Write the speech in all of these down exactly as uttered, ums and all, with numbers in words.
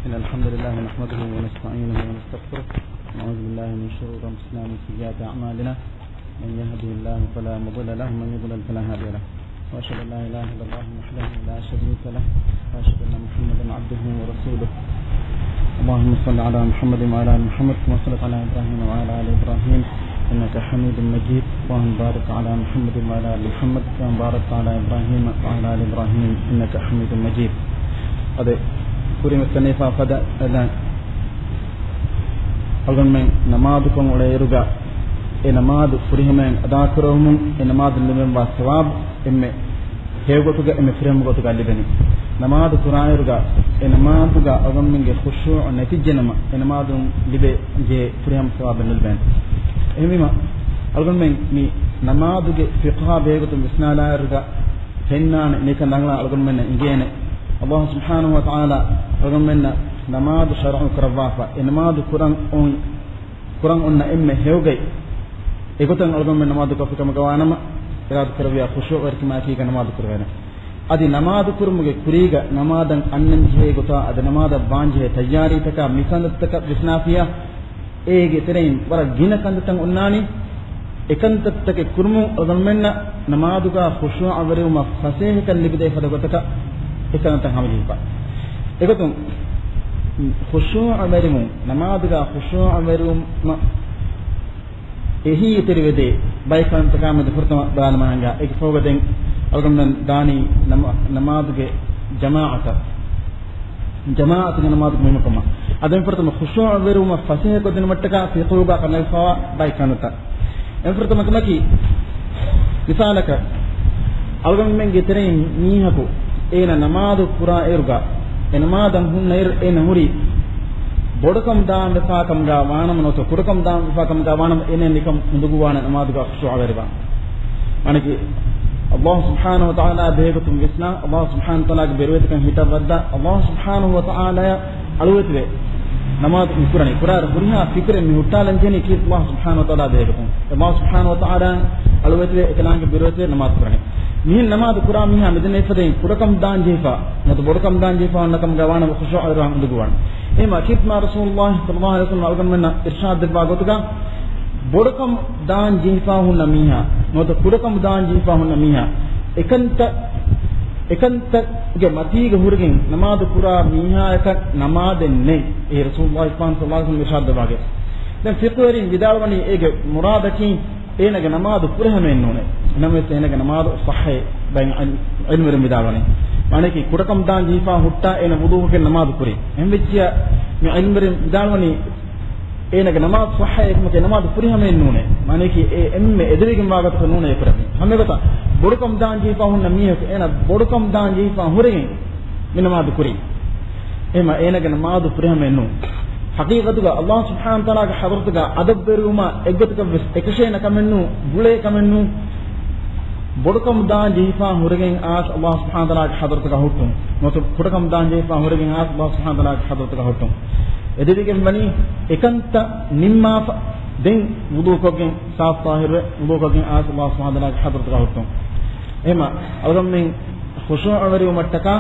إن الحمد لله نحمده ونستعينه ونستغفره، ونعوذ بالله من شرور أنفسنا ومن سيئات أعمالنا، من يهده الله فلا مضل له، ومن يضلل فلا هادي له، وأشهد أن لا إله إلا الله وحده لا شريك له، وأشهد أن محمدا عبده ورسوله. اللهم صل على محمد وعلى آل محمد كما صليت على إبراهيم وعلى آل إبراهيم إنك حميد مجيد. اللهم بارك على محمد وعلى آل محمد كما باركت على إبراهيم وعلى آل إبراهيم إنك حميد مجيد. އަދި ކުރިން ވެސް ފަދަ އެދާން އަޅުގަނޑުމެން ނަމާދުކޮށް އުޅޭއިރުގަ އެ ނަމާދު ފުރިހަމައިން އަދާކުރެވުމުން އެ ނަމާދުން ލިބެންވާ ސަވާބު އެންމެ ހެޔޮގޮތުގަ އެންމެ ފުރިހަމަ ގޮތުގަ ލިބެނީ. ނަމާދު ކުރާއިރުގަ އެ ނަމާދުގަ އަޅުގަނޑުމެންގެ ޚުޝޫޢު ނެތިއްޖެނަމަ އެ ނަމާދުން ލިބޭ ޖެހޭ ފުރިހަމަ ސަވާބެއް ނުލިބޭނެ. އެހެންވީމަ އަޅުގަނޑުމެން މި ނަމާދުގެ ފިޤުހާ ބެހޭގޮތުން ވިސްނާލާއިރުގަ ފެންނާނެ މިކަން ރަނގަޅަށް އަޅުގަނޑުމެންނަށް އިނގޭނެ. އަﷲ ސުބްޙާނަހޫ ވަތަޢާލާ އަޅުގަނޑުމެންނަށް ނަމާދު ޝަރުޢު ކުރައްވާފަ. އެ ނަމާދު ކުރަން އޮތް ކުރަން އޮންނަ އެންމެ ހެޔޮ ގޮތް އެގޮތަށް އަޅުގަނޑުމެން ނަމާދު ކޮށްފި ކަމުގަ ވާނަމަ، އިރާދަ ކުރެއްވިޔާ ޚުޝޫޢަވެރިކަމާއެކީގަ ނަމާދު ކުރެވޭނެ. އަދި ނަމާދު ކުރުމުގެ ކުރީގަ ނަމާދަށް އަންނަން ޖެހޭ ގޮތާ އަދި ނަމާދަށް ވާން ޖެހޭ ތައްޔާރީތަކާ މިކަންތައްތަކަށް ވިސްނާފިޔާ، އޭގެ ތެރެއިން ވަރަށް ގިނަ ކަންތައްތައް އޮންނާނީ. އެކަންތައްތަކެއް ކުރުމުން އަޅުގަނޑުމެންނަށް ނަމާދުގަ ޚުޝޫޢަވެރިވުމަށް ފަސޭހަކަން ލިބިދޭ ފަދަ ގޮތަކަށް އެކަންތައް ހަމަޖެހިފަ. އެގޮތުން ޚުޝޫޢަވެރިވުން، ނަމާދުގަ ޚުޝޫޢަވެރިވުމަށް އެހީތެރިވެދޭ ބައެއް ކަންތަކާމެދު ފުރަތަމަ ބަލާލަމާނގާ، އޭގެ ފަހުގަދެން އަޅުގަނޑުމެން ދާނީ ނަމާ-، ނަމާދުގެ ޖަމާޢަތަށް، ޖަމާޢަތުގެ ނަމާދު މުހިންމުކަމަށް. އަދި ފުރަތަމަ ޚުޝޫޢަވެރިވުމަށް ފަސޭހަކޮށްދިނުމަށްޓަކާ ފިޤުހުގަ ކަނޑައެޅިފައިވާ ބައެއް ކަންތައް. އެންފުރަތަމަ ކަމަކީ، މިސާލަކަށް، އަޅުގަނޑުމެންގެ ތެރެއިން މީހަކު އޭނަ ނަމާދު ކުރާއިރުގަ، އެ ނަމާދަށް ހުންނައިރު އޭނަ ހުރީ ބޮޑުކަމު ދާން ވެފާ ކަމުގަ ވާނަމަ ނުވަތަ ކުޑަކަމު ދާން ވެފާ ކަމުގަ ވާނަމަ އޭނަ ނިކަން އުނދަގޫވާނެ ނަމާދުގަ ޚުޝޫޢަވެރިވާން. މާނައަކީ، އަﷲ ސުބްޙާނަހޫ ވަތަޢާލާ ބެހޭގޮތުން ވިސްނާ، އަﷲ ސުބްޙާނަހޫ ވަތަޢާލާގެ ބިރުވެތިކަން ހިތަށް ވައްދާ، އަﷲ ސުބްޙާނަހޫ ވަތަޢާލާއަށް އަޅުވެތިވެ ނަމާދު މިކުރަނީ. ކުރާއިރު ހުރިހާ ފިކުރެއް މި ހުއްޓާލަން ޖެހެނީ ކީއް؟ އަﷲ ސުބްޙާނަހޫ ވަތަޢާލާ ބެހޭގޮތުން. އަﷲ ސުބްޙާނަހޫ ވަތަޢާލާއަށް އަޅުވެތިވެ އެކަލާނގެ ބިރުވެތިވެ ނަމާދު ކުރަނީ. މިހެން ނަމާދު ކުރާ މީހާ މިދެންނެވި ފަދައިން ކުޑަކަމު ދާން ޖެހިފަ ނުވަތަ ބޮޑުކަމު ދާން ޖެހިފަ ހުންނަ ކަމުގަ ވާނަމަ ޚުޝޫޢަވެރިވާން އުނދަގޫވާނެ. އެހެންމަ ކީރިތި މާތް ރަސޫލުﷲ ޞައްލަﷲު ޢަލައިހި ވަސައްލަމަ އަޅުގަނޑުމެންނަށް އިރްޝާދު ދެއްވާ ގޮތުގަ ބޮޑުކަމު ދާން ޖެހިފަ ހުންނަ މީހާ ނުވަތަ ކުޑަކަމު ދާން ޖެހިފަ ހުންނަ މީހާ އެކަންތައް، އެކަންތައްގެ މަތީގަ ހުރެގެން ނަމާދު ކުރާ މީހާޔަކަށް ނަމާދެއް ނެތް. އެ ރަސޫލުﷲ ޞައްލަﷲު ޢަލައިހި ވަސައްލަމަ އިރްޝާދު ދެއްވާގެ. ދެން ފިޤުހުވެރިން ވިދާޅުވަނީ އޭގެ މުރާދަކީ އޭނަގެ ނަމާދު ފުރިހަމައެއް ނޫނޭ. ނަމަވެސް އޭނަގެ ނަމާދު ޞައްޙައޭ. ބައެއް ޢިލް-، ޢިލްމުވެރިން ވިދާޅުވަނީ، މާނައަކީ ކުޑަކަމު ދާން ޖެހިފަ ހުއްޓާ އޭނަ ވުޟޫއަކުގެ ނަމާދު ކުރީ. އެހެންވެއްޖިއްޔާ މި ޢިލްމުވެރިން ވިދާޅުވަނީ އޭނަގެ ނަމާދު ޞައްޙައޭ ކަމަކީ ނަމާދު ފުރިހަމައެއް ނޫނޭ. މާނައަކީ އެ އެންމެ އެދެވިގެންވާ ގޮތަކަށް ނޫނޭ ކުރަނީ. ހަމައެގޮތަށް ބޮޑުކަމު ދާން ޖެހިފަ ހުންނަ މީހަކު އޭނަ ބޮޑުކަމު ދާން ޖެހިފަ ހުރެގެން މި ނަމާދު ކުރީ. އެހެންމަ އޭނަގެ ނަމާދު ފުރިހަމައެއް ނޫން. ޙަޤީޤަތުގަ އަﷲ ސުބްޙާނަހޫ ވަތަޢާލާގެ ޙަޟްރަތުގަ އަދަބުވެރިވުމާ އެއްގޮތަކަށްވެސް އެކަށޭނަ ކަމެއް ނޫން، ގުޅޭ ކަމެއް ނޫން. ބޮޑުކަމު ދާން ޖެހިފާ ހުރެގެން އާސް އަﷲ ސުބްޙާނަހޫ ވަތަޢާލާގެ ޙަޟްރަތުގަ ހުއްޓުން. ނުވަތަ ކުޑަކަމު ދާން ޖެހިފާ ހުރެގެން އާސް އަﷲ ސުބްޙާނަހޫ ވަތަޢާލާގެ ޙަޟްރަތުގަ ހުއްޓުން. އެދެވިގެން ވަނީ އެކަންތައް ނިންމާފަ ދެން ވުޟޫކޮށްގެން ސާފު ޠާހިރުވެ، ވުޟޫކޮށްގެން އާސް އަﷲ ސުބްޙާނަހޫ ވަތަޢާލާގެ ޙަޟްރަތުގަ ހުއްޓުން. އެހެންމަ އަޅުގަނޑުމެން ޚުޝޫޢަވެރިވުމަށްޓަކާ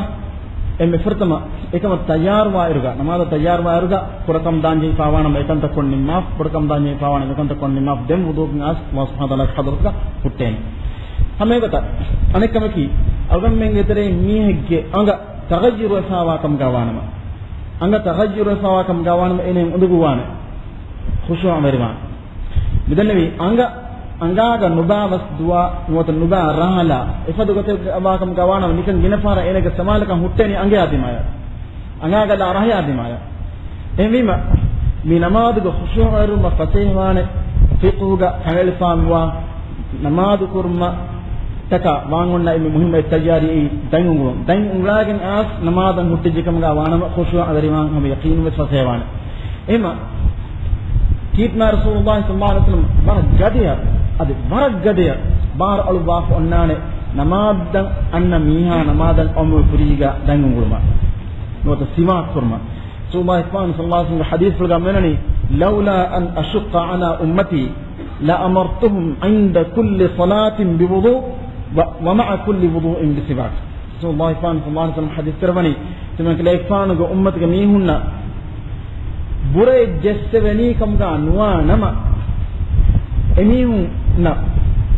އެންމެ ފުރަތަމަ އެކަމަށް ތައްޔާރުވާއިރުގަ، ނަމާދަށް ތައްޔާރުވާއިރުގަ ކުޑަކަމު ދާން ޖެހިފާވާނަމަ އެކަންތައް ކޮށް ނިންމާފަ، ބޮޑުކަމު ދާން ޖެހިފާވާނަމަ އެކަންތައް ކޮށް ނިންމާފަ ދެން ވުޟޫއަކުން އާސް އަﷲ ސުބްޙާނަހޫ ވަތަޢާލާގެ ޙަޟްރަތުގަ ހުއްޓޭނެ. ހަމައެގޮތަށް އަނެއްކަމަކީ، އަޅުގަނޑުމެންގެ ތެރެއިން މީހެއްގެ އަނގަ ތަޣައްޔަރުވެފާވާ ކަމުގަ ވާނަމަ، އަނގަ ތަޣައްޔަރުވެފާވާ ކަމުގަ ވާނަމަ އޭނައިން އުނދަގޫވާނެ، ޚުޝޫޢަވެރިވާނެ. މިދެންނެވި އަނގަ، އަނގާގަ ނުބާ ވަސް ދުވާ ނުވަތަ ނުބާ ރަހަލާ އެފަދަ ގޮތެއްގަ ވާކަމުގަ ވާނަމަ ނިކަން ގިނަ ފަހަރަށް އޭނަގެ ސަމާލުކަން ހުއްޓޭނީ އަނގަޔާ ދިމާޔަށް. އަނގާގަ ރަހަޔާ ދިމާޔަށް. އެހެންވީމަ، މި ނަމާދުގަ ޚުޝޫޢަވެރިވުމަށް ފަސޭހަވާނެ ފިޤުހުގަ ކަނޑައެޅިފާންވާ ނަމާދު ކުރުމަށްޓަކާ ވާން އޮންނަ އެންމެ މުހިއްމު އެއް ތައްޔާރީ ދަތް އުނގުޅުން. ދަތް އުނގުޅާގެން އާސް ނަމާދަށް ހުއްޓިއްޖެ ކަމުގަ ވާނަމަ ޚުޝޫޢަވެރިވާން ހަމަ ޔަޤީނުން ވެސް ފަސޭހަވާނެ. އެހެންމަ ކީރިތި މާތް ރަސޫލުﷲ ޞައްލަﷲު ޢަލައިހި ވަސައްލަމަ ވަރަށް ގަދަޔަށް، އަދި ވަރަށް ގަދަޔަށް ބާރު އަޅުއްވާފަ އޮންނާނެ ނަމާދަށް އަންނަ މީހާ ނަމާދަށް އައުމުގެ ކުރީގަ ދަތް އުނގުޅުމަށް ނުވަތަ ސިވާކް ކުރުމަށް. ރަސޫލުﷲ ޞައްލަﷲު ޢަލައިހި ވަސައްލަމަ ޙަދީޘްފުޅުގަ މިވަނީ، "لولا أن أشق على أمتي لأمرتهم عند كل صلاة بوضوء و-، ومع كل وضوء بسواك." ރަސޫލުﷲ ޞައްލަﷲ ޢަލައިހި ވަސައްލަމަ ޙަދީޘް ކުރައްވަނީ، ތިމަންކަލޭގެފާނުގެ އުއްމަތުގެ މީހުންނަށް ބުރައެއް ޖެއްސެވެނީ ކަމުގަ ނުވާ ނަމަ، އެމީހުންނަށް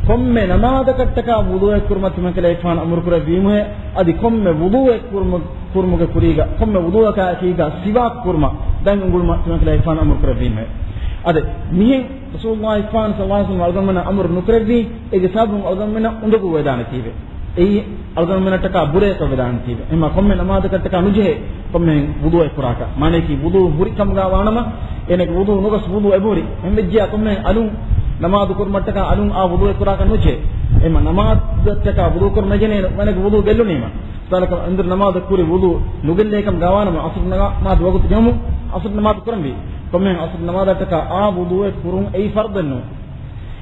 ކޮންމެ ނަމާދަކަށްޓަކާ ވުޟޫއެއް ކުރުމަށް ތިމަންކަލޭގެފާނު އަމުރު ކުރެއްވީމުހޭ، އަދި ކޮންމެ ވުޟޫއެއް ކުރުމު-، ކުރުމުގެ ކުރީގަ، ކޮންމެ ވުޟޫއަކާ އެކީގަ ސިވާކް ކުރުމަށް ދަތް އުނގުޅުމަށް ތިމަންކަލޭގެފާނު އަމުރު ކުރެއްވީމުހޭ. އަދި މިހެން ރަސޫލުﷲ ޞައްލަﷲ ޢަލައިހި ވަސައްލަމަ އަޅުގަނޑުމެންނަށް އަމުރު ނުކުރެއްވީ، އޭގެ ސަބަބުން އަޅުގަނޑުމެންނަށް އުނދަގޫ ވެދާނެތީވެ. އެއީ އަޅުގަނޑުމެންނަށްޓަކާ ބުރައަކަށް ވެދާނެތީވެ. އެހެންމަ ކޮންމެ ނަމާދަކަށްޓަކާ ނުޖެހޭ ކޮންމެހެން ވުޟޫއެއް ކުރާކަށް. މާނަޔަކީ ވުޟޫ ހުރި ކަމުގަ ވާނަމަ، އޭނަގެ ވުޟޫ ނުގޮސް ވުޟޫ އެބަހުރި. އެހެންވެއްޖިއްޔާ ކޮންމެހެން އަލުން ނަމާދު ކުރުމަށްޓަކާ އަލުން އާ ވުޟޫއެއް ކުރާކަށް ނުޖެހޭ. އެހެންމަ ނަމާދަށްޓަކާ ވުޟޫ ކުރުމަށް ޖެހޭނެ އޭނަގެ ވުޟޫ ގެއްލުނީމަ. ސާލަކަށް އެނދުރު ނަމާދަށް ކުރި ވުޟޫ ނުގެއްލޭ ކަމުގަ ވާނަމަ، ޢަޞްރު ނަމާދު ވަގުތު ޖެހުމުން ޢަޞްރު ނަމާދު ކުރަންވީ. ކޮންމެހެން ޢަޞްރު ނަމާދަށްޓަކާ އާ ވުޟޫއެއް ކުރުން އެއީ ފަރްޟެއް ނޫން.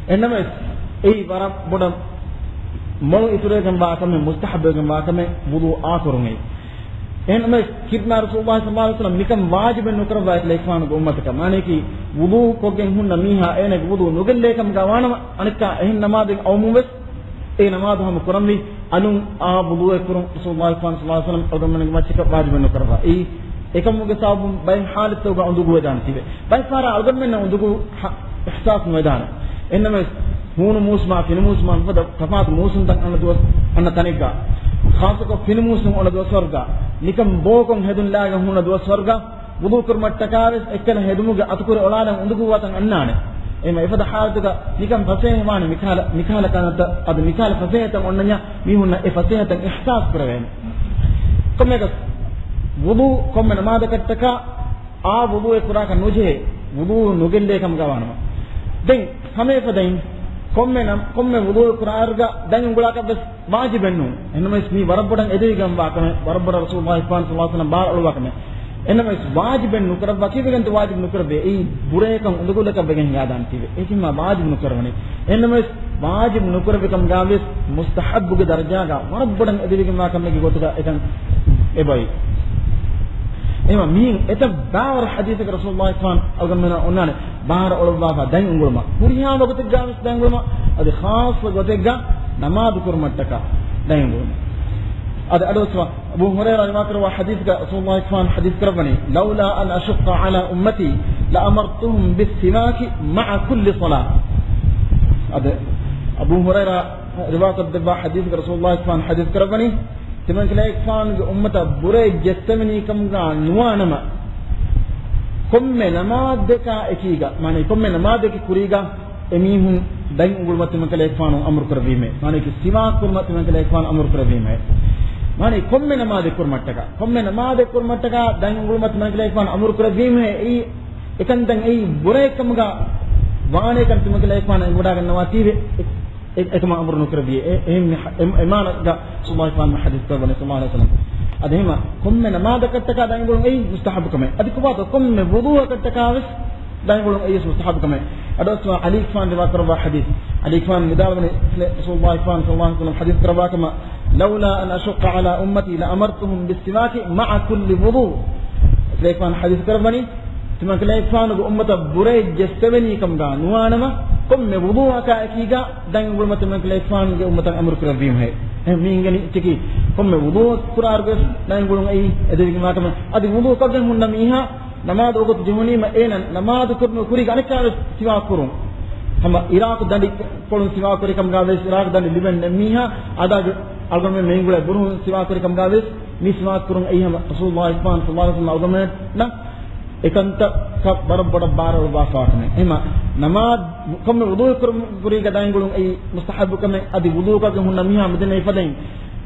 އެހެންނަމަވެސް، އެއީ ވަރަށް ބޮޑަށް މޮޅު އިތުރުވެގެންވާ ކަމެއް، މުސްތަޙައްބުވެގެންވާ ކަމެއް ވުޟޫ އާކުރުން އެއީ. އެހެންނަމަވެސް، ކިރިތި މާތް ރަސޫލުﷲ ޞައްލަﷲ ޢަލައިހި ވަސައްލަމަ މިކަން ވާޖިބެއް ނުކުރައްވާ އެކަލޭގެފާނުގެ އުއްމަތަކަށް. މާނަޔަކީ، ވުޟޫ ކޮށްގެން ހުންނަ މީހާ އޭނަގެ ވުޟޫ ނުގެއްލޭ ކަމުގަ ވާނަމަ، އަނެއްކާ އެހެން ނަމާދެއް އައުމުން ވެސް އެ ނަމާދު ހަމަ ކުރަންވީ. އަލުން އާ ވުޟޫއެއް ކުރުން ރަސޫލުﷲ ޞައްލަﷲ ޢަލައިހި ވަސައްލަމަ އަޅުގަނޑުމެންގެ މައްޗަކަށް ވާޖިބެއް ނުކުރައްވާ. އެއީ އެކަމުގެ ސަބަބުން ބައެއް ޙާލަތްތަކުގަ އުނދަގޫ ވެދާނެތީވެ. ބައެއް ފަހަރަށް އަޅުގަނޑުމެންނަށް އުނދަގޫ ހަ-، އިޙްސާސް ނުވެދާނެ. އެހެންނަމަވެސް، ހޫނު މޫސުމާ ފިނި މޫސުމާ މިފަދަ ތަފާތު މޫސުންތައް އަންނަ ދުވަސް އަންނަ ތަނެއްގަ، ޚާއްޞަކޮށް ފިނި މޫސުން އޮންނަ ދުވަސްވަރުގަ، ނިކަން ބޯކޮށް ހެދުން ލާގަ ހުންނަ ދުވަސްވަރުގަ، ވުޟޫ ކުރުމަށްޓަކާވެސް އެއްކަލަ ހެދުމުގެ އަތުކުރި އޮޅާލަން އުނދަގޫވާތަން އަންނާނެ. އެހެންމަ އެފަދަ ޙާލަތުގަ ނިކަން ފަސޭހަވާނެ މިކަހަލަ، މިކަހަލަ ކަންތައް، އަދި މިކަހަލަ ފަސޭހަތައް އޮންނަންޏާ މީހުންނަށް އެ ފަސޭހަތައް އިޙްސާސް ކުރެވޭނެ. ކޮންމެއަކަސް ވުޟޫ ކޮންމެ ނަމާދަކަށްޓަކާ އާ ވުޟޫއެއް ކުރާކަށް ނުޖެހޭ، ވުޟޫ ނުގެއްލޭ ކަމުގަ ވާނަމަ. ދެން ހަމައެފަދައިން ކޮންމެ ނަމް-، ކޮންމެ ވުޟޫއެއް ކުރާއިރުގަ ދަތް އުނގުޅާކަށް ވެސް ވާޖިބެއް ނޫން. އެހެންނަމަވެސް، މީ ވަރަށް ބޮޑަށް އެދެވިގެންވާ ކަމެއް، ވަރަށް ބޮޑަށް ރަސޫލުﷲ ޞައްލަﷲ ޢަލައިހި ވަސައްލަމަ ބާރު އަޅުވާ ކަމެއް. އެހެންނަމަވެސް، ވާޖިބެއް ނުކުރައްވާ ކީއްވެގެންތޯ ވާޖިބް ނުކުރެއްވި؟ އެއީ ބުރައަކަށް އުނދަގުލަކަށް ވެގެން ހިނގާދާނެތީވެ. އެކަމާ ވާޖިބް ނުކުރެވެނީ. އެހެންނަމަވެސް، ވާޖިބް ނުކުރެއްވި ކަމުގަ ވެސް މުސްތަޙައްބުގެ ދަރަޖާގަ ވަރަށް ބޮޑަށް އެދެވިގެންވާ ކަމެއްގެ ގޮތުގަ އެކަން އެބައޮތް. އެހެންމަ މިއިން އެތައް ބާވަރު ޙަދީޘްތަކެއް ރަސޫލުﷲ ޞައްލަﷲ ޢަލައިހި ވަސައްލަމަ އޮންނާނެ. ބާރު އަޅުއްވާފަ ދަތް އުނގުޅުމަށް، ހުރިހާ ވަގުތެއްގަ ވެސް ދަތް އުނގުޅުމަށް، އަދި ޚާއްޞަ ގޮތެއްގަ ނަމާދު ކުރުމަށްޓަކާ ދަތް އުނގުޅުމަށް. އަދި އަޑުއައްސަވާ، އަބޫ ހުރައިރާ ރިވާކުރައްވާ ޙަދީޘްގަ ރަސޫލުﷲ ޞައްލަﷲ ޢަލައިހި ވަސައްލަމަ ޙަދީޘް ކުރައްވަނީ، "لولا أن أشق على أمتي لأمرتهم بالسواك مع كل صلاة." އަދި އަބޫ ހުރައިރާ ރިވާކޮށްދެއްވާ ޙަދީޘްގަ ރަސޫލުﷲ ޞައްލަﷲ ޢަލައިހި ވަސައްލަމަ ޙަދީޘް ކުރައްވަނީ، ތިމަންކަލޭގެފާނުގެ އުއްމަތަށް ބުރައެއް ޖެއްސެވެނީ ކަމުގަ ނުވާނަމަ، ކޮންމެ ނަމާދަކާ އެކީގަ، މާނަ ކޮންމެ ނަމާދަކީ ކުރީގަ އެމީހުން ދަތް އުނގުޅުމަށް ތިމަންކަލޭގެފާނު އަމުރު ކުރެއްވީމޭ. މާނަ ސިވާކް ކުރުމަށް ތިމަންކަލޭގެފާނު އަމުރު ކުރެއްވީމޭ. މާނަ ކޮންމެ ނަމާދެއް ކުރުމަށްޓަކާ، ކޮންމެ ނަމާދެއް ކުރުމަށްޓަކާ ދަތް އުނގުޅުމަށް ތިމަންކަލޭގެފާނު އަމުރު ކުރެއްވީމޭ. އެއީ އެކަންތައް އެއީ ބުރައެއް ކަމުގަ ވާނޭކަން ތިމަންކަލޭގެފާނު އެނގިވަޑައިގަންނަވާތީވެ. އެ-، އެކަމަށް އަމުރު ނުކުރެއްވިއޭ. އެ-، އެހެން މި-، އެ-، އެ މާނައަކަށް ރަސޫލުﷲ ޞައްލަﷲ ޢަލައިހި ވަސައްލަމަ ޙަދީޘް ކުރައްވަނީ ޞައްލަﷲ ޢަލައިހި ވަސައްލަމަ. އަދި އެހެންމަ ކޮންމެ ނަމާދަކަށްޓަކާ ދަތް އުނގުޅުން އެއީ މުސްތަޙައްބު ކަމެއް. އަދި ކޮބާތޯ ކޮންމެ ވުޟޫއަކަށްޓަކާ ވެސް ދަތް އުނގުޅުން އެއީ ވެސް މުސްތަޙައްބު ކަމެއް. އަޑުއައްސަވާ ޢަލީގެފާނު ރިވާކުރައްވާ ޙަދީޘް. ޢަލީގެފާނު ވިދާޅުވަނީ، ރަސޫލުﷲ ޞައްލަﷲ ޢަލައިހި ވަސައްލަމަ ޙަދީޘް ކުރައްވާ ކަމަށް، "لولا أن أشق على أمتي لأمرتهم بالسواك مع كل وضوء." ޢަލީގެފާނު ޙަދީޘް ކުރައްވަނީ، ތިމަންކަލޭގެފާނުގެ އުއްމަތަށް ބުރައެއް ޖެއްސެވެނީ ކަމުގަ ނުވާނަމަ، ކޮންމެ ވުޟޫއަކާ އެކީގަ ދަތް އުނގުޅުމަށް ތިމަންކަލޭގެފާނުގެ އުއްމަތަށް އަމުރު ކުރެއްވީމޭ. އެހެން މި އިނގެނީ އެއްޗަކީ، ކޮންމެ ވުޟޫއެއް ކުރާއިރުވެސް ދަތް އުނގުޅުން އެއީ އެދެވިގެންވާ ކަމެއް. އަދި ވުޟޫ ކޮށްގެން ހުންނަ މީހާ ނަމާދު ވަގުތު ޖެހުނީމަ އޭނަ ނަމާދު ކުރުމުގެ ކުރީގަ އަނެއްކާވެސް ސިވާކު ކުރުން. ހަމަ އިރާކު ދަނޑި ކޮޅުން ސިވާކު ކުރި ކަމުގަ ވެސް އިރާކު ދަނޑި ލިބެން ނެތް މީހާ އަދާ އަޅުގަނޑުމެން މެއިންގުޅޭ ބުރުހުން ސިވާކު ކުރި ކަމުގަ ވެސް މި ސިވާކު ކުރުން އެއީ ހަމަ ރަސޫލުﷲ ޞައްލަﷲ ޢަލައިހި ވަސައްލަމަ އަޅުގަނޑުމެންނަށް އެކަންތައް ވަރަށް ބޮޑަށް ބާރު އަޅުއްވާފަވާ ކަމެއް. އެހެންމަ ނަމާދު ކޮންމެ ވުޟޫއެއް ކުރުމުގެ ކުރީގަ ދަތް އުނގުޅުން އެއީ މުސްތަޙައްބު ކަމެއް. އަދި ވުޟޫ ކޮށްގެން ހުންނަ މީހާ މިދެންނެވި ފަދައިން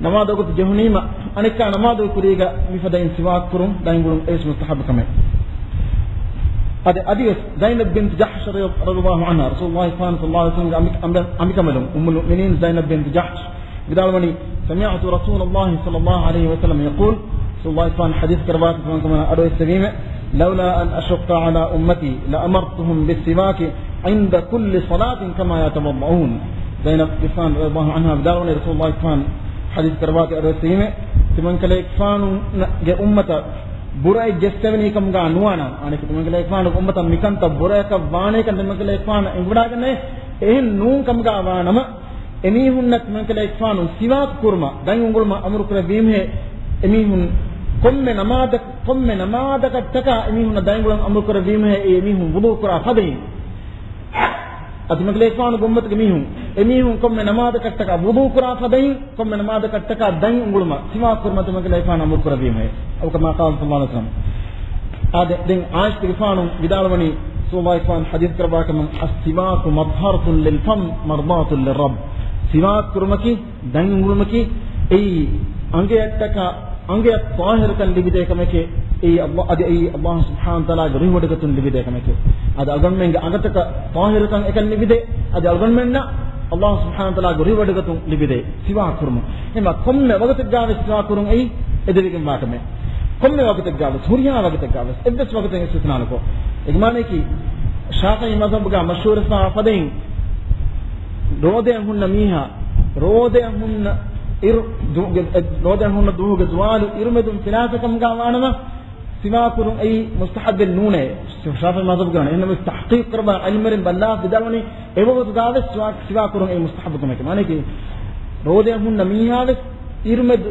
ނަމާދު ވަގުތު ޖެހުނީމަ އަނެއްކާ ނަމާދު ކުރީގަ މިފަދައިން ސިވާކު ކުރުން ދަތް އުނގުޅުން އެއީ ވެސް މުސްތަޙައްބު ކަމެއް. އަދި، އަދިވެސް ޒައިނަބް ބިންތު ޖަޙްޝް ރަޟިޔަﷲ ޢަންހާ، ރަސޫލުﷲ ޞައްލަﷲ ޢަލައިހި ވަސައްލަމަގެ އަނބި-، އަނބި-، އަނބިކަނބަލުން އުއްމުލް މުއުމިނީން ޒައިނަބް ބިންތު ޖަޙްޝް ވިދާޅުވަނީ، سمعت رسول الله صلى الله عليه وسلم يقول، ރަސޫލުﷲ ޞައްލަﷲ ޢަލައިހި ވަސައްލަމަ ޙަދީޘް ކުރައްވާތީ ތިމަންކަމަނާ އަޑުއެއްސެވީމެ، لولا أن أشق على أمتي لأمرتهم بالسواك عند كل صلاة كما يتوضؤون. ޒައިނަބްގެފާނު ރަޟިޔަﷲ ޢަންހާ ވިދާޅުވަނީ، ރަސޫލުﷲ ޞައްލަﷲ ޢަލައިހި ވަސައްލަމަ ޙަދީޘް ކުރައްވާތީ އަޑުއެއްސެވީމެ، ތިމަންކަލޭގެފާނުގެ އުއްމަތަށް ބުރައެއް ޖެއްސެވެނީ ކަމުގަ ނުވާނަމަ، އަނެއްކާ ތިމަންކަލޭގެފާނުގެ އުއްމަތަށް މިކަންތައް ބުރައަކަށް ވާނޭކަން ތިމަންކަލޭގެފާނަށް އެނގިވަޑައިގަންނައޭ. އެހެން ނޫން ކަމުގަ ވާނަމަ، އެމީހުންނަށް މަންކަލޭގެފާނު ސިވާކު ކުރުމަށް ދަތް އުނގުޅުމަށް އަމުރު ކުރެއްވީމެހޭ، އެމީހުން ކޮންމެ ނަމާދަ-، ކޮންމެ ނަމާދަކަށްޓަކާ އެމީހުންނަށް ދަތް އުނގުޅުމަށް އަމުރު ކުރެއްވީމެހޭ، އެ އެމީހުން ވުޟޫ ކުރާ ފަދައިން. އަދި މަންކަލޭގެފާނުގެ އުއްމަތުގެ މީހުން، އެމީހުން ކޮންމެ ނަމާދަކަށްޓަކާ ވުޟޫ ކުރާ ފަދައިން، ކޮންމެ ނަމާދަކަށްޓަކާ ދަތް އުނގުޅުމަށް ސިވާކު ކުރުމަށް މަންކަލޭގެފާނު އަމުރު ކުރެއްވީމެހޭ. أو كما قال صلى الله عليه وسلم. އާދެ، ދެން ޢާއިޝަތުގެފާނު ވިދާޅުވަނީ، ރަސޫލުﷲ ގެފާނު ޙަދީޘް ކުރައްވާ ކަމަށް، السواك مطهرة للفم مرضاة للرب. ސިވާކު ކުރުމަކީ، ދަތް އުނގުޅުމަކީ، އެއީ އަނގަޔަށްޓަކާ، އަނގަޔަށް ޠާހިރުކަން ލިބިދޭ ކަމެކޭ. އެއީ ﷲ، އަދި އެއީ ﷲ ސުބްޙާނަހޫ ވަތަޢާލާގެ ރުހިވޮޑިގަތުން ލިބިދޭ ކަމެކޭ. އަދި އަޅުގަނޑުމެންގެ އަނގަތަކަށް ޠާހިރުކަން އެކަން ލިބިދޭ. އަދި އަޅުގަނޑުމެންނަށް ﷲ ސުބްޙާނަހޫ ވަތަޢާލާގެ ރުހިވޮޑިގަތުން ލިބިދޭ ސިވާކު ކުރުމުން. އެމަ ކޮންމެ ވަގުތެއްގާވެސް ސިވާކު ކުރުން އެއީ އެދެވިގެންވާ ކަމެއް. ކޮންމެ ވަގުތެއްގާވެސް، ހުރިހާ ވަގުތެއްގާވެސް، އެއްވެސް ވަގުތެއް އިސްތިސްނާ ނުކޮށް. އޭގެ މާނައަކީ، ޝާފިޢީ މަޛްހަބުގާ މަޝްހޫރުވެފާވާ ފަދައިން، ރޯދައަށް ހުންނަ މީހާ، ރޯދައަށް ހުންނަ އިރު، ދު-، ގެ-، އެ، ރޯދައަށް ހުންނަ ދުވަހުގެ ޒުވާލު އިރުމެދުން ފިލާތަކަށް ކަމުގާ ވާނަމަ، ސިވާކު ކުރުން އެއީ މުސްތަޙައްބެއް ނޫނޭ. ޝާފިޢީ މަޛްހަބުގަ ނޫނޭ. އެހެންނަމަވެސް، ތަޙްޤީޤު ކުރައްވާ ޢިލްމުވެރިން ބައްލާފަ ވިދާޅުވަނީ، އެވަގުތުގާވެސް ސިވާ-، ސިވާކު ކުރުން އެއީ މުސްތަޙައްބު ކަމެކޭ. މާނައަކީ، ރޯދައަށް ހުންނަ މީހާވެސް އިރުމެދު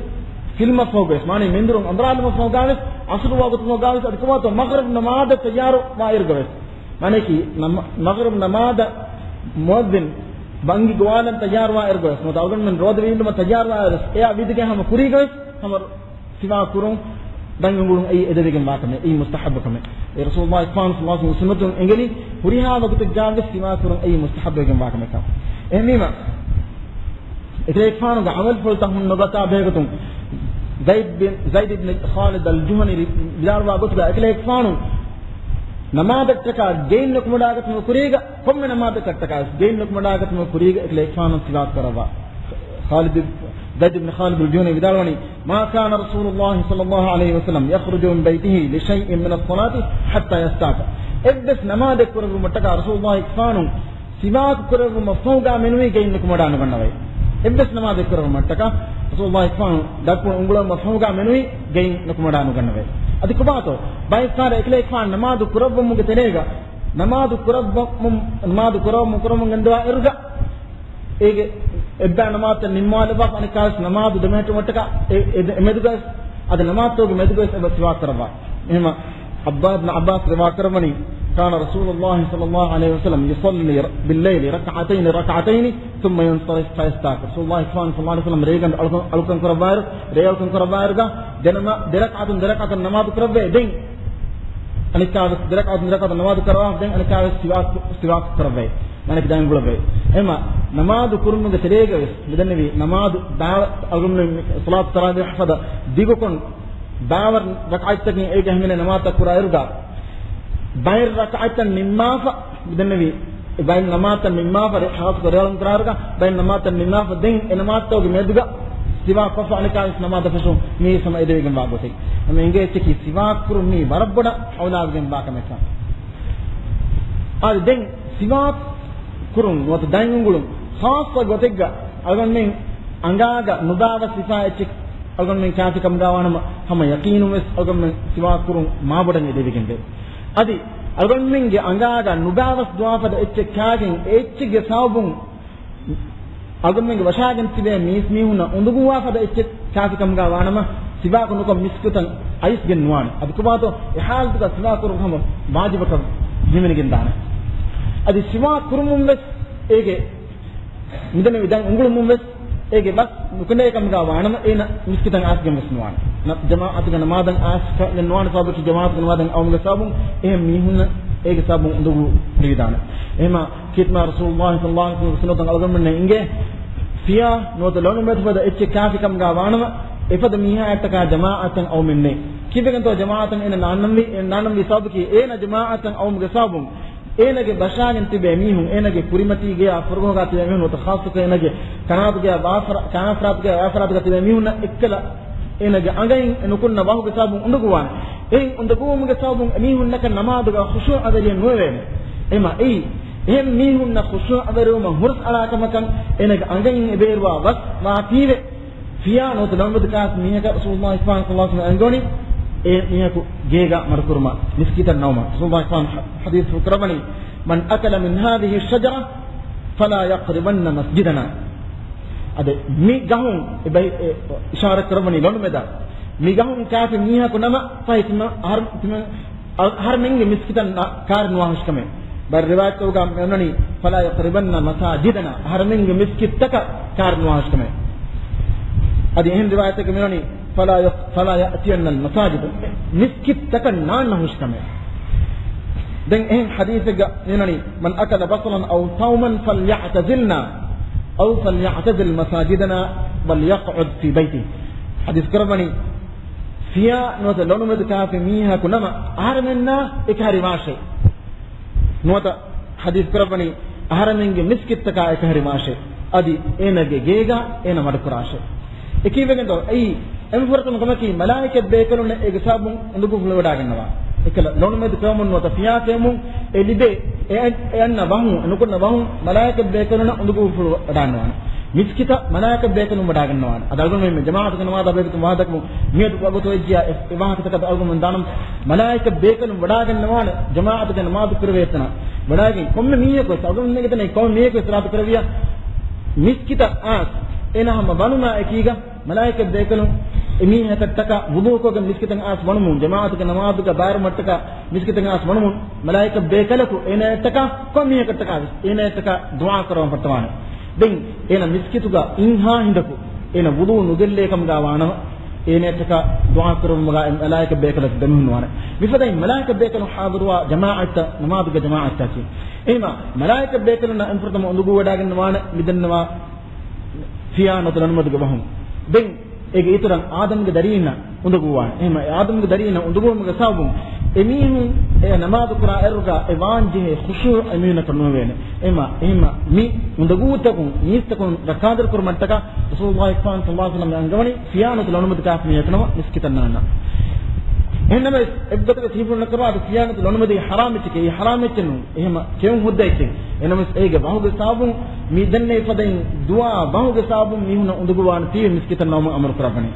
ފިލުމަށްފަހުގަވެސް، މާނައީ މެންދުރުން އަނބުރާލުމަށްފަހުގާވެސް، ޢަޞްރު ވަގުތުފަހުގާވެސް، އަދި ކޮބާތޯ މަޣްރިބް ނަމާދަށް ތައްޔާރުވާ އިރުގަވެސް، މާނައަކީ، ނަމަ-، މަޣްރިބް ނަމާދަށް މުއައްޒިން ބަންގި ގޮވާލަން ތައްޔާރުވާ އިރުގަވެސް، ނުވަތަ އަޅުގަނޑުމެން ރޯދަ ވީއްލުމަށް ތައްޔާރުވާ އިރުގަވެސް، އެއާ ވިދިގެން ހަމަ ކުރީގަވެސް، ހަމަ ސިވާކު ކުރުން، ދަތް އުނގުޅުން އެއީ އެދެވިގެންވާ ކަމެއް. އެއީ މުސްތަޙައްބު ކަމެއް. އެ ރަސޫލުﷲ ޞައްލަﷲު ޢަލައިހި ވަސައްލަމަ ސުންނަތުން އެނގެނީ، ހުރިހާ ވަގުތެއްގާވެސް ސިވާކު ކުރުން އެއީ މުސްތަޙައްބުވެގެންވާ ކަމެއްކަން. އެހެންވީމަ، އެކަލޭގެފާނުގެ ޢަމަލުފުޅުތައް ހުން ނުގަތާ ބެހޭގޮތުން، ޒައިދް ބިން، ޒައިދް ބިން ޚާލިދް އަލް ޖުހަނީ ވިދާޅުވާ ގޮތުގަ، އެކަލޭގެފާނު ނަމާދަށްޓަކާ ގެއިން ނުކުމެޑާގަތުމުގެ ކުރީގަ، ކޮންމެ ނަމާދަކަށްޓަކާ ގެއިން ނުކުމެޑާގަތުމުގެ ކުރީގަ އެކަލޭގެފާނު ސިވާކު ކުރައްވާ. ޚާލިދު، ޒައިދު ބިން ޚާލިދު އަލް ޖުހަނީ ވިދާޅުވަނީ، "ما كان رسول الله صلى الله عليه وسلم يخرج من بيته لشيء من الصلاة حتى يستاك." އެއްވެސް ނަމާދެއް ކުރެއްވުމަށްޓަކާ ރަސޫލުﷲ ގެފާނު ސިވާކު ކުރެއްވުމަށްފަހުގާ މެނުވީ ގެއިން ނުކުމެޑާ ނުގަންނަވައި. އެއްވެސް ނަމާދެއް ކުރެއްވުމަށްޓަކާ ރަސޫލުﷲ ގެފާނު ދަތްޕުޅު އުނގުޅުމަށްފަހުގާ މެނުވީ ގެއިން ނުކުމެޑާ ނުގަންނަވައި. އަދި ކޮބާތޯ؟ ބައެއްފަހަރަށް އެކަލޭގެފާނު ނަމާދު ކުރައްވުމުގެ ތެރޭގަ، ނަމާދު ކުރައްވަމުން، ނަމާދު ކުރައްވަމުން، ކުރައްވަމުން ގެންދަވާ އިރުގަ، އޭގެ އެއްބައި ނަމާދުތައް ނިންމާލައްވާފަ އަނެއްކާވެސް ނަމާދު ދެމެހެއްޓުމަށްޓަކާ އެ، އެ، އެ މެދުގަވެސް، އަދި ނަމާދުތަކުގެ މެދުގަވެސް އެބަ ސިވާކު ކުރައްވާ. އެހެންމަ ޢަބްދުﷲ ބިން ޢައްބާސް ރިވާ ކުރައްވަނީ، كان رسول الله صلى الله عليه وسلم يصلي بالليل ركعتين ركعتين ثم ينصرف فيستاك. ރަސޫލުﷲ ޞައްލަﷲު ޢަލައިހި ވަސައްލަމަ ރޭގަނޑު އަޅުކަން، އަޅުކަން ކުރައްވާއިރު، ރޭ އަޅުކަން ކުރައްވާއިރުގަ ދެނަމަ-، ދެރަކަޢަތުން ދެރަކަޢަތަށް ނަމާދު ކުރައްވައި ދެން އަނެއްކާވެސް ދެރަކަޢަތުން ދެރަކަޢަތަށް ނަމާދު ކުރައްވާ ދެން އަނެއްކާވެސް ސިވާކު، ސިވާކު ކުރައްވައި. މާނައަކީ ދަތް އުނގުޅައްވައި. އެހެންމަ ނަމާދު ކުރުމުގެ ތެރޭގަވެސް މިދެންނެވި ނަމާދު ބާވަ-، އަޅުގަނޑުމެން ޞަލާތު ތަރާވީޙް ފަދަ ދިގުކޮށް ބާވަރު ރަކަޢަތްތަކެއް އޭގެ ހިމެނޭ ނަމާދުތައް ކުރާއިރުގަ، ބައެއް ރަކަޢަތްތައް ނިންމާފަ މިދެންނެވި، ބައެއް ނަމާދުތައް ނިންމާފަ، ރޭ ޚާއްޞަކޮށް ރޭ އަޅުކަން ކުރާއިރުގަ، ބައެއް ނަމާދުތައް ނިންމާފަ ދެން އެ ނަމާދުތަކުގެ މެދުގަ ސިވާކު ކޮށްފަ އަނެއްކާވެސް ނަމާދަށް ފެށުން މީ ހަމަ އެދެވިގެންވާ ގޮތެއް. ހަމަ އެނގޭ އެއްޗަކީ ސިވާކު ކުރުން މީ ވަރަށް ބޮޑަށް އައުލާވެގެންވާ ކަމެއްކަން. އާދެ، ދެން ސިވާކު ކުރުން ނުވަތަ ދަތް އުނގުޅުން ޚާއްޞަ ގޮތެއްގަ އަޅުގަނޑުމެން އަނގާގަ ނުބާވަސް ވެފާ އެއްޗެއް އަޅުގަނޑުމެން ކާފިކަމުގާ ވާނަމަ، ހަމަ ޔަޤީނުން ވެސް އަޅުގަނޑުމެން ސިވާކު ކުރުން މާބޮޑަށް އެދެވިގެންވޭ. އަދި އަޅުގަނޑުމެންގެ އަނގާގަ ނުބާވަސް ދުވާފަދަ އެއްޗެއް ކާގެން އެ އެއްޗެއްގެ ސަބަބުން އަޅުގަނޑުމެންގެ ވަށާގެން ތިބޭ މީސްމީހުންނަށް އުނދަގޫވާފަދަ އެއްޗެއް ކާފިކަމުގާ ވާނަމަ، ސިވާކު ނުކޮށް މިސްކިތަށް އައިސްގެން ނުވާނެ. އަދި ކޮބާތޯ އެ ޙާލަތުގަ ސިވާކު ކުރުން ހަމަ ވާޖިބަކަށް ހިމެނިގެންދާނެ. އަދި ސިވާކު ކުރުމުން ވެސް އޭގެ މިދެންނެވި ދަތް އުނގުޅުމުން ވެސް އޭގެ ވަސް ނުކެނޑޭ ކަމުގާ ވާނަމަ، އޭނަ މިސްކިތަށް އައިސްގެން ވެސް ނުވާނެ. ނަ-، ޖަމާޢަތުގެ ނަމާދަށް އައިސްގެން ނުވާނެ، ސަބަބަކީ ޖަމާޢަތުގެ ނަމާދަށް އައުމުގެ ސަބަބުން އެހެން މީހުންނަށް އޭގެ ސަބަބުން އުނދަގޫ ހުރެވިދާނެ. އެހެންމަ ކީރިތި މާތް ރަސޫލުﷲ ޞައްލަﷲު ޢަލައިހި ވަސައްލަމަ ސުންނަތުން އަޅުގަނޑުމެންނަށް އެނގޭ، ފިޔާ ނުވަތަ ލޮނުމެދުފަދަ އެއްޗެއް ކާފިކަމުގާ ވާނަމަ، އެފަދަ މީހާއަށްޓަކާ ޖަމާޢަތަށް އައުމެއް ނެތް. ކީއްވެގެންތޯ ޖަމާޢަތަށް އޭނަ ނާންނަންވީ؟ އޭނަ ނާންނަންވީ ސަބަބަކީ އޭނަ ޖަމާޢަތަށް އައުމުގެ ސަބަބުން އޭނަގެ ބަށާގެން ތިބޭ މީހުން، އޭނަގެ ކުރިމަތީގަޔާ ފުރަގަހުގާ ތިބޭ މީހުން ނުވަތަ ޚާއްޞަކޮށް އޭނަގެ ކަނާތުގަޔާ ވާފަރާ-، ކަނާފަރާތުގަޔާ ވާފަރާތުގަ ތިބޭ މީހުންނަށް އެއްކަލަ އޭނަގެ އަނގައިން ނުކުންނަ ވަހުގެ ސަބަބުން އުނދަގޫވާނެ. އެހެން އުނދަގޫވުމުގެ ސަބަބުން އެމީހުންނަކަށް ނަމާދުގަ ޚުޝޫޢަވެރިއެއް ނުވެވޭނެ. އެމަ އެއީ، އެހެން މީހުންނަށް ޚުޝޫޢަވެރިވުމަށް ހުރަސްއަޅާ ކަމަކަށް އޭނަގެ އަނގައިން އެބޭރުވާ ވަސް ވާތީވެ، ފިޔާ ނުވަތަ ލޮނުމެދު ކާސް މީހަކަށް ރަސޫލުﷲ ޞައްލަﷲު ޢަލައިހި ވަސައްލަމަ އަންގަވަނީ އެ މީހަކު ގޭގަ މަޑުކުރުމަށް، މިސްކިތަށް ނައުމަށް. ރަސޫލުﷲ ޞައްލަﷲު ޢަލައިހި ވަސައްލަމަ ޙަދީޘް ކުރައްވަނީ، "من أكل من هذه الشجرة فلا يقربن مسجدنا." އަދި މި ގަހުން އެބައި-، އެ، އިޝާރަތް ކުރައްވަނީ ލޮނުމެދަށް. މި ގަހުން ކާފި މީހަކު ނަމަ، ފަހެ ތިމަ-، އަހަރު-، ތިމަ-، އަ-، އަހަރުމެންގެ މިސްކިތަށް ނަ-، ކާރި ނުވާހުށިކަމެއް. ބައެއް ރިވާޔަތްތަކުގަ މިވަނީ، "فلا يقربن مساجدنا"، އަހަރުމެންގެ މިސްކިތްތަކަށް ކާރި ނުވާހުށިކަމެއް. އަދި އެހެން ރިވާޔަތެއްގަ މިވަނީ، "فلا ي-، فلا يأتين المساجد"، މިސްކިތްތަކަށް ނާންނަހުށިކަމެއް. ދެން އެހެން ޙަދީޘެއްގަ މިވަނީ، "من أكل بصلا أو ثوما فليعتزلنا أو فليعتزل مساجدنا وليقعد في بيته." ޙަދީޘް ކުރައްވަނީ، ފިޔާ ނުވަތަ ލޮނުމެދު ކާފި މީހަކު ނަމަ، އަހަރެމެންނާ އެކަހެރި ވާށޭ. ނުވަތަ ޙަދީޘް ކުރައްވަނީ، އަހަރެމެންގެ މިސްކިތްތަކާ އެކަހެރި ވާށޭ. އަދި އޭނަގެ ގޭގާ އޭނަ މަޑުކުރާށޭ. އެކީވެގެންދޯ އެއީ އެންމެ ފުރަތަމަ ކަމަކީ، މަލާއިކަތް ބޭކަލުންނަށް އޭގެ ސަބަބުން އުނދަގޫފުޅު ވަޑާގަންނަވާ. އެކަލަ ލޮނުމެދު ކެއުމުން ނުވަތަ ފިޔާ ކެއުމުން އެ ލިބޭ އެ އަން-، އެ އަންނަ ވަހުން، އެ ނުކުންނަ ވަހުން މަލާއިކަތް ބޭކަލުންނަށް އުނދަގޫފުޅު ވަޑާންނަވާނެ. މިސްކިތަށް މަލާއިކަތް ބޭކަލުން ވަޑާގަންނަވާނެ. އަދި އަޅުގަނޑުމެން ޖަމާޢަތުގެ ނަމާދާ ބެހޭގޮތުން ވާހަކަ ދައްކަމުން މިއަދު ވަގުތު ވެއްޖިޔާ އެ، އެ ވާހަކަތަކަށް އަޅުގަނޑުމެން ދާނަމަ، މަލާއިކަތް ބޭކަލުން ވަޑާގަންނަވާނެ ޖަމާޢަތުގެ ނަމާދު ކުރެވޭ ތަނަށް. ވަޑާގެން ކޮންމެ މީހަކު ވެސް، އަޅުގަނޑުމެންގެ ތަނެއް ކޮންމެ މީހަކު ވެސް ޞަލާތު ކުރެވިޔާ މިސްކިތަށް އައިސް އޭނާ ހަމަ ވަނުމާ އެކީގަ، މަލާއިކަތް ބޭކަލުން އެމީހަކަށްޓަކާ ވުޟޫކޮށްގެން މިސްކިތަށް އައިސް ވަނުމުން، ޖަމާޢަތުގެ ނަމާދުގަ ބައިވެރިވުމަށްޓަކާ މިސްކިތަށް އައިސް ވަނުމުން، މަލާއިކަތް ބޭކަލަކު އޭނާއަށްޓަކާ ކޮންމެ މީހަކަށްޓަކާ ވެސް އޭނާއަށްޓަކާ ދުޢާ ކުރައްވަން ފައްޓަވާނެ. ދެން އޭނަ މިސްކިތުގަ އިންހާ ހިނދަކު އޭނަ ވުޟޫ ނުގެއްލޭ ކަމުގަ ވާނަމަ، އޭނާއަށްޓަކާ ދުޢާ ކުރުމުގަ މަލާއިކަތް ބޭކަލަކު ދެމިހުންނަވާނެ. މިފަދައިން މަލާއިކަތް ބޭކަލުން ޙާޟިރުވާ ޖަމާޢަތްތައް، ނަމާދުގެ ޖަމާޢަތްތަކީ. އެހެންވީމާ، މަލާއިކަތް ބޭކަލުންނަށް އެންމެ ފުރަތަމަ އުނދަގޫ ވަޑާގަންނަވާނެ މިދަންނަވާ ފިޔާ ނުވަތަ ލޮނުމެދުގެ ވަހުން. ދެން އޭގެ އިތުރަށް އާދަމްގެ ދަރީންނަށް އުނދަގޫވާނެ. އެހެންވީމާ، އެ އާދަމްގެ ދަރީންނަށް އުނދަގޫވުމުގެ ސަބަބުން އެމީހުން އެ ނަމާދު ކުރާ އިރުގަ އެ ވާންޖެހޭ ޚުޝޫޢު އެމީހުންނަކަށް ނުވެވޭނެ. އެހެންވީމާ، އެހެންވީމާ، މި އުނދަގޫތަކުން މީސްތަކުން ރައްކާތެރި ކުރުމަށްޓަކާ ރަސޫލުﷲ ޞައްލަﷲު ޢަލައިހި ވަސައްލަމަ އަންގަވަނީ ފިޔާ ނުވަތަ ލޮނުމެދު ކާފި މީހަކު ނަމަ މިސްކިތަށް ނާންނަން. އެހެންނަމަވެސް، އެއްގޮތަކަށް ތި ހީވަނީ ކުރާ ފިޔާ ނުވަތަ ލޮނުމެދު ޙަރާމް އެއްޗެކޭ. އެއީ ޙަރާމް އެއްޗެއް ނޫން. އެހެންވީމާ، ކެއުން ހުއްދަ އެއްޗެއް. އެހެންނަމަވެސް، އޭގެ ވަހުގެ ސަބަބުން މި ދެންނެވި ފަދައިން ދުވާ ވަހުގެ ސަބަބުން މީހުންނަށް އުނދަގޫވާނެ ތީވެ މިސްކިތަށް ނަމަ އަމުރު ކުރައްވަނީ.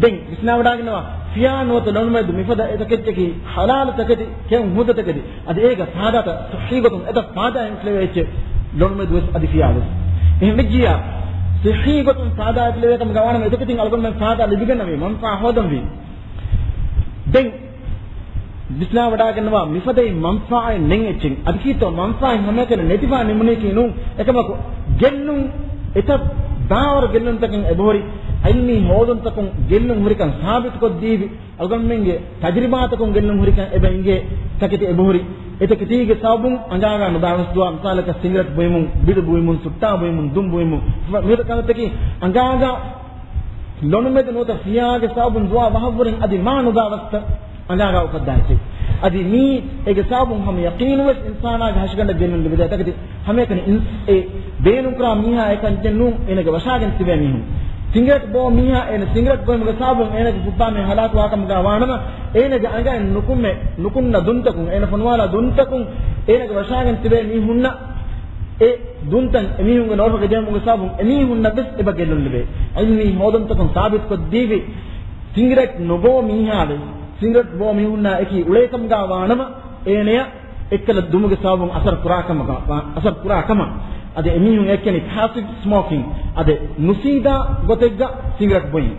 ދެން ވިސްނާވަޑާގަންނަވާ، ފިޔާ ނުވަތަ ލޮނުމެދު މިފަދަ އެތަކެއްޗަކީ ޙަލާލު ތަކެތި، ކެއުން ހުއްދަ ތަކެތި. އަދި އޭގަ ފާދާތައް ޞިއްޙީ ގޮތުން އެތައް ފާދާއެއް އުފުލެވޭ އެއްޗެއް ލޮނުމެދު ވެސް އަދި ފިޔާ ވެސް. އެހެން ވެއްޖިއްޔާ، ޞިއްޙީ ގޮތުން ފާދާ އުފުލެވޭ ކަމުގަ ވާނަމަ، އެތަކެތިން އަޅުގަނޑުމެން ފާދާ ލިބިގަންނަވީ، މަންފާ ހޯދަންވީ. ދެން ވިސްނާވަޑާގަންނަވާ، މިފަދައިން މަންފާއެއް ނެތް އެއްޗެއް. އަދި ކީއްތޯ މަންފާއެއް ހަމައެކަނި ނެތިފާ ނިމުނީކީ ނޫން. އެކަމަކު، ގެއްލުން އެތައް ބާވަރު ގެއްލުންތަކެއް އެބަހުރި، ޢިލްމީ ހޯދުންތަކުން ގެއްލުން ހުރިކަން ސާބިތުކޮށްދީވި، އަޅުގަނޑުމެންގެ ތަޖުރިބާތަކުން ގެއްލުން ހުރިކަން އެބަ އިނގޭ ތަކެތި އެބަހުރި. އެތަކެތީގެ ސަބަބުން އަނގާގާ ނުބާވަސްދުވާ، މިސާލަކަށް ސިނގިރެޓް ބުއިމުން، ބިޑު ބުއިމުން، ސުއްޓާ ބުއިމުން، ދުން ބުއިމުން، މިފަދަ ކަންތަކެއް އަނގާގާ ލޮނުމެދު ނުވަތަ ފިޔާގެ ސަބަބުން ދުވާ ވަހަށްވުރެން އަދި މާ ނުބާވަސްތައް އަނގާގާ އުފައްދާ އެއްޗެއް. އަދި މީ އޭގެ ސަބަބުން ހަމަ ޔަޤީނުވެސް އިންސާނާގެ ހަށިގަނޑަށް ގެއްލުން ލިބިދޭ ތަކެތި. ހަމައެކަނި އިން-، އެ ބޭނުންކުރާ މީހާ އެކަންޏެއް ނޫން، އޭނަގެ ވަށާގެން ތިބޭ މީހުން. ސިނގިރެޓް ބޯ މީހާ އޭނަ ސިނގިރެޓް ބޮއިމުގެ ސަބަބުން އޭނަގެ ފުއްބާމެން ހަލާކުވާ ކަމުގަ ވާނަމަ، އޭނަގެ އަނގައިން ނުކުމެ، ނުކުންނަ ދުންތަކުން، އޭނަ ފޮނުވާލާ ދުންތަކުން އޭނަގެ ވަށާގެން ތިބޭ މީހުންނަށް އެ ދުންތައް އެމީހުންގެ ނޯފަގަ ޖެހުމުގެ ސަބަބުން އެމީހުންނަށް ވެސް އެބަ ގެއްލުން ލިބޭ. ޢިލްމީ ހޯދުންތަކުން ސާބިތުކޮށްދީވި، ސިނގިރެޓް ނުބޯ މީހާ ވެސް ސިނގިރެޓް ބޯ މީހުންނާ އެކީ އުޅޭކަމުގަ ވާނަމަ، އޭނަޔަށް އެއްކަލަ ދުމުގެ ސަބަބުން އަސަރު ކުރާ ކަމަކަށް، އަސަރު ކުރާ ކަމަށް. އަދި އެމީހުން އެއްކެނި ޕާސިވް ސްމޯކިން، އަދި ނުސީދާ ގޮތެއްގަ ސިނގިރެޓް ބޮއިން.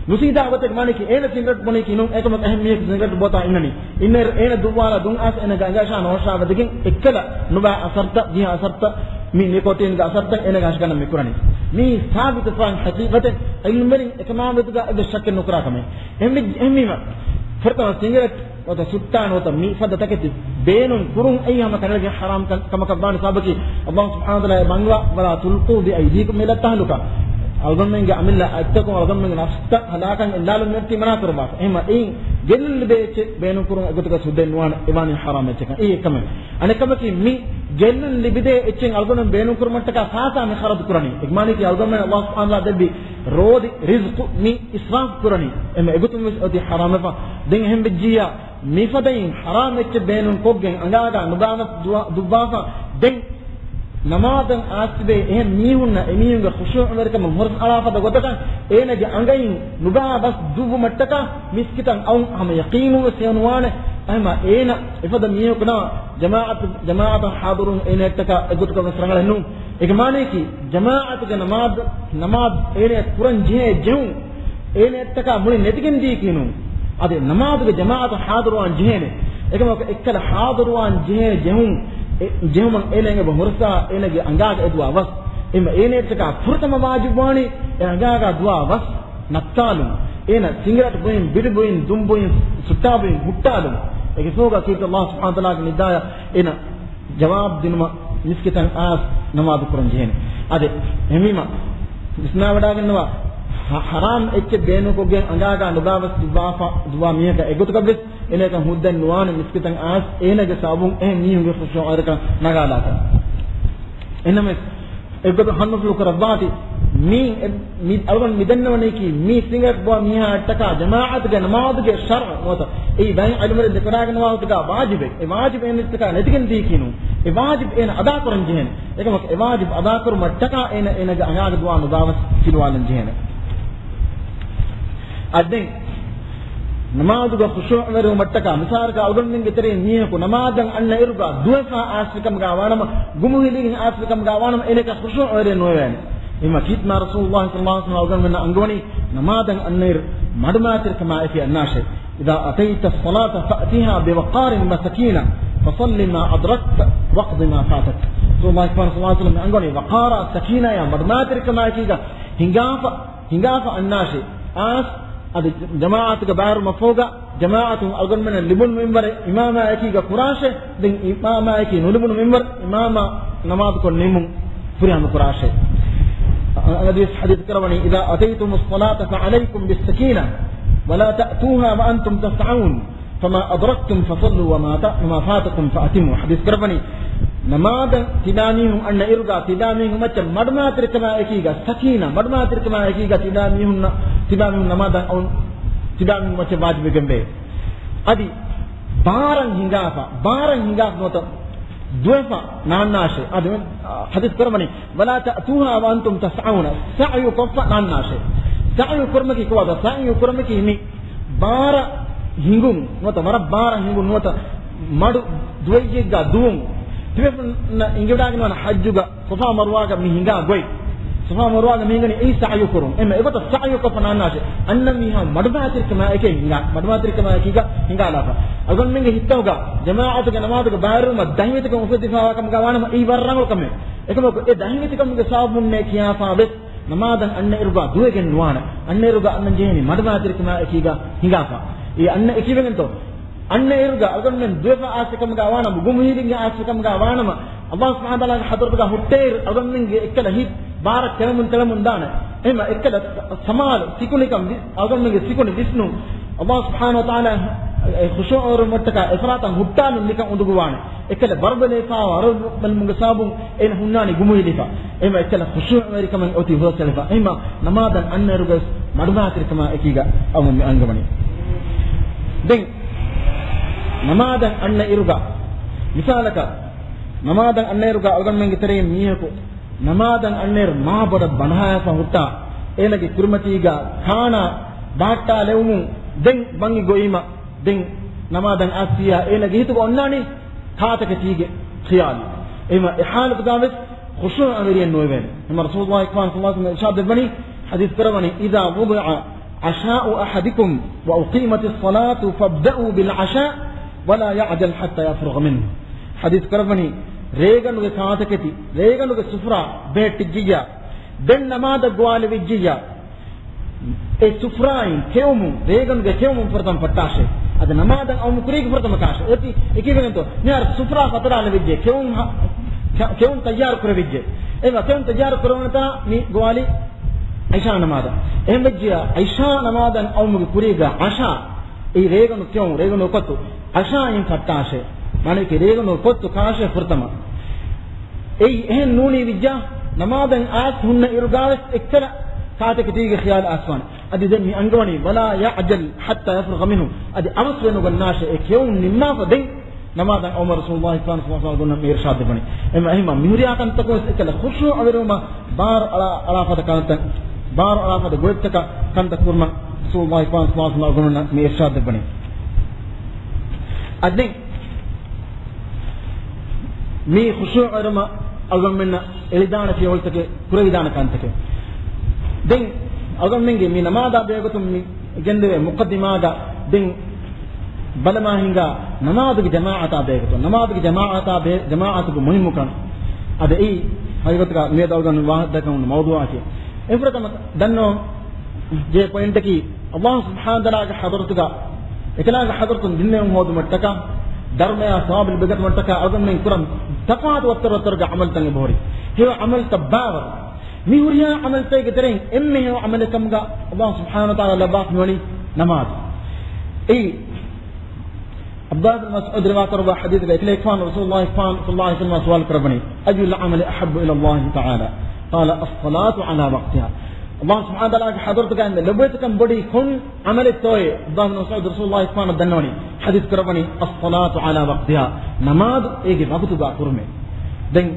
ނުސީދާ ގޮތެއް މާނައަކީ އޭނަ ސިނގިރެޓް ބޮނީކީ ނޫން، އެކަމަކު އެހެން މީހަކު ސިނގިރެޓް ބޯތާ އިންނަނީ. އިންނައިރު އޭނަ ދުއްވާލާ ދުން އައިސް އޭނަގެ އަނގައަށާ ނޯޝާވެދިގެން އެއްކަލަ ނުބާ އަސަރުތައް، ދިހަ އަސަރުތައް، މި ނިކޯޓީންގެ އަސަރުތައް އޭނަގެ ހަށިގަނޑަށް މި ކުރަނީ. މީ ސާބިތު ފަހަން ޙަޤީޤަތެއް، ޢިލްމުވެރިން އެކަމާމެދުގަ އެއްވެސް ޝައްކެއް ނުކުރާ ކަމެއް. އެހެންވީމަ، ފުރަތަމަ ސިނގިރެޓް ނުވަތަ ސުއްޓާ ނުވަތަ މި ފަދަ ތަކެތި ބޭނުން ކުރުން އެއީ ހަމަ ކަނޑައެޅިގެން ޙަރާމް ކަ-، ކަމަކަށް ވާނެ. ސަބަބަކީ، ﷲ ސުބްޙާނަހޫ ވަތަޢާލާ އެ ބަންގަވާ، "ولا تلقوا بأيديكم إلى التهلكة." އަޅުގަނޑުމެންގެ އަމިއްލަ އަތްތަކުން އަޅުގަނޑުމެންގެ ނަފްސްތައް ހަލާކަށް އެއްލާލުން ނެތި މަނާ ކުރައްވާފަ. އެހެންވީމަ އެއިން ގެއްލުން ލިބޭ އެއްޗެއް ބޭނުން ކުރުން އެގޮތުގަ ސުއްދައެއް ނުވާނެ، އެ ވާނީ ޙަރާމް އެއްޗަކަށް. އެއީ އެއްކަމެއް. އަނެއްކަމަކީ މި ގެއްލުން ލިބިދޭ އެއްޗެއް އަޅުގަނޑުމެން ބޭނުން ކުރުމަށްޓަކާ ފައިސާ މި ޚަރަދު ކުރަނީ. އެ މާނައަކީ އަޅުގަނޑުމެން ﷲ ސުބްޙާނަހޫ ވަތަޢާލާ ދެއްވި ރޯދި ރިޒްޤު މި އިސްރާފް ކުރަނީ. އެމަ އެގޮތުން ވެސް އޮތީ ޙަރާމްވެފަ. ދެން އެހެން ވެއްޖިއްޔާ، މިފަދައިން ޙަރާމް އެއްޗެއް ބޭނުން ކޮށްގެން އަނގާގާ ނުބާވަސް ދުވާ-، ދުއްވާފަ. ދެން ނަމާދަށް އައިސްތިބޭ އެހެން މީހުންނަށް އެމީހުންގެ ޚުޝޫޢުވެރިކަމުން ހުރަސްއަޅާ ފަދަ ގޮތަކަށް އޭނަގެ އަނގައިން ނުބާވަސް ދުއްވުމަށްޓަކާ މިސްކިތަށް އައުން ހަމަ ޔަޤީނުން ވެސް ހެޔޮނުވާނެ. އެހެންވީމަ އޭނަ އެފަދަ މީހަކު ނަމަ، ޖަމާޢަތު، ޖަމާޢަތަށް ޙާޟިރުވުން އޭނައަށްޓަކާ އެގޮތަކަށް ވެސް ރަނގަޅެއް ނޫން. އޭގެ މާނައަކީ، ޖަމާޢަތުގެ ނަމާދު، ނަމާދު އޭނަޔަށް ކުރަން ޖެހޭ ޖެހުން، އޭނަޔަށްޓަކާ މުޅި ނެތިގެން ދީކީ ނޫން. އަދި ނަމާދުގެ ޖަމާޢަތު ޙާޟިރުވާން ޖެހޭނެ. އެކަމަކު އެއްކަލަ ޙާޟިރުވާން ޖެހޭ ޖެހުން، އެ، ޖެހުމަށް އޭނަ އެނގޭ ހުރަސްއާ އޭނަގެ އަނގާގަ އެ ދުވާ ވަސް. އެމަ އޭނަޔަށްޓަކާ ފުރަތަމަ ވާޖިބުވާނީ އެ އަނގާގަ ދުވާ ވަސް ނައްތާލުން. އޭނަ ސިނގިރަޓް ބުއިން، ބިޑި ބުއިން، ދުން ބުއިން، ސުއްޓާ ބުއިން ހުއްޓާލުން. އޭގެ ސޯގަ ކީރިތި ﷲ ސުބްޙާނަހޫ ވަތަޢާލާގެ ނިދާޔަށް އޭނަ ޖަވާބު ދިނުމަށް މިސްކިތަށް އާސް ނަމާދު ކުރަން ޖެހޭނެ. އަދި އެހެންވީމަ، ވިސްނާވަޑާގަންނަވާ، ހަ-، ޙަރާމް އެއްޗެއް ބޭނުންކޮށްގެން އަނގާގާ ނުބާވަސް ދުވާފަ-، ދުވާ މީހަކަށް އެގޮތަކަށްވެސް އޭނަޔަކަށް ހުއްދައެއް ނުވާނެ މިސްކިތަށް އާސް އޭނަގެ ސަބަބުން އެހެން މީހުންގެ ޚުޝޫޢަށް ވަރަކަށް ނަގާލާކަށް. އެހެންނަމަވެސް، އެއްގޮތަށް ހަންނުފުޅު ކުރައްވާތި، މީ، މި އަޅުގަނޑު މި ދެންނެވަނީކީ، މީ ސިނގިރަޓް ބުއްވާ މީހާއަށްޓަކާ ޖަމާޢަތުގެ ނަމާދުގެ ޝަރުޢު ނުވަތަ އެއީ ބައެއް ޢިލްމުވެރިން ދެކެވަޑާގަންނަވާ ގޮތުގަ ވާޖިބެއް. އެ ވާޖިބު އޭނައަށްޓަކާ ނެތިގެން ދީކީ ނޫން. އެ ވާޖިބު އޭނަ އަދާކުރަން ޖެހޭނެ. އެކަމަކު އެ ވާޖިބު އަދާކުރުމަށްޓަކާ އޭނަ އޭނަގެ އަނގާގެ ދުވާ ނުބާވަސް ފިލުވާލަން ޖެހޭނެ. އަދި ދެން ނަމާދުގަ ޚުޝޫޢުވެރިވުމަށްޓަކާ މިސާލަކަށް އަޅުގަނޑުމެންގެ ތެރެއިން މީހަކު ނަމާދަށް އަންނަ އިރުގަ ދުވެފަ އާސްވިކަމުގަ ވާނަމަ، ގުމުހިލިގެން އާސްވިކަމުގަ ވާނަމަ، އޭނަޔަކަށް ޚުޝޫޢުވެރިއެއް ނުވެވޭނެ. އެހެންވީމަ ކީރިތި މާތް ރަސޫލުﷲ ޞައްލަﷲ ޢަލައިހި ވަސައްލަމަ އަޅުގަނޑުމެންނަށް އަންގަވަނީ ނަމާދަށް އަންނައިރު މަޑުމައިތިރިކަމާއެކީ އަންނާށޭ. إذا أتيت الصلاة فأتها بوقار وسكينة، فصل ما أدركت واقض ما فاتك. ރަސޫލުﷲ ޞައްލަﷲ ޢަލައިހި ވަސައްލަމަ އަންގަވަނީ ވަޤާރާ ސަކީނާޔާ މަޑުމައިތިރިކަމާއެކީގަ ހިނގާފަ، ހިނގާފަ އަންނާށޭ. އާސް، އަދި ޖަމާޢަތުގަ ބައިވެރިވުމަށްފަހުގަ، ޖަމާޢަތުން އަޅުގަނޑުމެންނަށް ލިބުނު މިންވަރެއް އިމާމާއެކީގަ ކުރާށޭ. ދެން އިމާމާއެކީ ނުލިބުނު މިންވަރު އިމާމާ ނަމާދުކޮށް ނިމުން ފުރިހަމަ ކުރާށޭ. އަ-، އަ-، އަދިވެސް ޙަދީޘް ކުރައްވަނީ، إذا أتيتم الصلاة فعليكم بالسكينة ولا تأتوها وأنتم تسعون، فما أدركتم فصلوا وما ت-، وما فاتكم فأتموا. ޙަދީޘް ކުރައްވަނީ، ނަމާދަށް ތިބާމީހުން އަންނަ އިރުގަ ތިބާމީހުން މައްޗަށް މަޑުމައިތިރިކަމާ އެކީގަ ސަކީނާ، މަޑުމައިތިރިކަމާ އެކީގަ ތިބާމީހުން، ތިބާމީހުން ނަމާދަށް އައުން، ތިބާމީހުން މައްޗަށް ވާޖިބުވެގެންވޭ. އަދި ބާރަށް ހިނގާފަ، ބާރަށް ހިނގާފަ ނުވަތަ ދުވެފަ ނާންނާށޭ. އަދި ޙަދީޘް ކުރައްވަނީ، ولا تأتوها وأنتم تسعون، ސަޢުޔު ކޮށްފަ ނާންނާށޭ. ސަޢުޔު ކުރުމަކީ ކޮބާތޯ؟ ސަޢުޔު ކުރުމަކީ މި ބާރަށް ހިނގުން ނުވަތަ ވަރަށް ބާރަށް ހިނގުން ނުވަތަ މަޑު ދުވެއްޔެއްގަ ދުވުން. ތިބޭފުޅުންނަށް އެނގިވަޑާގަންނަވާނެ ޙައްޖުގަ ޞަފާ މަރުވާގަ މި ހިނގާ ގޮތް. ޞަފާ މަރުވާގަ މި ހިނގަނީ އެއީ ސަޢުޔު ކުރުން. އެހެންވީމަ އެގޮތަށް ސަޢުޔު ކޮށްފަ ނާންނާށޭ. އަންނަ މީހާ މަޑުމައިތިރިކަމާއެކީ ހިނގާ، މަޑުމައިތިރިކަމާއެކީގަ ހިނގާލާފަ. އަޅުގަނޑުމެންގެ ހިތުގަ ޖަމާޢަތުގެ ނަމާދުގަ ބައިވެރިވުމަށް ދަހިވެތިކަން އުފެދިފައިވާ ކަމުގަ ވާނަމަ އެއީ ވަރަށް ރަނގަޅު ކަމެއް. އެކަމަކު އެ ދަހިވެތިކަމުގެ ސަބަބުންނޭ ކިޔާފަ ވެސް ނަމާދަށް އަންނަ އިރުގަ ދުވެގެން ނުވާނެ. އަންނަ އިރުގަ އަންނަން ޖެހޭނީ މަޑުމައިތިރިކަމާއެކީގަ ހިނގާފަ. އެ އަންނަ އެކީވެގެންތޯ؟ އަންނަ އިރުގަ އަޅުގަނޑުމެން ދުވެފަ އާސްވިކަމުގަ ވާނަމަ، ގުމުހިލިގެން އާސްވިކަމުގަ ވާނަމަ، ﷲ ސުބްޙާނަހޫ ވަތަޢާލާގެ ޙަޟްރަތުގަ ހުއްޓޭއިރު އަޅުގަނޑުމެންގެ އެއްކަލަ ހިތް ބާރަށް ކެޅަމުން ތެޅަމުން ދާނެ. އެހެންވީމަ އެއްކަލަ ސަމާލު ސިކުނޑިކަން ވި-، އަޅުގަނޑުމެންގެ ސިކުނޑި ވިސްނުން، ﷲ ސުބްޙާނަހޫ ވަތަޢާލާ އެ ޚުޝޫޢުވެރިވުމަށްޓަކާ އެފަރާތަށް ހުއްޓާލުން ނިކަން އުނދަގޫވާނެ. އެއްކަލަ ބަރުބަލިވެފައިވާ ވަރުބަލިވުމުގެ ސަބަބުން އޭނަ ހުންނާނީ ގުމުހިލިފަ. އެހެންވީމަ އެއްކަލަ ޚުޝޫޢުވެރިކަމެއް އޮތީ ހުރަސްއެޅިފަ. އެހެންވީމަ ނަމާދަށް އަންނައިރުގަވެސް މަޑުމައިތިރިކަމާ އެކީގަ އަޅުގަނޑު މި އަންގަވަނީ. ދެން ނަމާދަށް އަންނައިރުގަ، މިސާލަކަށް، ނަމާދަށް އަންނައިރުގަ އަޅުގަނޑުމެންގެ ތެރެއިން މީހަކު ނަމާދަށް އަންނައިރު މާ ބޮޑަށް ބަނޑާހައިފަ ހުއްޓާ، އޭނަގެ ކުރިމަތީގަ ކާނާ ބަހައްޓާލެވުމުން ދެން ބަނގި ގޮވީމަ، ދެން ނަމާދަށް އައިސްފިއްޔާ އޭނަގެ ހިތުގަ އޮންނާނީ ކާތަކެތީގެ ޚިޔާލު. އެހެންވީމަ އެ ޙާލަތުގަވެސް ޚުޝޫޢުވެރިއެއް ނުވެވޭނެ. އެހެންވީމަ ރަސޫލުﷲ ޞައްލަﷲ ޢަލައިހި ވަސައްލަމަ އިރްޝާދު ދެއްވަނީ، ޙަދީޘް ކުރައްވަނީ، إذا وضع عشاء أحدكم وأقيمت الصلاة فابدأوا بالعشاء ولا يعجل حتى يفرغ منه. ޙަދީޘް ކުރައްވަނީ، ރޭގަނޑުގެ ކާތަކެތި، ރޭގަނޑުގެ ސުފްރާ ބެހެއްޓިއްޖިއްޔާ، ދެން ނަމާދަށް ގޮވާލެވިއްޖިއްޔާ، އެ ސުފްރާއިން ކެއުމުން، ރޭގަނޑުގެ ކެއުމުން ފުރަތަމަ ފައްޓާށޭ. އަދި ނަމާދަށް އައުމުގެ ކުރީގެ ފުރަތަމަ ކާށޭ. އޭތި އެކީވެގެންތޯ؟ މިހާރު ސުފްރާ ފަތަރާލެވިއްޖެ، ކެއުން ހަ-، ކެ-، ކެއުން ތައްޔާރު ކުރެވިއްޖެ. އެހެންވީމަ ކެއުން ތައްޔާރު ކުރެވުނު ތަނަށް މި ގޮވާލީ ޢިޝާ ނަމާދަށް. އެހެންވެއްޖިއްޔާ، ޢިޝާ ނަމާދަށް އައުމުގެ ކުރީގަ ޢަޝާ، އެއީ ރޭގަނޑު ކެއުން، ރޭގަނޑު އުފައްދު، ޢަޝާއިން ފައްޓާށޭ. މާނައަކީ ރޭގަނޑު އުފައްދު ކާށޭ ފުރަތަމަ. އެއީ އެހެން ނޫނީ ވިއްޖާ، ނަމާދަށް އައިސް ހުންނަ އިރުގަވެސް އެއްކަލަ ކާތަކެތީގެ ޚިޔާލު އައިސްފާނެ. އަދި ދެން މި އަންގަވަނީ، ولا يعجل حتى يفرغ منه. އަދި އަވަސްވެ ނުގަންނާށޭ، އެ ކެއުން ނިންމާފަ ދެން ނަމާދަށް އައުމަށް ރަސޫލުﷲ ޞައްލަﷲ ޢަލައިހި ވަސައްލަމަ އަޅުގަނޑުމެންނަށް މި އިރްޝާދު ދެއްވަނީ. އެހެންވީމަ މިހުރިހާ ކަންތައް ވެސް އެއްކަލަ ޚުޝޫޢުވެރިވުމަށް ބާރު އަޅާ، އަޅާފަދަ ކަންތައް، ބާރު އަޅާފަދަ ގޮތްތަކަށް ކަންތައް ކުރުމަށް ރަސޫލުﷲ ޞައްލަﷲ ޢަލައިހި ވަސައްލަމަ އަޅުގަނޑުމެންނަށް މި އިރްޝާދު ދެއްވަނީ. އަދި މި ޚުޝޫޢުވެރިވުމަށް އަޅުގަނޑުމެންނަށް އެޅިދާނެ ފިޔަވަޅުތަކެއް، ކުރެވިދާނެ ކަންތަކެއް. ދެން އަޅުގަނޑުމެންގެ މި ނަމާދާ ބެހޭގޮތުން މި ގެންދެވޭ މުޤައްދިމާގަ ދެން ބަލަމާ ހިނގާ ނަމާދުގެ ޖަމާޢަތާ ބެހޭގޮތުން، ނަމާދުގެ ޖަމާޢަތާ ބެ-، ޖަމާޢަތުގެ މުހިއްމުކަން. އަދި އެއީ ހަގީގަތުގަ މިއަދު އަޅުގަނޑު ވާހަކަ ދައްކަމުން މައުޟޫޢަކީ. އެންފުރަތަމަ ދަންނަވަން ޖެހޭ ޕޮއިންޓަކީ، ﷲ ސުބްޙާނަހޫ ވަތަޢާލާގެ ޙަޟްރަތުގަ އެކަލާނގެ ޙަޟްރަތުން ދިންނެވުން ހޯދުމަށްޓަކާ، ދަރުމަޔާ ސަވާބު ލިބިގަތުމަށްޓަކާ އަޅުގަނޑުމެން ކުރަން ތަފާތު ވައްތަރުވައްތަރުގެ ޢަމަލުތައް އެބަހުރި. ހެޔޮ ޢަމަލުތައް ބާވަރު. މި ހުރިހާ ޢަމަލުތަކުގެ ތެރެއިން އެންމެ ހެޔޮ ޢަމަލެއް ކަމުގަ ﷲ ސުބްޙާނަހޫ ވަތަޢާލާ ލައްވާފަ މިވަނީ ނަމާދު. އެއީ ޢަބްދުﷲ ބިން މަސްޢޫދު ރިވާކުރައްވާ ޙަދީޘްގަ އެކަލޭގެފާނު ރަސޫލުﷲ ފާން ޞައްލަﷲ ޢަލައިހި ވަސައްލަމަ ސުވާލު ކުރައްވަނީ، "أي العمل أحب إلى الله تعالى؟" قال، "الصلاة على وقتها." ﷲ ސުބްޙާނަހޫ ވަތަޢާލާގެ ޙަޟްރަތުގަ އެންމެ ލޮބުވެތިކަން ބޮޑީ ކޮން ޢަމަލެއްތޯއޭ؟ ޢަބްދުﷲ ބިން މަސްޢޫދު ރަސޫލުﷲ ފާނަށް ދަންނަވަނީ، ޙަދީޘް ކުރައްވަނީ، "الصلاة على وقتها." ނަމާދު އޭގެ ވަގުތުގަ ކުރުމޭ. ދެން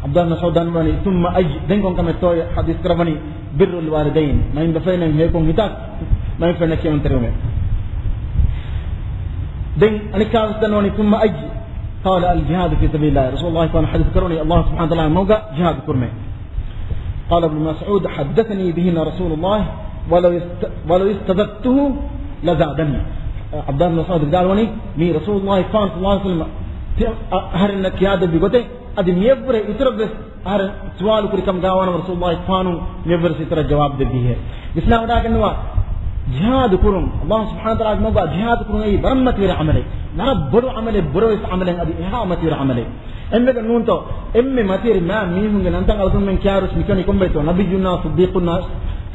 ޢަބްދުﷲ ބިން މަސްޢޫދު ދަންނަވަނީ، "ثم أي؟" ދެން ކޮން ކަމެއްތޯއޭ؟ ޙަދީޘް ކުރައްވަނީ، "بر الوالدين." މައިންބަފައިންނަށް ހެޔޮކޮށް ހިތާ، މައިންބަފައިންނަށް ކިޔަމަންތެރިވުމޭ. ދެން އަނެއްކާވެސް ދަންނަވަނީ، "ثم أي؟" قال، "الجهاد في سبيل الله." ރަސޫލުﷲ ފާނު ޙަދީޘް ކުރައްވަނީ، ﷲ ސުބްޙާނަހޫ ވަތަޢާލާގެ މަގުގަ ޖިހާދު ކުރުމޭ. قال ابن مسعود، "حدثني بهن رسول الله ولو است-، ولو استزدته لزادني." ޢަބްދުﷲ ބިން މަސްޢޫދު ވިދާޅުވަނީ، މީ ރަސޫލުﷲ ފާނު ޞައްލަﷲ ޢަލައިހި ވަސައްލަމަ ތި-، އަ-، އަހަރެންނަށް ކިޔާދެއްވި ގޮތެއް، އަދި މިއަށްވުރެ އިތުރަށްވެސް އަހަރެން ސުވާލު ކުރި ކަމުގަ ވާނަމަ، ރަސޫލުﷲ ފާނު މިއަށްވުރެ އިތުރަށް ޖަވާބު ދެއްވިހެއް. ވިސްނާވަޑައިގަންނަވާ، ޖިހާދު ކުރުން، ﷲ ސުބްޙާނަހޫ ވަތަޢާލާގެ މަގުގަ ޖިހާދު ކުރުން އެއީ ވަރަށް މަތިވެރި ޢަމަލެއް. ވަރަށް ބޮޑު ޢަމަލެއް، ބުރަވެސް ޢަމަލެއް، އަދި އެހާ މަތިވެރި ޢަމަލެއް. އެންމެގަ ނޫންތޯ، އެންމެ މަތިވެރި މާ މީހުންގެ ނަންތައް އަޅުގަނޑުމެން ކިޔާރުސް މިކަނި ކޮންބައިތޯ، ނަބިއްޔުންނާ، ޞިއްދީޤުންނާ،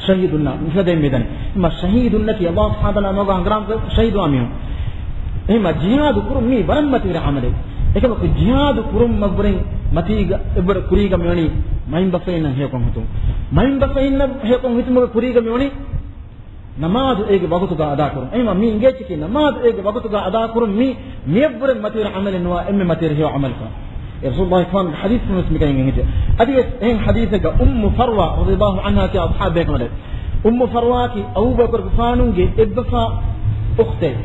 ޝަހީދުންނާ، މިފަދައިން މިދަނީ. އެމަ ޝަހީދުންނަކީ ﷲ ސުބްޙާނަހޫ ވަތަޢާލާ މަގުގަ ހަނގުރާމަ ޝަހީދުވާ މީހުން. އެހެމަ ޖިހާދު ކުރުން މީ ވަރަށް މަތިވެރި ޢަމަލެއް. އެކަމަކު ޖިހާދު ކުރުން މަގުރެން މަތީގަ އެއްވަރު ކުރީގަ މިވަނީ މައިންބަފައިންނަށް ހެޔޮކޮށް ހިތުން. މައިންބަފައިންނަށް ހެޔޮކޮށް ހިތުމުގެ ކުރީގަ މިވަނީ ނަމާދު އޭގެ ވަގުތުގަ އަދާކުރުން. އެހެމަ މީ އިނގޭ އެއްޗަކީ ނަމާދު އޭގެ ވަގުތުގަ އަދާކުރުން މީ މިއަށްވުރެ މަތިވެރި ޢަމަލެއް ނުވާ އެންމެ މަތިވެރި ހެޔޮ ޢަމަލަކަށް. އެ ރަސޫލުﷲ ފާނުގެ ޙަދީޘް ފުނުސް މިކަން އެނގިއްޖެ. އަދިވެސް އެހެން ޙަދީޘެއްގަ އުއްމު ފަރުވާ ރަޟިޔަﷲ ޢަންހާ ކިޔާ އަޞްޙާބު ބޭކަނބަލެއް. އުއްމު ފަރުވާއަކީ އަބޫބަކުރުގެފާނުގެ އެއްބަފާ އުޚްތެއް.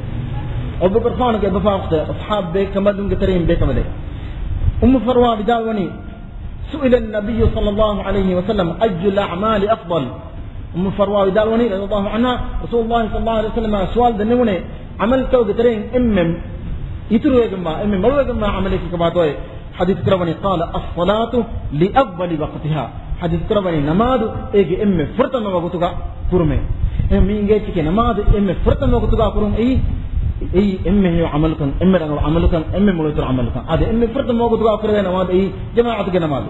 އަބޫބަކުރުގެފާނުގެ އެއްބަފާ އުޚްތެއް. އަޞްޙާބު ބޭކަނބަލުންގެ ތެރެއިން ބޭކަނބަލެއް. އުއްމު ފަރުވާ ވިދާޅުވަނީ، سئل النبي صلى الله عليه وسلم أي الأعمال أفضل؟ އުއްމު ފަރުވާ ވިދާޅުވަނީ، ރަޟިޔަﷲ ޢަންހާ، ރަސޫލުﷲ ޞައްލަﷲ ޢަލައިހި ވަސައްލަމަށް ސުވާލު ދެންނެވުނޭ، ޢަމަލުތަކުގެ ތެރެއިން އެންމެ އިތުރުވެގެންވާ، އެންމެ މޮޅުވެގެންވާ ޢަމަލެއް ކޮބާތޯއޭ؟ ޙަދީޘް ކުރައްވަނީ، قال، الصلاة لأول وقتها. ޙަދީޘް ކުރައްވަނީ ނަމާދު އޭގެ އެންމެ ފުރަތަމަ ވަގުތުގަ ކުރުމޭ. އެހެން މީ އިނގޭ އެއްޗަކީ ނަމާދު އެންމެ ފުރަތަމަ ވަގުތުގަ ކުރުން އެއީ، އެއީ އެންމެ ހެޔޮ ޢަމަލުކަން، އެންމެ ރަނގަޅު ޢަމަލުކަން، އެންމެ މޮޅުވިތުރު ޢަމަލުކަން. އާދެ، އެންމެ ފުރަތަމަ ވަގުތުގަ ކުރެވޭ ނަމާދު އެއީ ޖަމާޢަތުގެ ނަމާދު.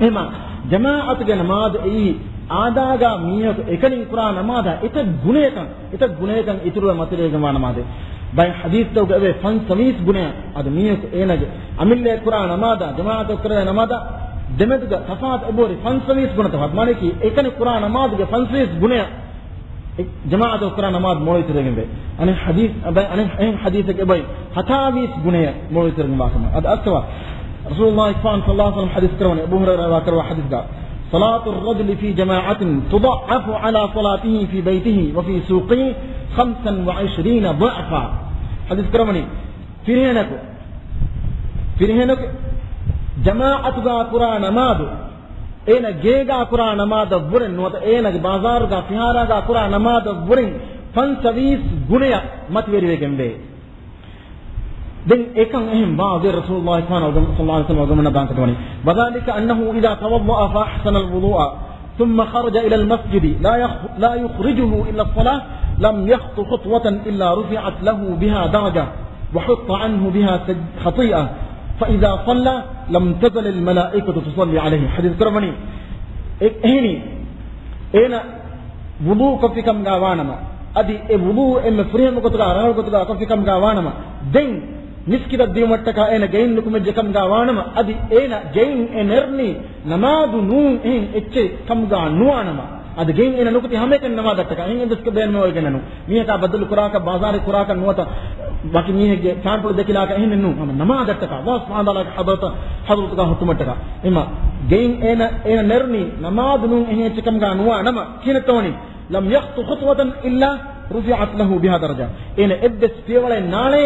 އެހެމަ ޖަމާޢަތުގެ ނަމާދު އެއީ އާދާގަ މީހަކު އެކަނިން ކުރާ ނަމާދާ އެތައް ގުނަޔަކަށް، އެތައް ގުނަޔަކަށް އިތުރުވެ މަތިވެރިވެގެންވާ ނަމާދެއް. ބައެއް ޙަދީޘްތަކުގަ އެވޭ ފަންސަވީސް ގުނަޔަށް. އަދި މީހަކު އޭނާގެ އަމިއްލައަށް ކުރާ ނަމާދާ ޖަމާޢަތަށް ކުރެވޭ ނަމާދާ ދެމެދުގަ ތަފާތު އެބަހުރި ފަންސަވީސް ގުނަ ތަފާތު. މާނައަކީ އެކަނި ކުރާ ނަމާދުގެ ފަންސަވީސް ގުނަޔަށް އެ ޖަމާޢަތަށް ކުރާ ނަމާދު މޮޅުވިތުރެގެންވޭ. އަނެއް ޙަދީޘް، އަނެއް، އަނެއް ޙަދީޘެއްގަ އެބައި ހަތާވީސް ގުނަޔަށް މޮޅުވިތުރެގެންވާ ކަމަށް. އަދި އަސްތުވާ ރަސޫލުﷲ ޞައްލަﷲ ޢަލައިހި ވަސައްލަމަ ޙަދީޘް ކުރައްވަނީ، އަބޫ ހުރައިރާ ރިވާކުރައްވާ ޙަދީޘްގަ، صلاة الرجل في جماعة تضعف على صلاته في بيته وفي سوقه خمسا وعشرين ضعفا. ޙަދީޘް ކުރައްވަނީ، ފިރިހެނަކު، ފިރިހެނަކު ޖަމާޢަތުގަ ކުރާ ނަމާދު، އޭނަ ގޭގަ ކުރާ ނަމާދަށްވުރެން ނުވަތަ އޭނަގެ ބާޒާރުގަ ފިހާރައިގަ ކުރާ ނަމާދަށްވުރެން ފަންސަވީސް ގުނަޔަށް މަތިވެރިވެގެންވޭ. ދެން އެކަން އެހެން ވާ އިރު ރަސޫލުﷲ ޞައްލަﷲ ޢަލައިހި ވަސައްލަމަ އަޅުގަނޑުމެންނަށް ބަޔާން ކޮށްދެވަނީ، وذلك أنه إذا توضأ فأحسن الوضوء ثم خرج إلى المسجد لا يخ-، لا يخرجه إلا الصلاة لم يخط خطوة إلا رفعت له بها درجة وحط عنه بها سج-، خطيئة فإذا صلى لم تزل الملائكة تصلي عليه. ޙަދީޘް ކުރައްވަނީ، އެ-، އެހެނީ، އޭނަ ވުޟޫ ކޮށްފިކަމުގަ ވާނަމަ، އަދި އެ ވުޟޫ އެންމެ ފުރިހަމަ ގޮތުގަ ރަނގަޅު ގޮތުގަ ކޮށްފިކަމުގަ ވާނަމަ، ދެން މިސްކިތަށް ދިޔުމަށްޓަކާ އޭނަ ގެއިން ނުކުމެއްޖެ ކަމުގަ ވާނަމަ، އަދި އޭނަ ގެއިން އެ ނެރުނީ ނަމާދު ނޫން އެހެން އެއްޗެއް ކަމުގަ ނުވާނަމަ، އަދި ގެއިން އޭނަ ނުކުތީ ހަމައެކަނި ނަމާދަށްޓަކާ، އެހެން އެއްވެސް ބޭނުމެއް އޮވެގެން ނޫން. މީހަކާ ބައްދަލު ކުރާކަށް، ބާޒާރެއް ކުރާކަށް ނުވަތަ ވަކި މީހެއްގެ ފާންޕުޅު ދެކިލާކަށް އެހެނެއް ނޫން. ހަމަ ނަމާދަށްޓަކާ، ﷲ ސުބްޙާނަހޫ ވަތަޢާލާގެ ޙަޟްރަތަށް، ޙަޟްރަތުގަ ހުއްޓުމަށްޓަކާ. އެމަ ގެއިން އޭނަ، އޭނަ ނެރުނީ ނަމާދު ނޫން އެހެން އެއްޗެއް ކަމުގަ ނުވާ ނަމަ، ކިހިނެއްތޯ ވަނީ؟ لم يخط خطوة إلا رفعت له بها درجة. އޭނަ އެއްވެސް ފިޔަވަޅެއް ނާޅޭ،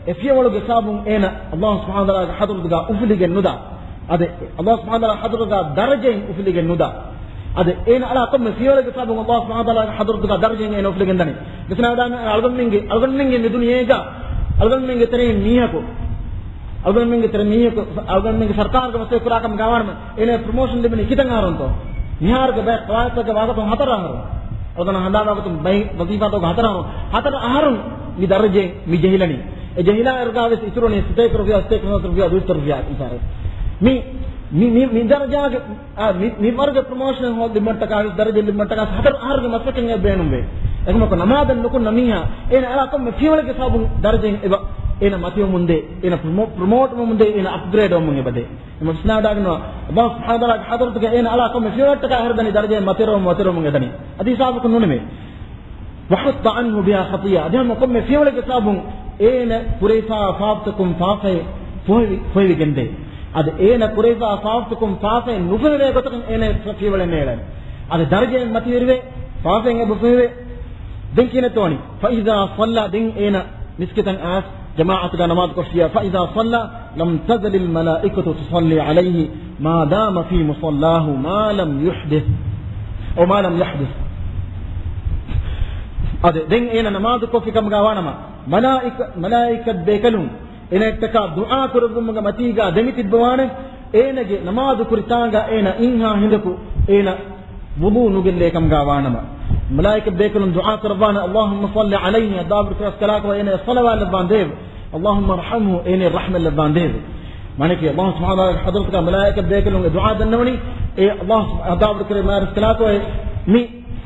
އެ ފިޔަވަޅުގެ ސަބަބުން އޭނަ ﷲ ސުބްޙާނަހޫ ވަތަޢާލާގެ ޙަޟްރަތުގަ އުފުލިގެން ނުދާ. އަދި އަﷲ ސުބްޙާނަހޫ ވަތަޢާލާ ޙަޟްރަތުގަ ދަރަޖައެއް އުފުލިގެން ނުދާ. އަދި އޭނަ އަޅާ ކޮންމެ ފިޔަވަޅެއްގެ ސަބަބުން އަﷲ ސުބްޙާނަހޫ ވަތަޢާލާ ޙަޟްރަތުގަ ދަރަޖައެއް އޭނަ އުފުލިގެން ދަނީ. ވިސްނާވަޑައިގަންނަވާ އަޅުގަނޑުމެންގެ، އަޅުގަނޑުމެންގެ މި ދުނިޔޭގަ އަޅުގަނޑުމެންގެ ތެރެއިން މީހަކު، އަޅުގަނޑުމެންގެ ތެރެ މީހަކު، އަޅުގަނޑުމެންގެ ސަރުކާރުގަ މަސައްކަތް ކުރާ ކަމަށް ގާވާނަމަ، އޭނަ ޕްރޮމޯޝަން ލިބެނީ ކިތައް އަހަރުންތޯ؟ މިހާރުގެ ބައެއް ޤަވާޢިދުތަކުގެ ވާހަކަތައް ހަތަރު އަހަރު. އަޅުގަނޑު ހަނދާންވާގޮތުން ބައި ވަޒީފާތަކުގެ ހަތަރު އަހަރު، ހަތަރު އަހަރުން މި ދަރަޖައެއް މި ޖެހިލަނީ. އެ ޖެހިލާއިރުގަ ވެސް އިތުރުވަނީ ސަތޭކަ ރުފިޔާ، ސަތޭކަ ސަތޭކަ ރުފިޔާ، ދުއިސައްތަ ރުފިޔާ އިންސާރެ. މި، މި، މި، މި ދަރަޖާގެ، އާ، މި، މި ވަރުގެ ޕްރޮމޯޝަން ހޯ ލިބުމަށްޓަކާ ވެސް، ދަރަޖަ ލިބުމަށްޓަކާ ހަތަރު އަހަރުގެ މަސައްކަތް ބޭނުންވޭ. އެކަމަކު ނަމާދަށް ނުކުންނަ މީހާ، އޭނަ އަޅާ ކޮންމެ ފިޔަވަޅެއްގެ ސަބަބުން ދަރަޖައެއް އެބަ، އޭނަ މަތިވަމުންދޭ، އޭނަ ޕްރޮމޯ-، ޕްރޮމޯޓް ވަމުންދޭ، އޭނަ އަޕްގްރޭޑް ވަމުން އެބަދޭ. އެމަ ވިސްނާވަޑައިގަންނަވާ، އަﷲ ސުބްޙާނަހޫ ވަތަޢާލާގެ ޙަޟްރަތުގަ އޭނަ އަޅާ ކޮންމެ ފިޔަވަޅަށްޓަކާ އަހަރު ދަނީ ދަރަޖައެއް މަތިވެރިވަމުން، މަތިވެރިވަމުން އެދަނީ. އަދި ހިސާބަކުން ނޫނެމޭ. وحط عنه بها خطيئة. އަދި ހަމަ ކޮންމެ ފިޔަވަޅެއްގެ ސަބަބުން އޭނަ ކުރެވިފާ ފާފަތަކުން ފާފައެއް ފޮހެވި-، ފޮހެވިގެންދޭ. އަދި އޭނަ ކުރެވިފާ ފާފަތަކުން ފާފައެއް ނުފޮހެވޭ ގޮތަކަށް އޭނަ ފިޔަވަޅެއް ނޭޅޭ. އަދި ދަރަޖައެއް މަތިވެރިވޭ، ފާފައެއް އެބަ ފޮހެވޭ. ދެން ކިހިނެއްތޯ ވަނީ؟ فإذا صلى، ދެން އޭނަ މިސްކިތަށް އައިސް ޖަމާޢަތުގަ ނަމާދު ކޮށިއްޔާ، فإذا صلى لم تزل الملائكة تصلي عليه ما دام في مصلاه ما لم يحدث، أو ما لم يحدث. އަދި ދެން އޭނަ ނަމާދު ކޮށްފި ކަމުގަ ވާނަމަ، މަލާއިކަ-، މަލާއިކަތް ބޭކަލުން އޭނައަށްޓަކާ ދުޢާ ކުރެއްވުމުގެ މަތީގަ ދެމިތިއްބަވާނެ. އޭނަގެ ނަމާދު ކުރިތާނގަ އޭނަ އިންހާ ހިނދަކު އޭނަ ވުޟޫ ނުގެއްލޭ ކަމުގަ ވާނަމަ، މަލާއިކަތް ބޭކަލުން ދުޢާ ކުރައްވާނެ، اللهم صل عليه، ހައްދާބުރި ކުރަސްކަލާކޮ އޭނަ ޞަލަވާތް ލައްވާނދޭވެ. اللهم ارحمه، އޭނަ ރަޙްމަތް ލައްވާނދޭވެ. މާނައަކީ، އަﷲ ސުބްޙާނަހޫ ވަތަޢާލާގެ ޙަޟްރަތުގަ މަލާއިކަތް ބޭކަލުންގެ ދުޢާ ދަންނަވަނީ، އޭ އަﷲ ސުބް-، ހައްދާބުރި ކުރެއްވި މާރިސްކަލާކޮ މި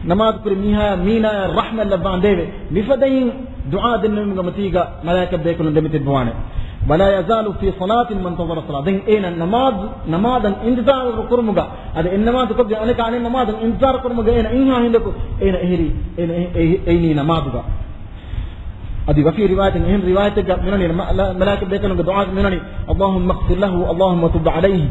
ނަމާދު ކުރި މީހާ މީނާޔަށް ރަޙްމަތް ލައްވާނދޭވެ. މިފަދައިން ދުޢާ ދެންނެވުމުގެ މަތީގަ މަލާއިކަތް ބޭކަލުން ދެމިތިއްބަވާނެ. ولا يزال في صلاة من انتظر الصلاة. ދެން އޭނަ ނަމާދު، ނަމާދަށް އިންތިޒާރު ކުރުމުގަ، އަދި އެއް ނަމާދު ކޮށްގެން އަނެކާ އަނެއް ނަމާދަށް އިންތިޒާރު ކުރުމުގަ އޭނަ އިންހާ ހިނދަކު އޭނަ އެހެރީ، އޭނަ އެ-، އެ-، އެއިނީ ނަމާދުގަ. އަދި وفي رواية، އެހެން ރިވާޔަތެއްގަ މިނަނީ، މަ-، ލަ-، މަލާއިކަތް ބޭކަލުންގެ ދުޢާ މިނަނީ، اللهم اغفر له، اللهم تب عليه.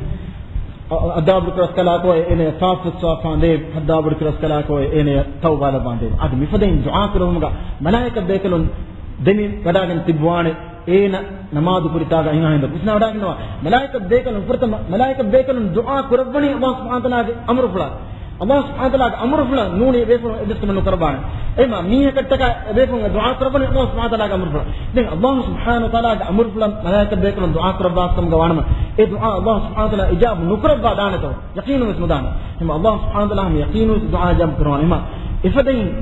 އަ-، އަ-، ހައްދާބުރި ކުރަސްކަލާކޮ އޭނަ ފާފަ ފުއްސަވާފާނދޭ، ހައްދާބުރި ކުރަސްކަލާކޮ އޭނަ ތައުބާ ލައްވާނދޭ. އަދި މިފަދައިން ދުޢާ ކުރެއްވުމުގަ މަލާއިކަތް ބޭކަލުން ދެމި ވަޑައިގެން ތިއްބަވާނެ. އޭނަ ނަމާދު ކުރިތާގަ އިންހާ ހިނދަކު. ވިސްނާވަޑައިގަންނަވާ، މަލާއިކަތް ބޭކަލުން ފުރަތަމަ، މަލާއިކަތް ބޭކަލުން ދުޢާ ކުރައްވަނީ އަﷲ ސުބްޙާނަހޫ ވަތަޢާލާގެ އަމުރުފުޅާ. އަﷲ ސުބްޙާނަހޫ ވަތަޢާލާގެ އަމުރުފުޅަށް ނޫނީ އެބޭފުޅުން އެއްވެސް ކަމެއް ނުކުރައްވާނެ. އެމަ މީހަކަށްޓަކާ އެބޭފުޅުން ދުޢާ ކުރައްވަނީ އަﷲ ސުބްޙާނަހޫ ވަތަޢާލާގެ އަމުރުފުޅަށް. ދެން އަﷲ ސުބްޙާނަހޫ ވަތަޢާލާގެ އަމުރުފުޅަށް މަލާއިކަތް ބޭކަލުން ދުޢާ ކުރައްވާ ކަމުގަ ވާނަމަ، އެ ދުޢާ އަﷲ ސުބްޙާނަހޫ ވަތަޢާލާ އިޖާބު ނުކުރައްވާ ދާނެތޯ؟ ޔަޤީނުން ވެސް ނުދާނެ. އެމަ އަﷲ ސުބްޙާނަހޫ ވަތަޢާލާ ހަމަ ޔަޤީނުން ވެސް ދުޢާ އިޖާބު ކުރައްވާނެ. އެމަ އެފަދައިން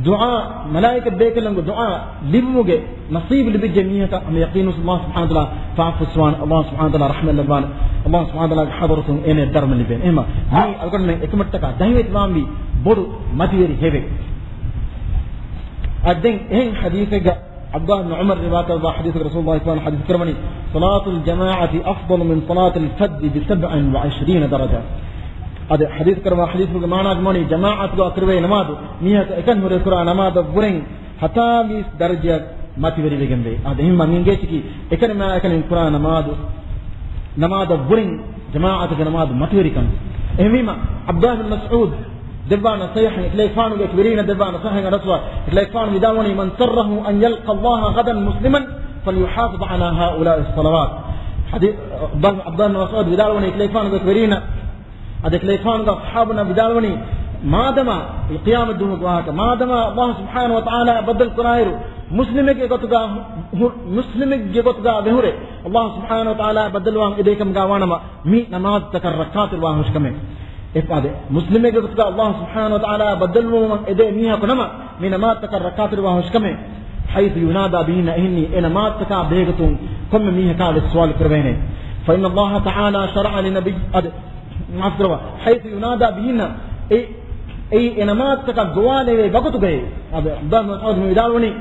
ދުޢާ، މަލާއިކަތް ބޭކަލުންގެ ދުޢާ ލިބުމުގެ ނަޞީބު ލިބިއްޖެ މީހަކަށް ހަމަ ޔަޤީނުން އަﷲ ސުބްޙާނަހޫ ވަތަޢާލާ ފާފަ ފުއްސަވާނެ، އަﷲ ސުބްޙާނަހޫ ވަތަޢާލާ ރަޙްމަތް ލައްވާނެ، އަﷲ ސުބްޙާނަހޫ ވަތަޢާލާގެ ޙަޟްރަތުން އޭނަ ދަރުމަ ލިބޭނެ. އެހެން މީ އަޅުގަނޑުމެން އެކަމަށްޓަކާ ދަހިވެތިވާންވީ ބޮޑު މަތިވެރި ހެވެއް. އަދި ދެން އެހެން ޙަދީޘެއްގަ ޢަބްދުﷲ ބިން ޢުމަރު ރިވާކުރައްވާ ޙަދީޘެއްގަ ރަސޫލުﷲ ޞައްލަﷲ ޢަލައިހި ވަސައްލަމަ ޙަދީޘް ކުރައްވަނީ، صلاة الجماعة أفضل من صلاة الفذ بسبع وعشرين درجة. އަދި ޙަދީޘް ކުރައްވާ ޙަދީޘްގެ މާނާގަ ވަނީ، ޖަމާޢަތުގަ ކުރެވޭ ނަމާދު މީހަކަށް އެކަނި ހުރެ ކުރާ ނަމާދަށްވުރެން ހަތާވީސް ދަރަޖައަށް މަތިވެރިވެގެންވޭ. އާދެ، އެހެންމަ މި އިނގޭ އެކަނި މާ އެކަނި ކުރާ ނަމާދު، ނަމާދަށްވުރެން ޖަމާޢަތުގެ ނަމާދު މަތިވެރިކަން. އެހެންވީމަ، ޢަބްދުﷲ ބިން މަސްޢޫދު ދެއްވާ ނަޞޭޙަތް، އެކަލޭގެފާނުގެ އެކުވެރީންނަށް ދެއްވާ ނަޞޭޙަތް އަޑުއައްސަވާ، އެކަލޭގެފާނު ވިދާޅުވަނީ، من سره أن يلقى الله غدا مسلما فليحافظ على هؤلاء الصلوات. ޙަދީ-، ޢަބްދުﷲ، ޢަބްދުﷲ ބިން މަސްޢޫދު ވިދާޅުވަނީ، އެކަލޭގެފާނުގެ އެކުވެރީންނަށް، އަދި އެކަލޭގެފާނުގެ އަޞްޙާބުންނަށް ވިދާޅުވަނީ، މާދަމާ ޤިޔާމަތް ދުވަހުގެ ވާހަކަ، މާދަމާ އަﷲ ސުބްޙާނަހޫ ވަތަޢާލާ ބައްދަލު ކުރާއިރު، މުސްލިމެއްގެ ގޮތުގަ ހު-، މުސްލިމެއްގެ ގޮތުގަ ވެހުރެ، އަﷲ ސުބްޙާނަހޫ ވަތަޢާލާ ބައްދަލުވާން އެދޭ ކަމުގަ ވާނަމަ، މި ނަމާދުތަކަށް ރައްކާތެރިވާ ހުށިކަމެއް. އެފަދަ މުސްލިމެއްގެ ގޮތުގަ އަﷲ ސުބްޙާނަހޫ ވަތަޢާލާ ބައްދަލުވުމަށް އެދޭ މީހަކު ނަމަ، މި ނަމާދުތަކަށް ރައްކާތެރިވާ ހުށިކަމެއް. حيث ينادى بهن، އެހެންނީ އެ ނަމާދުތަކާ ބެހޭގޮތުން ކޮންމެ މީހަކާ ވެސް ސުވާލު ކުރެވޭނެ. فإن الله تعالى شرع لنبي، އަދި، މާފު ކުރައްވާ، حيث ينادى بهن، އެ، އެއީ އެ ނަމާދުތަކަށް ގޮވާލެވޭ ވަގުތުގައި. އަދި ޢަބްދުﷲ ބިން މަސްޢޫދު މި ވިދާޅުވަނީ،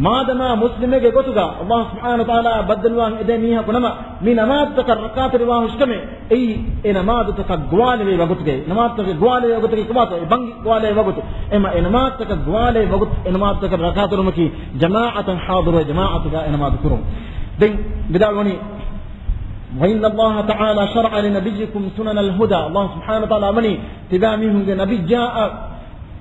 މާދަމާ މުސްލިމެއްގެ ގޮތުގަ އަﷲ ސުބްޙާނަހޫ ވަތަޢާލާ ބައްދަލުވާން އެދޭ މީހަކު ނަމަ، މި ނަމާދުތަކަށް ރައްކާތެރިވާ ހުށިކަމެއް، އެއީ އެ ނަމާދުތަކަށް ގޮވާލެވޭ ވަގުތުގައި. ނަމާދުތަކަށް ގޮވާލެވޭ ވަގުތުގައި ކޮބާތޯ؟ އެ ބަންގި ގޮވާލެވޭ ވަގުތު. އެމަ އެ ނަމާދުތަކަށް ގޮވާލެވޭ ވަގުތު، އެ ނަމާދުތަކަށް ރައްކާތެރިވުމަކީ ޖަމާޢަތަށް ޙާޟިރުވެ ޖަމާޢަތުގަ އެ ނަމާދު ކުރުން. ދެން ވިދާޅުވަނީ، وإن الله تعالى شرع لنبيكم سنن الهدى، އަﷲ ސުބްޙާނަހޫ ވަތަޢާލާ ވަނީ ތިބާމީހުންގެ ނަބިއްޔާއަށް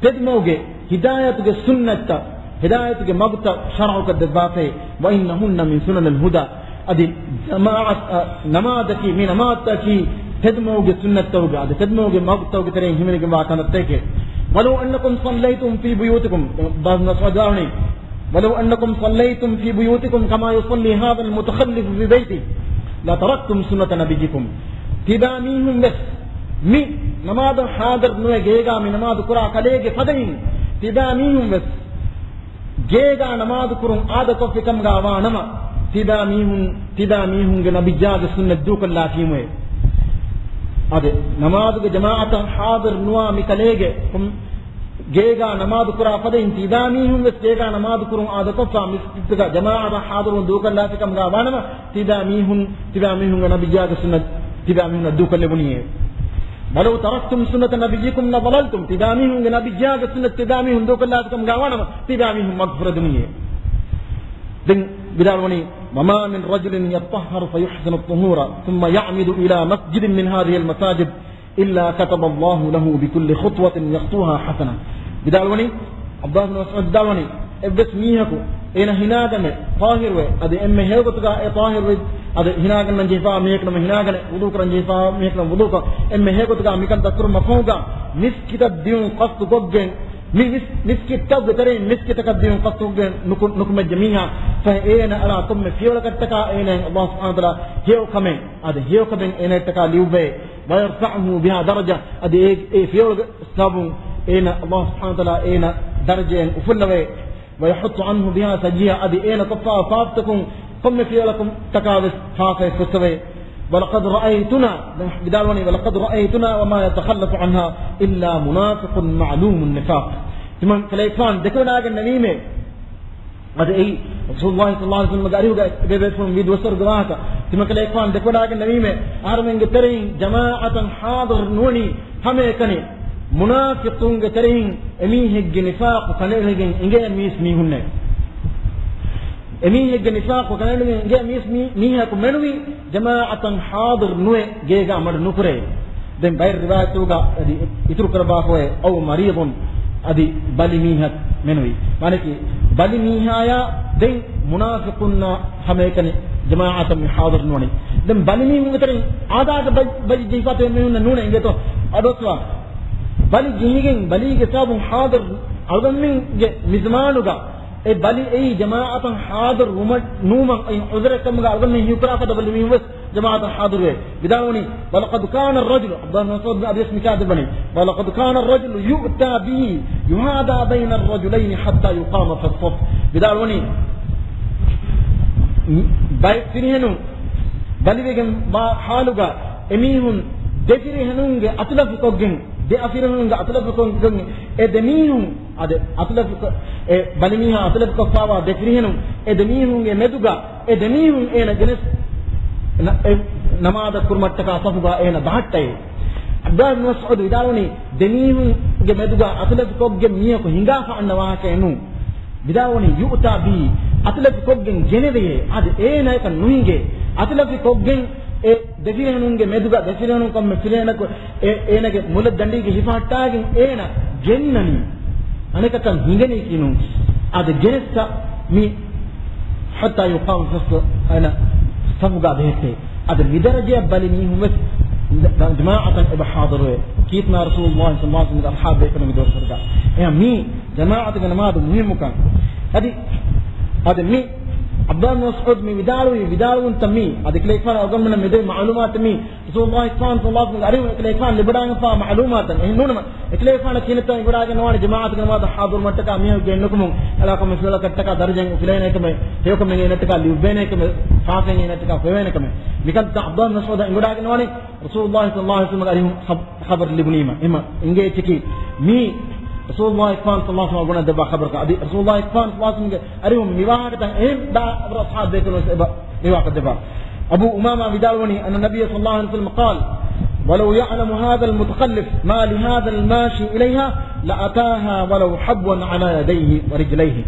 ތެދުމަގުގެ ހިދާޔަތުގެ ސުންނަތްތައް، ހިދާޔަތުގެ މަގުތައް ޝަރުޢުކޮށް ދެއްވާފައި، وإنهن من سنن الهدى، އަދި ޖަމާޢަތް، އަ، ނަމާދަކީ، މި ނަމާދަކީ ތެދުމަގުގެ ސުންނަތްތަކުގެ، އަދި ތެދުމަގުގެ މަގުތަކުގެ ތެރެއިން ހިމެނިގެންވާ ކަންތައްތަކެއް. ولو أنكم صليتم في بيوتكم، އިބްނު މަސްޢޫދު ވިދާޅުވަނީ، ولو أنكم صليتم في بيوتكم كما يصلي هذا المتخلف في بيته لتركتم سنة نبيكم. ތިބާ މީހުން ވެސް މި ނަމާދަށް ޙާޟިރު ނުވެ ގޭގާ މި ނަމާދު ކުރާ ކަލޭގެ ފަދައިން، ތިބާ މީހުން ވެސް ގޭގާ ނަމާދު ކުރުން އާދަކޮށްފި ކަމުގާ ވާނަމަ، ތިބާ މީހުން، ތިބާ މީހުންގެ ނަބިއްޔާގެ ސުންނަތް ދޫކޮށްލާފީމުވެ. އަދި ނަމާދުގެ ޖަމާޢަތަށް ޙާޟިރު ނުވާ މި ކަލޭގެ ކޮން ގޭގާ ނަމާދު ކުރާ ފަދައިން، ތިބާ މީހުން ވެސް ގޭގާ ނަމާދު ކުރުން އާދަކޮށްފާ މިސްކިތުގަ ޖަމާޢަތަށް ޙާޟިރުވުން ދޫކޮށްލާފި ކަމުގާ ވާނަމަ، ތިބާ މީހުން، ތިބާ މީހުންގެ ނަބިއްޔާގެ ސުންނަތް ތިބާ މީހުންނަށް ދޫކޮށްލެވުނީއޭ. ولو تركتم سنة نبيكم لضللتم. ތިބާ މީހުންގެ ނަބިއްޔާގެ ސުންނަތް ތިބާ މީހުން ދޫކޮށްލާފިކަމުގާ ވާނަމަ، ތިބާ މީހުން މަގުފުރެދުނީއޭ. ދެން ވިދާޅުވަނީ، وما من رجل يتطهر فيحسن الطهور ثم يعمد إلى مسجد من هذه المساجد إلا كتب الله له بكل خطوة يخطوها حسنة. ވިދާޅުވަނީ، ޢަބްދުﷲ ބިން މަސްޢޫދު ވިދާޅުވަނީ، އެއްވެސް މީހަކު އޭނަ ހިނާގަނެ ޠާހިރުވެ، އަދި އެންމެ ހެޔޮގޮތުގަ އެ ޠާހިރުވެ، އަދި ހިނާގަންނަން ޖެހިފާ މީހަކު ނަމަ ހިނާގަނެ، ވުޟޫ ކުރަން ޖެހިފާ މީހަކު ނަމަ ވުޟޫކޮށް، އެންމެ ހެޔޮގޮތުގަ މިކަން ދައްކުރުމަށް ފަހުގަ، މިސްކިތަށް ދިއުން ޤަޞްދުކޮށްގެން، މި މިސް-، މިސްކިތްތައްގެ ތެރެއިން މިސްކިތަކަށް ދިއުން ޤަޞްދުކޮށްގެން ނުކު-، ނުކުމެއްޖެ މީހާ، ފަހެ އޭނަ އަޅާ ކޮންމެ ފިޔަވަޅަކަށްޓަކާ އޭނަ ﷲ ސުބްޙާނަހޫ ވަތަޢާލާ ހެޔޮ ކަމެއް، އަދި ހެޔޮ ކަމެއް އޭނައަށްޓަކާ ލިޔުއްވޭ. ويرفعه بها درجة، އަދި އެ، އެ ފިޔަވަޅުގެ ސަބަބުން އޭނަ ﷲ ސުބްޙާނަހޫ ވަތަޢާލާ އޭނަ ދަރަޖައިން އުފުއްލަވޭ. ويحط عنه بها سيئة، އަދި އޭނަ ކޮށްފާ ފާފަތަކުން ކޮންމެ ފިޔަވަޅަކުން ތަކާވެސް ފާފައެއް ފުއްސަވޭ. ولقد رأيتنا، ދެން ވިދާޅުވަނީ، ولقد رأيتنا وما يتخلف عنها إلا منافق معلوم النفاق. ތިމަން ކަލޭގެފާނު ދެކެވަޑައިގެންނެވީމޭ. އަދި އެއީ ރަސޫލުﷲ ޞައްލަﷲ ޢަލައިހި ވަސައްލަމަގެ އަރިހުގަ ބޭބޭފުޅުން ވީ ދުވަސްވަރުގެ ވާހަކަ. ތިމަން ކަލޭގެފާނު ދެކެވަޑައިގެންނެވީމޭ، އަހަރުމެންގެ ތެރެއިން ޖަމާޢަތަށް ޙާޟިރު ނުވަނީ ހަމައެކަނި، މުނާފިޤުންގެ ތެރެއިން އެމީހެއްގެ ނިފާޤު ކަނޑައެޅިގެން އިނގޭ މީސް މީހުންނޭ. އެމީހެއްގެ ނިފާޤު ކަނޑައެޅިގެން އިނގޭ މީސް މީ-، މީހަކު މެނުވީ ޖަމާޢަތަށް ޙާޟިރު ނުވެ ގޭގާ މަޑު ނުކުރޭ. ދެން ބައެއް ރިވާޔަތުގަ އަދި އިތުރު ކުރައްވާފައި، أو مريض، އަދި ބަލި މީހަކު މެނުވީ. މާނައަކީ ބަލި މީހާޔާ ދެން މުނާފިޤުންނާ ހަމައެކަނި ޖަމާޢަތަށް މި ޙާޟިރު ނުވަނީ. ދެން ބަލި މީހުންގެ ތެރެއިން އާދައިގެ ބަލި، ބަލި ޖެހިފައި މީހުންނެއް ނޫނޭ އިނގޭތޯ؟ އަޑުއައްސަވާ. ބަލި ޖެހިގެން ބަލީގެ ސަބަބުން ޙާޟިރު އަޅުގަނޑުމެންގެ މިޒުމާނުގަ އެ ބަލި އެއީ ޖަމާޢަތަށް ޙާޟިރު ވުމަށް ނުވުމަށް އެއީ ޢުޛުރެއް ކަމުގަ އަޅުގަނޑުމެން ހީކުރާ ފަދަ ބަލި މީހުން ވެސް ޖަމާޢަތަށް ޙާޟިރުވޭ. ވިދާޅުވަނީ، ولقد كان الرجل، ޢަބްދުﷲ ބިން މަސްޢޫދު އަދިވެސް މިކަން ދެއްވަނީ، ولقد كان الرجل يؤتى به يهادى بين الرجلين حتى يقام في الصف. ވިދާޅުވަނީ، ބައެއް ފިރިހެނުން ބަލިވެގެން ވާ ޙާލުގަ އެމީހުން ދެ ފިރިހެނުންގެ އަތުލަފުކޮށްގެން، ދެ އަށް ފިރިހެނުންގެ އަތުލަފުކޮށްގެން އެ ދެ މީހުން އަދި އަތުލަފުކޮށް، އެ ބަލިމީހާ އަތުލަފުކޮށްފާވާ ދެ ފިރިހެނުން، އެ ދެ މީހުންގެ މެދުގަ އެ ދެ މީހުން އޭނަ ގެނެސް ނަ-، އެ ނަމާދަށް ކުރުމަށްޓަކާ ސަފުގަ އޭނަ ބަހައްޓައޭ. ޢަބްދުﷲ ބިން މަސްޢޫދު ވިދާޅުވަނީ، ދެ މީހުންގެ މެދުގަ އަތުލަފުކޮށްގެން މީހަކު ހިނގާފަ އަންނަ ވާހަކައެއް ނޫން. ވިދާޅުވަނީ، يؤتى به، އަތުލަފުކޮށްގެން ގެނެވެޔޭ. އަދި އޭނަޔަކަށް ނުހިނގޭ. އަތުލަފުކޮށްގެން އެ ދެ ފިރިހެނުންގެ މެދުގަ ދެ ފިރިހެނުން ކޮންމެ ފިރިހެނަކު އެ، އޭނަގެ މުލައްދަނޑީގެ ހިފަހައްޓާގެން އޭނަ ގެންނަނީ. އަނެކަކަށް ހިނގަނީކީ ނޫން. އަދި ގެނެއްސަ މި حتى يقام في الصف، އޭނަ ސަފުގަ ބެހެއްޓޭ. އަދި މިދަރަޖައަށް ބަލި މީހުން ވެސް ޖަމާޢަތަށް އެބަ ޙާޟިރުވޭ. ކީތްމާ ރަސޫލުﷲ ޞައްލަﷲ ޢަލައިހި ވަސައްލަމަ އަޞްޙާބު ބޭކަލުން މި ދުވަސްވަރުގަ. އެހެން މީ ޖަމާޢަތުގެ ނަމާދު މުހިއްމުކަން. އަދި، އަދި މި ޢަބްދުﷲ ބިން މަސްޢޫދު މި ވިދާޅުވި ވިދާޅުވުންތައް މީ، އަދި އެކަލޭގެފާނު އަޅުގަނޑުމެންނަށް މިދެވި މަޢުލޫމާތު މީ، ރަސޫލުﷲ ޞައްލަﷲ ޢަލައިހި ވަސައްލަމަ އަރިހުން އެކަލޭގެފާނު ލިބިވަޑައިގެންފާ މަޢުލޫމާތު. އެހެން ނޫނަމަ، އެކަލޭގެފާނަށް ކިހިނެއްތޯ އެނގިވަޑައިގަންނަވާނެ ޖަމާޢަތުގެ ނަމާދަށް ޙާޟިރުވުމަށްޓަކާ މީހަކު ގެންނުކަމުން، އަޅާ ކޮންމެ ފިޔަވަޅަކަށްޓަކާ ދަރަޖައެއް އުފުލޭނެ ކަމެއް، ހެޔޮކަމެއް އޭނައަށްޓަކާ ލިޔުއްވޭނެ ކަމެއް، ފާފައެއް އޭނައަށްޓަކާ ފޮއިވޭނެ ކަމެއް. މިކަންތައް ޢަބްދުﷲ ބިން މަސްޢޫދަށް އެނގިވަޑައިގަންނަވާނެ ރަސޫލުﷲ ޞައްލަﷲ ޢަލައިހި ވަސައްލަމަގެ އަރިހުން ޚަބް-، ޚަބަރު ލިބުނީމަ. އެހެން އިނގޭ އެއްޗަކީ މީ ރަސޫލުﷲ ޞައްލަﷲ ޢަލައިހި ވަސައްލަމަ ގުނަ ދެއްވާ ޚަބަރަކަށް. އަދި ރަސޫލުﷲ ޞައްލަﷲ ޢަލައިހި ވަސައްލަމަގެ އަރިހުން މި ވާހަކަތައް އެހެން ދާ އަބަރ އަޞްޙާބު ބޭކަލުން ވެސް އެބަ ރިވާކަށް ދެއްވާ. އަބޫ އުމާމާ ވިދާޅުވަނީ، أن النبي صلى الله عليه وسلم قال، ولو يعلم هذا المتخلف ما لهذا الماشي إليها لأتاها ولو حبوا على يديه ورجليه.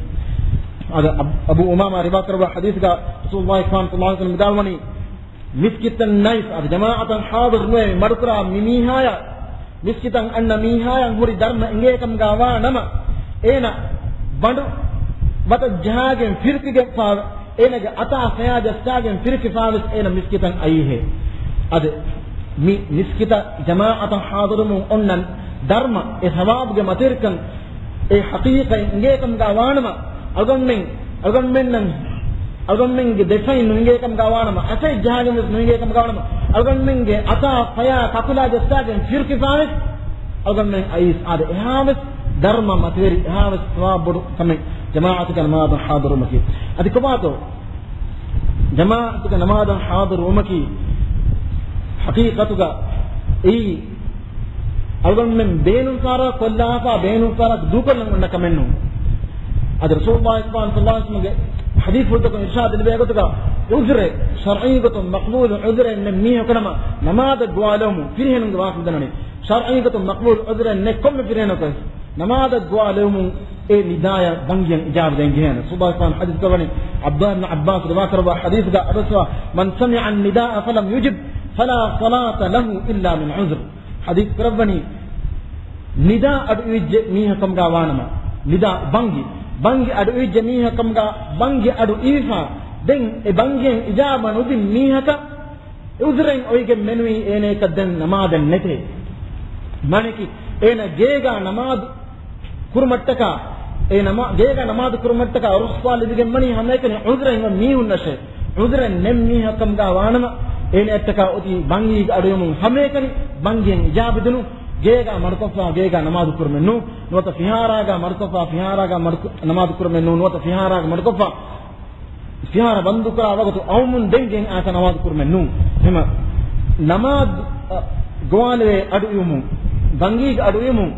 އަދި އަބް-، އަބޫ އުމާމާ ރިވާކުރައްވާ ޙަދީޘްގަ ރަސޫލުﷲ ޞައްލަﷲ ޢަލައިހި ވަސައްލަމަ ވިދާޅުވަނީ، މިސްކިތަށް ނައިސް، އަދި ޖަމާޢަތަށް ޙާޟިރު ނުވެ މަޑުކުރާ މި މީހާޔަށް، މިސްކިތަށް އަންނަ މީހާޔަށް ހުރި ދަރުމަ އެނގޭ ކަމުގަ ވާ ނަމަ، އޭނަ ބަނޑު ވަތަށް ޖަހާގެން ފިރުކިގެންފާ އޭނަގެ އަތާ ފަޔާ ޖައްސާގެން ފިރިފިފާވެސް އޭނަ މިސްކިތަށް އައީހޭ. އަދި މި މިސްކިތަށް ޖަމާޢަތަށް ޙާޟިރުވުމުން އޮންނަ ދަރުމަ، އެ ސަވާބުގެ މަތިވެރިކަން އެ ޙަޤީޤަތް އިނގޭ ކަމުގަ ވާނަމަ، އަޅުގަނޑުމެން، އަޅުގަނޑުމެންނަށް، އަޅުގަނޑުމެންގެ ދެފައިން ނުއިނގޭ ކަމުގަ ވާނަމަ، އަތް ޖަހާގެން ވެސް ނުއިނގޭ ކަމުގަ ވާނަމަ، އަޅުގަނޑުމެންގެ އަތާ ފަޔާ ކަކުލާ ޖައްސާގެން ފިރިފިފާވެސް އަޅުގަނޑުމެން އައީސް. އާދެ، އެހާވެސް ދަރުމަ މަތިވެރި، އެހާވެސް ސަވާބު ބޮޑު ކަމެއް ޖަމާޢަތުގެ ނަމާދަށް ޙާޟިރުވުމަކީ. އަދި ކޮބާތޯ؟ ޖަމާޢަތުގެ ނަމާދަށް ޙާޟިރުވުމަކީ ޙަޤީޤަތުގަ އެއީ އަޅުގަނޑުމެން ބޭނުންފާރަށް ކޮށްލާފާ، ބޭނުންފާރަށް ދޫކޮށްލަން އޮންނަ ކަމެއް ނޫން. އަދި ރަސޫލުﷲ ޞައްލަﷲ ޢަލައިހި ވަސައްލަމަގެ ޙަދީޘްފުޅުތަކުން އިރްޝާދު ލިބޭ ގޮތުގަ، ޢުޛުރެއް، ޝަރްޢީ ގޮތުން މަޤްބޫލު ޢުޛުރެއް ނެތް މީހަކު ނަމަ، ނަމާދަށް ގޮވާލެވުމުން، ފިރިހެނުންގެ ވާހަކަ ދަންނަވަނީ، ޝަރްޢީ ގޮތުން މަޤްބޫލު ޢުޛުރެއް ނެތް ކޮންމެ ފިރިހެނަކުވެސް ނަމާދަށް ގޮވާލެވުމުން އެ ނިދާޔަށް ބަންގިޔަށް އިޖާބަ ދޭން ޖެހޭނެ. ރަސޫލުﷲ ޙަދީޘް ކުރައްވަނީ، ޢަބްދުﷲ ބިން ޢައްބާސް ރިވާ ކުރައްވާ ޙަދީޘްގަ އަވަސްވާ، "من سمع النداء فلم يجب فلا صلاة له إلا من عذر." ޙަދީޘް ކުރައްވަނީ، ނިދާ އަޑުއިވިއްޖެ މީހަކަމުގަ ވާނަމަ، ނިދާ ބަންގި، ބަންގި އަޑުއިވިއްޖެ މީހަކަމުގަ ބަންގި އަޑު އިވިފާ، ދެން އެ ބަންގިއެއް އިޖާބަ ނުދިން މީހަކަށް ޢުޛުރެއް އޮތްގެން މެނުވީ އޭނައަކަށް ދެން ނަމާދެއް ނެތޭ. މާނައަކީ އޭނަ ގޭގަ ނަމާދު ކުރުމަށްޓަކާ، އެ ނަމާ-، ގޭގަ ނަމާދު ކުރުމަށްޓަކާ ރުޚްޞާ ލިބިގެން ވަނީ ހަމައެކަނި ޢުޛުރެއް އޮތް މީހުންނަށޭ. ޢުޛުރެއް ނެތް މީހަކަމުގަ ވާނަމަ، އޭނައަށްޓަކާ އޮތީ ބަންގީގަ އަޑުއިވުމުން ހަމައެކަނި ބަންގިއެއް އިޖާބަ ދިނުން، ގޭގަ މަޑުކޮށްފާ، ގޭގަ ނަމާދު ކުރުމެއް ނޫން، ނުވަތަ ފިހާރާގަ މަޑުކޮށްފާ، ފިހާރާގަ މަޑުކު-، ނަމާދު ކުރުމެއް ނޫން، ނުވަތަ ފިހާރާގަ މަޑުކޮށްފާ، ފިހާރަ ބަންދުކުރާ ވަގުތު އައުމުން ދެން ގެއިން އާތަ ނަމާދު ކުރުމެއް ނޫން. ހަމަ ނަމާދު، އަ، ގޮވާލެވޭ އަޑުއިވުމުން، ބަންގީގަ އަޑުއިވުމުން،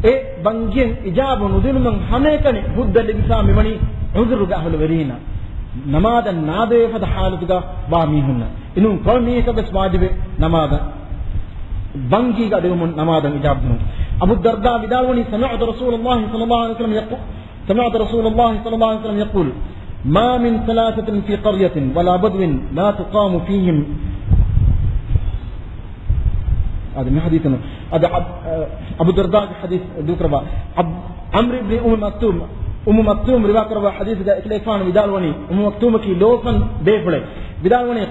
އެ ބަންގިއެއް އިޖާބަ ނުދިނުމަށް ހަމައެކަނި ހުއްދަ ލިބިފާ މިވަނީ ޢުޛުރުގެ އަހުލުވެރީންނަށް. ނަމާދަށް ނާދެވޭ ފަދަ ޙާލަތުގަ ވާ މީހުންނަށް. އިނޫން ކޮން މީހަކަށް ވެސް ވާޖިބެއް ނަމާދަށް، ބަންގީގަ އަޑުއިވުމުން ނަމާދަށް އިޖާބަ ދިނުން. އަބޫ ދަރްދާ ވިދާޅުވަނީ، سمعت رسول الله صلى الله عليه وسلم يقول، سمعت رسول الله صلى الله عليه وسلم يقول، ما من ثلاثة في قرية ولا بدو لا تقام فيهم. އަދި މި ޙަދީޘުން، އަދި އަބް-، އަބޫ ދަރްދާގެ ޙަދީޘް ދޫކުރައްވާ، އަބް-، ޢަމްރު ބިން އުއްމު މަކްތޫމް، އުއްމު މަކްތޫމް ރިވާ ކުރައްވާ ޙަދީޘްގަ އެކަލޭގެފާނު ވިދާޅުވަނީ، އުއްމު މަކްތޫމަކީ ލޯފަން ބޭފުޅެއް، ވިދާޅުވަނީ،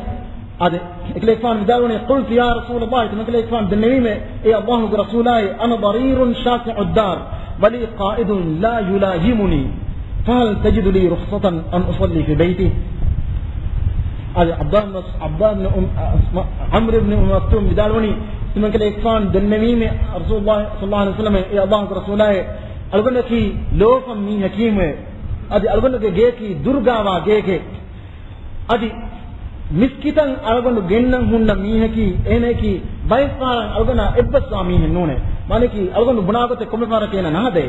އާދެ، އެކަލޭގެފާނު ވިދާޅުވަނީ، قلت يا رسول الله، ތިމަންކަލޭގެފާނު ދެންނެވީމޭ، އޭ ﷲގެ ރަސޫލާއޭ، أنا ضرير شاسع الدار ولي قائد لا يلايمني فهل تجد لي رخصة أن أصلي في بيتي؟ އާދެ، ޢަބްދުﷲ ބިން މަސް-، ޢަބްދުﷲ ބިން އުމް-، ޢަމްރު ބިން އުއްމު މަކްތޫމް ވިދާޅުވަނީ، ތިމަންކަލޭގެފާނު ދެންނެވީމޭ، ރަސޫލުﷲ ޞައްލަﷲު ޢަލައިހި ވަސައްލަމަ، އޭ ﷲގެ ރަސޫލާއޭ، އަޅުގަނޑަކީ ލޯފަން މީހަކީމޭ، އަދި އަޅުގަނޑުގެ ގެޔަކީ ދުރުގާވާ ގެޔެކޭ. އަދި މިސްކިތަށް އަޅުގަނޑު ގެންނަން ހުންނަ މީހަކީ، އޭނައަކީ ބައެއްފަހަރަށް އަޅުގަނޑާ އެއްބަސްވާ މީހެއް ނޫނޭ. މާނައަކީ އަޅުގަނޑު ބުނާ ގޮތެއް ކޮންމެ ފަހަރަކު އޭނަ ނަހަދޭ.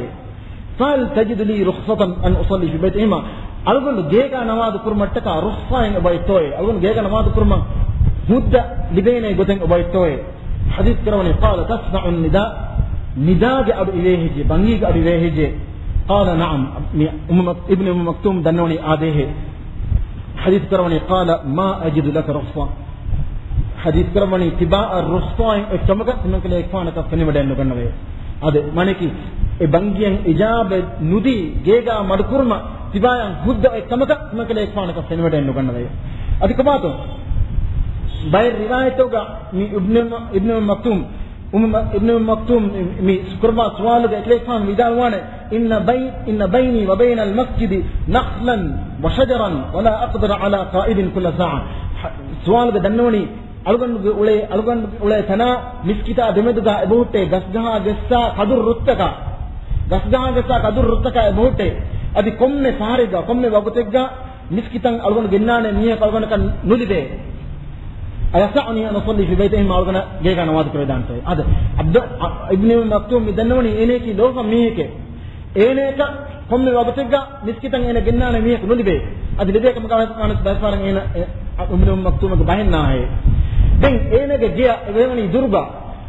فهل تجد لي رخصة أن أصلي في بيتي؟ އެހެންމާ، އަޅުގަނޑު ގޭގަ ނަމާދު ކުރުމަށްޓަކާ ރުޚްޞާއެއް އޮބައޮތްތޯއޭ؟ އަޅުގަނޑު ގޭގަ ނަމާދު ކުރުމަށް ހުއްދަ ލިބޭނޭ ގޮތެއް އޮބައޮތްތޯއޭ؟ ޙަދީޘް ކުރައްވަނީ، قال تسمع النداء، ނިދާގެ އަޑު އިވޭހެއްޖެ، ބަންގީގެ އަޑު އިވޭހެއްޖެ؟ قال نعم، މި އުމު މަ-، އިބްނު އުއްމު މަކްތޫމް ދަންނަވަނީ އާދޭހޭ. ޙަދީޘް ކުރައްވަނީ، قال ما أجد لك رخصة. ޙަދީޘް ކުރައްވަނީ، ތިބާއަށް ރުޚްޞާއެއް އޮތް ކަމަކަށް ތިމަންކަލޭގެފާނަކަށް ފެނިވަޑައެއް ނުގަންނަވައޭ. އާދެ، މާނައަކީ، އެ ބަންގިއަށް އިޖާބަ ނުދީ، ގޭގަ މަޑުކުރުމަށް ތިބާއަށް ހުއްދަ އޮތް ކަމަކަށް ތިމަންކަލޭގެފާނަކަށް ފެނިވަޑައެއް ނުގަންނަވައޭ. އަދި ކޮބާތޯ؟ ބައެއް ރިވާޔަތްތަކުގަ މި އިބްނު، އިބްނު މަކްތޫމް، އުމު މަ-، އިބްނު މަކްތޫމް މި ކުރައްވާ ސުވާލުގަ އެކަލޭގެފާނު ވިދާޅުވާނެ، إن بي-، إن بيني وبين المسجد نخلا وشجرا ولا أقدر على قائد كل ساعة. ސުވާލުގަ ދަންނަވަނީ، އަޅުގަނޑުގެ އުޅޭ، އަޅުގަނޑުގެ އުޅޭ ތަނާ މިސްކިތާ ދެމެދުގަ އެބަހުއްޓޭ ގަސްގަހާ ގެއްސާ ކަދުރު ރުއްތަކާ، ގަސްގަހާ ގެއްސާ ކަދުރު ރުއްތަކާ އެބަހުއްޓޭ. އަދި ކޮންމެ ފަހަރެއްގަ، ކޮންމެ ވަގުތެއްގަ މިސްކިތަށް އަޅުގަނޑު ގެންނާނެ މީހަކު އަޅުގަނޑަކަށް ނުލިބޭ. أيسعني أن أصلي في بيتي؟ އެހެންމާ އަޅުގަނޑަށް ގޭގަ ނަމާދު ކުރެވިދާނެތޯ؟ އާދެ، އަބްދު-، އަ-، އިބްނު މަކްތޫމް މި ދަންނަވަނީ އޭނައަކީ ލޯފަން މީހެކޭ. އޭނައަކަށް ކޮންމެ ވަގުތެއްގަ މިސްކިތަށް އޭނަ ގެންނާނެ މީހަކު ނުލިބޭ. އަދި ލިބޭ ކަމަކަށް ވެސް ބައެއްފަހަރަށް އޭނަ، އެ، އަ، އިބްނު މަކްތޫމަކު ބަހެއް ނާހޭ. ދެން އޭނަގެ ގެޔަށް އެބަހެވަނީ ދުރުގަ.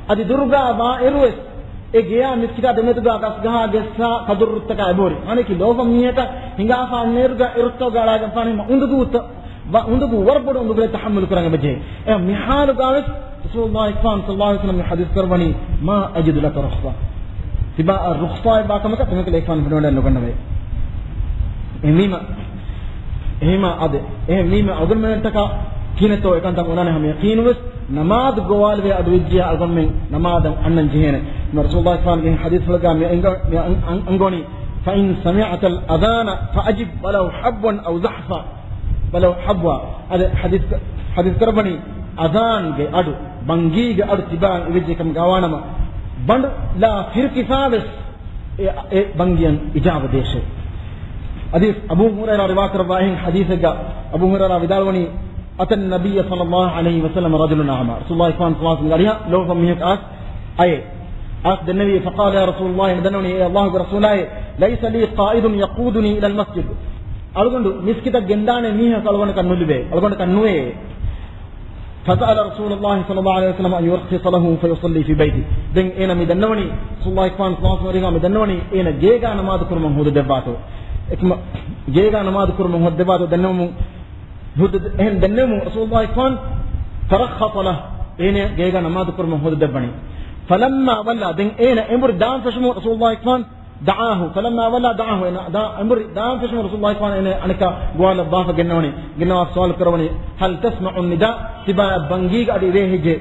އަދި ދުރުގަ ވާއިރުވެސް އެ ގެޔާ މިސްކިތާ ދެމެދުގަ ގަސްގަހާ ގެއްސާ ކަދުރު ރުއްތަކާ އެބަހުރި. މާނައަކީ ލޯފަން މީހަކަށް ހިނގާފާ އަންނައިރުގަ އެ ރުއްތައް ގަޅާގެންފާނެ ހަމަ އުނދަގޫ ތަ-، ވަ-، އުނދަގޫ ވަރަށް ބޮޑު އުނދަގުލެއް ތަޙައްމަލު ކުރަން އެބަޖެހޭ. އެ މި ޙާލުގަވެސް ރަސޫލުﷲ ޞައްލަﷲު ޢަލައިހި ވަސައްލަމަ ޙަދީޘް ކުރައްވަނީ، ما أجد لك رخصة. ތިބާއަށް ރުޚްޞާއެއް ވާ ކަމަކަށް ތިމަންކަލޭގެފާނު ފެނިވަޑައެއް ނުގަންނަވައޭ. އެހެންވީމަ، އެހީމަ އަދި، އެހެން ވީމަ އަޅުގަނޑުމެންނަށްޓަކާ ކިހިނެއްތޯ އެކަންތައް އޮންނާނެ ހަމަ ޔަޤީނުވެސް، ނަމާދު ގޮވާލެވޭ އަޑު ވެއްޖިޔާ އަޅުގަނޑުމެން ނަމާދަށް އަންނަން ޖެހޭނެ. މި ރަސޫލުﷲ ޞައްލަﷲ ޢަލައިހި ވަސައްލަމަ ޙަދީޘްފުޅެއްގަ މި އަން-، އަން-، އަންގަވަނީ، "فإن سمعت الأذان فأجب ولو حبوا أو زحفا، ولو حبوا." އަދި ޙަދީޘް، ޙަދީޘް ކުރައްވަނީ، އަޒާންގެ އަޑު، ބަންގީގެ އަޑު ތިބާ އިވެއްޖެ ކަމުގަ ވާނަމަ، ބަނޑު ލާ ފިރުކިފާވެސް އެ، އެ ބަންގިއަށް އިޖާބަ ދޭށޭ. ޙަދީޘް އަބޫ ހުރައިރާ ރިވާ ކުރައްވާ އެހެން ޙަދީޘެއްގަ އަބޫ ހުރައިރާ ވިދާޅުވަނީ، "أتى النبي صلى الله عليه وسلم رجل أعمى." ރަސޫލުﷲ ޞައްލަﷲ ޢަލައިހި ވަސައްލަމަ ރަޖުލުން އަޢުމާ. ރަސޫލުﷲ ޞައްލަﷲ ޢަލައިހި ވަސައްލަމަ އައި، އައިސް ދެންނެވި، فقال يا رسول الله، ދެންނެވި، "އޭ ﷲގެ ރަސޫލާއޭ، ليس لي قائد يقودني إلى المسجد." އަޅުގަނޑު މިސްކިތަށް ގެންދާނެ މީހަކު އަޅުގަނޑަކަށް ނުލިބޭ، އަޅުގަނޑަކަށް ނުވޭ. فسأل رسول الله صلى الله عليه وسلم أن يرخص له فيصلي في بيته. ދެން އޭނަ މި ދަންނަވަނީ، ރަސޫލުﷲ ޞައްލަﷲ ޢަލައިހި ވަސައްލަމަ މި ދަންނަވަނީ، އޭނަ ގޭގާ ނަމާދު ކުރުމަށް ހޯދަދެއްވާތޯ. އެކަމަ ގޭގާ ނަމާދު ކުރުމަށް ހޯދަދެއްވާތޯ ދަންނަވަމުން، ހޯދަ-، އެހެން ދަންނަވަމުން ރަސޫލުﷲ ޞައްލަﷲ ޢަލައިހި ވަސައްލަމަ فرخص له، އޭނަ ގޭގާ ނަމާދު ކުރުމަށް ހޯދަދެއްވަނީ. فلما ولى، ދެން އޭނަ އެނބުރި ދާން ފެށުމުން ރަސޫލުﷲ ޞައްލަﷲ ޢަލައިހި ވަސައްލަމަ ދަޢާހު، ފަލައްމާ ވަލާ ދަޢާހު، އޭނަ ދާ-، އެނބުރި ދާން ފެށުމުން ރަސޫލުﷲ ޞައްލަﷲ ޢަލައިހި ވަސައްލަމަ އޭނަ އަނެކާ ގޮވާލައްވާފަ ގެންނަވަނީ، ގެންނަވާ ސުވާލު ކުރަވަނީ، هل تسمع النداء؟ ތިބާ ބަންގީގަ އަޑު އިވޭ ހެއްޖެ؟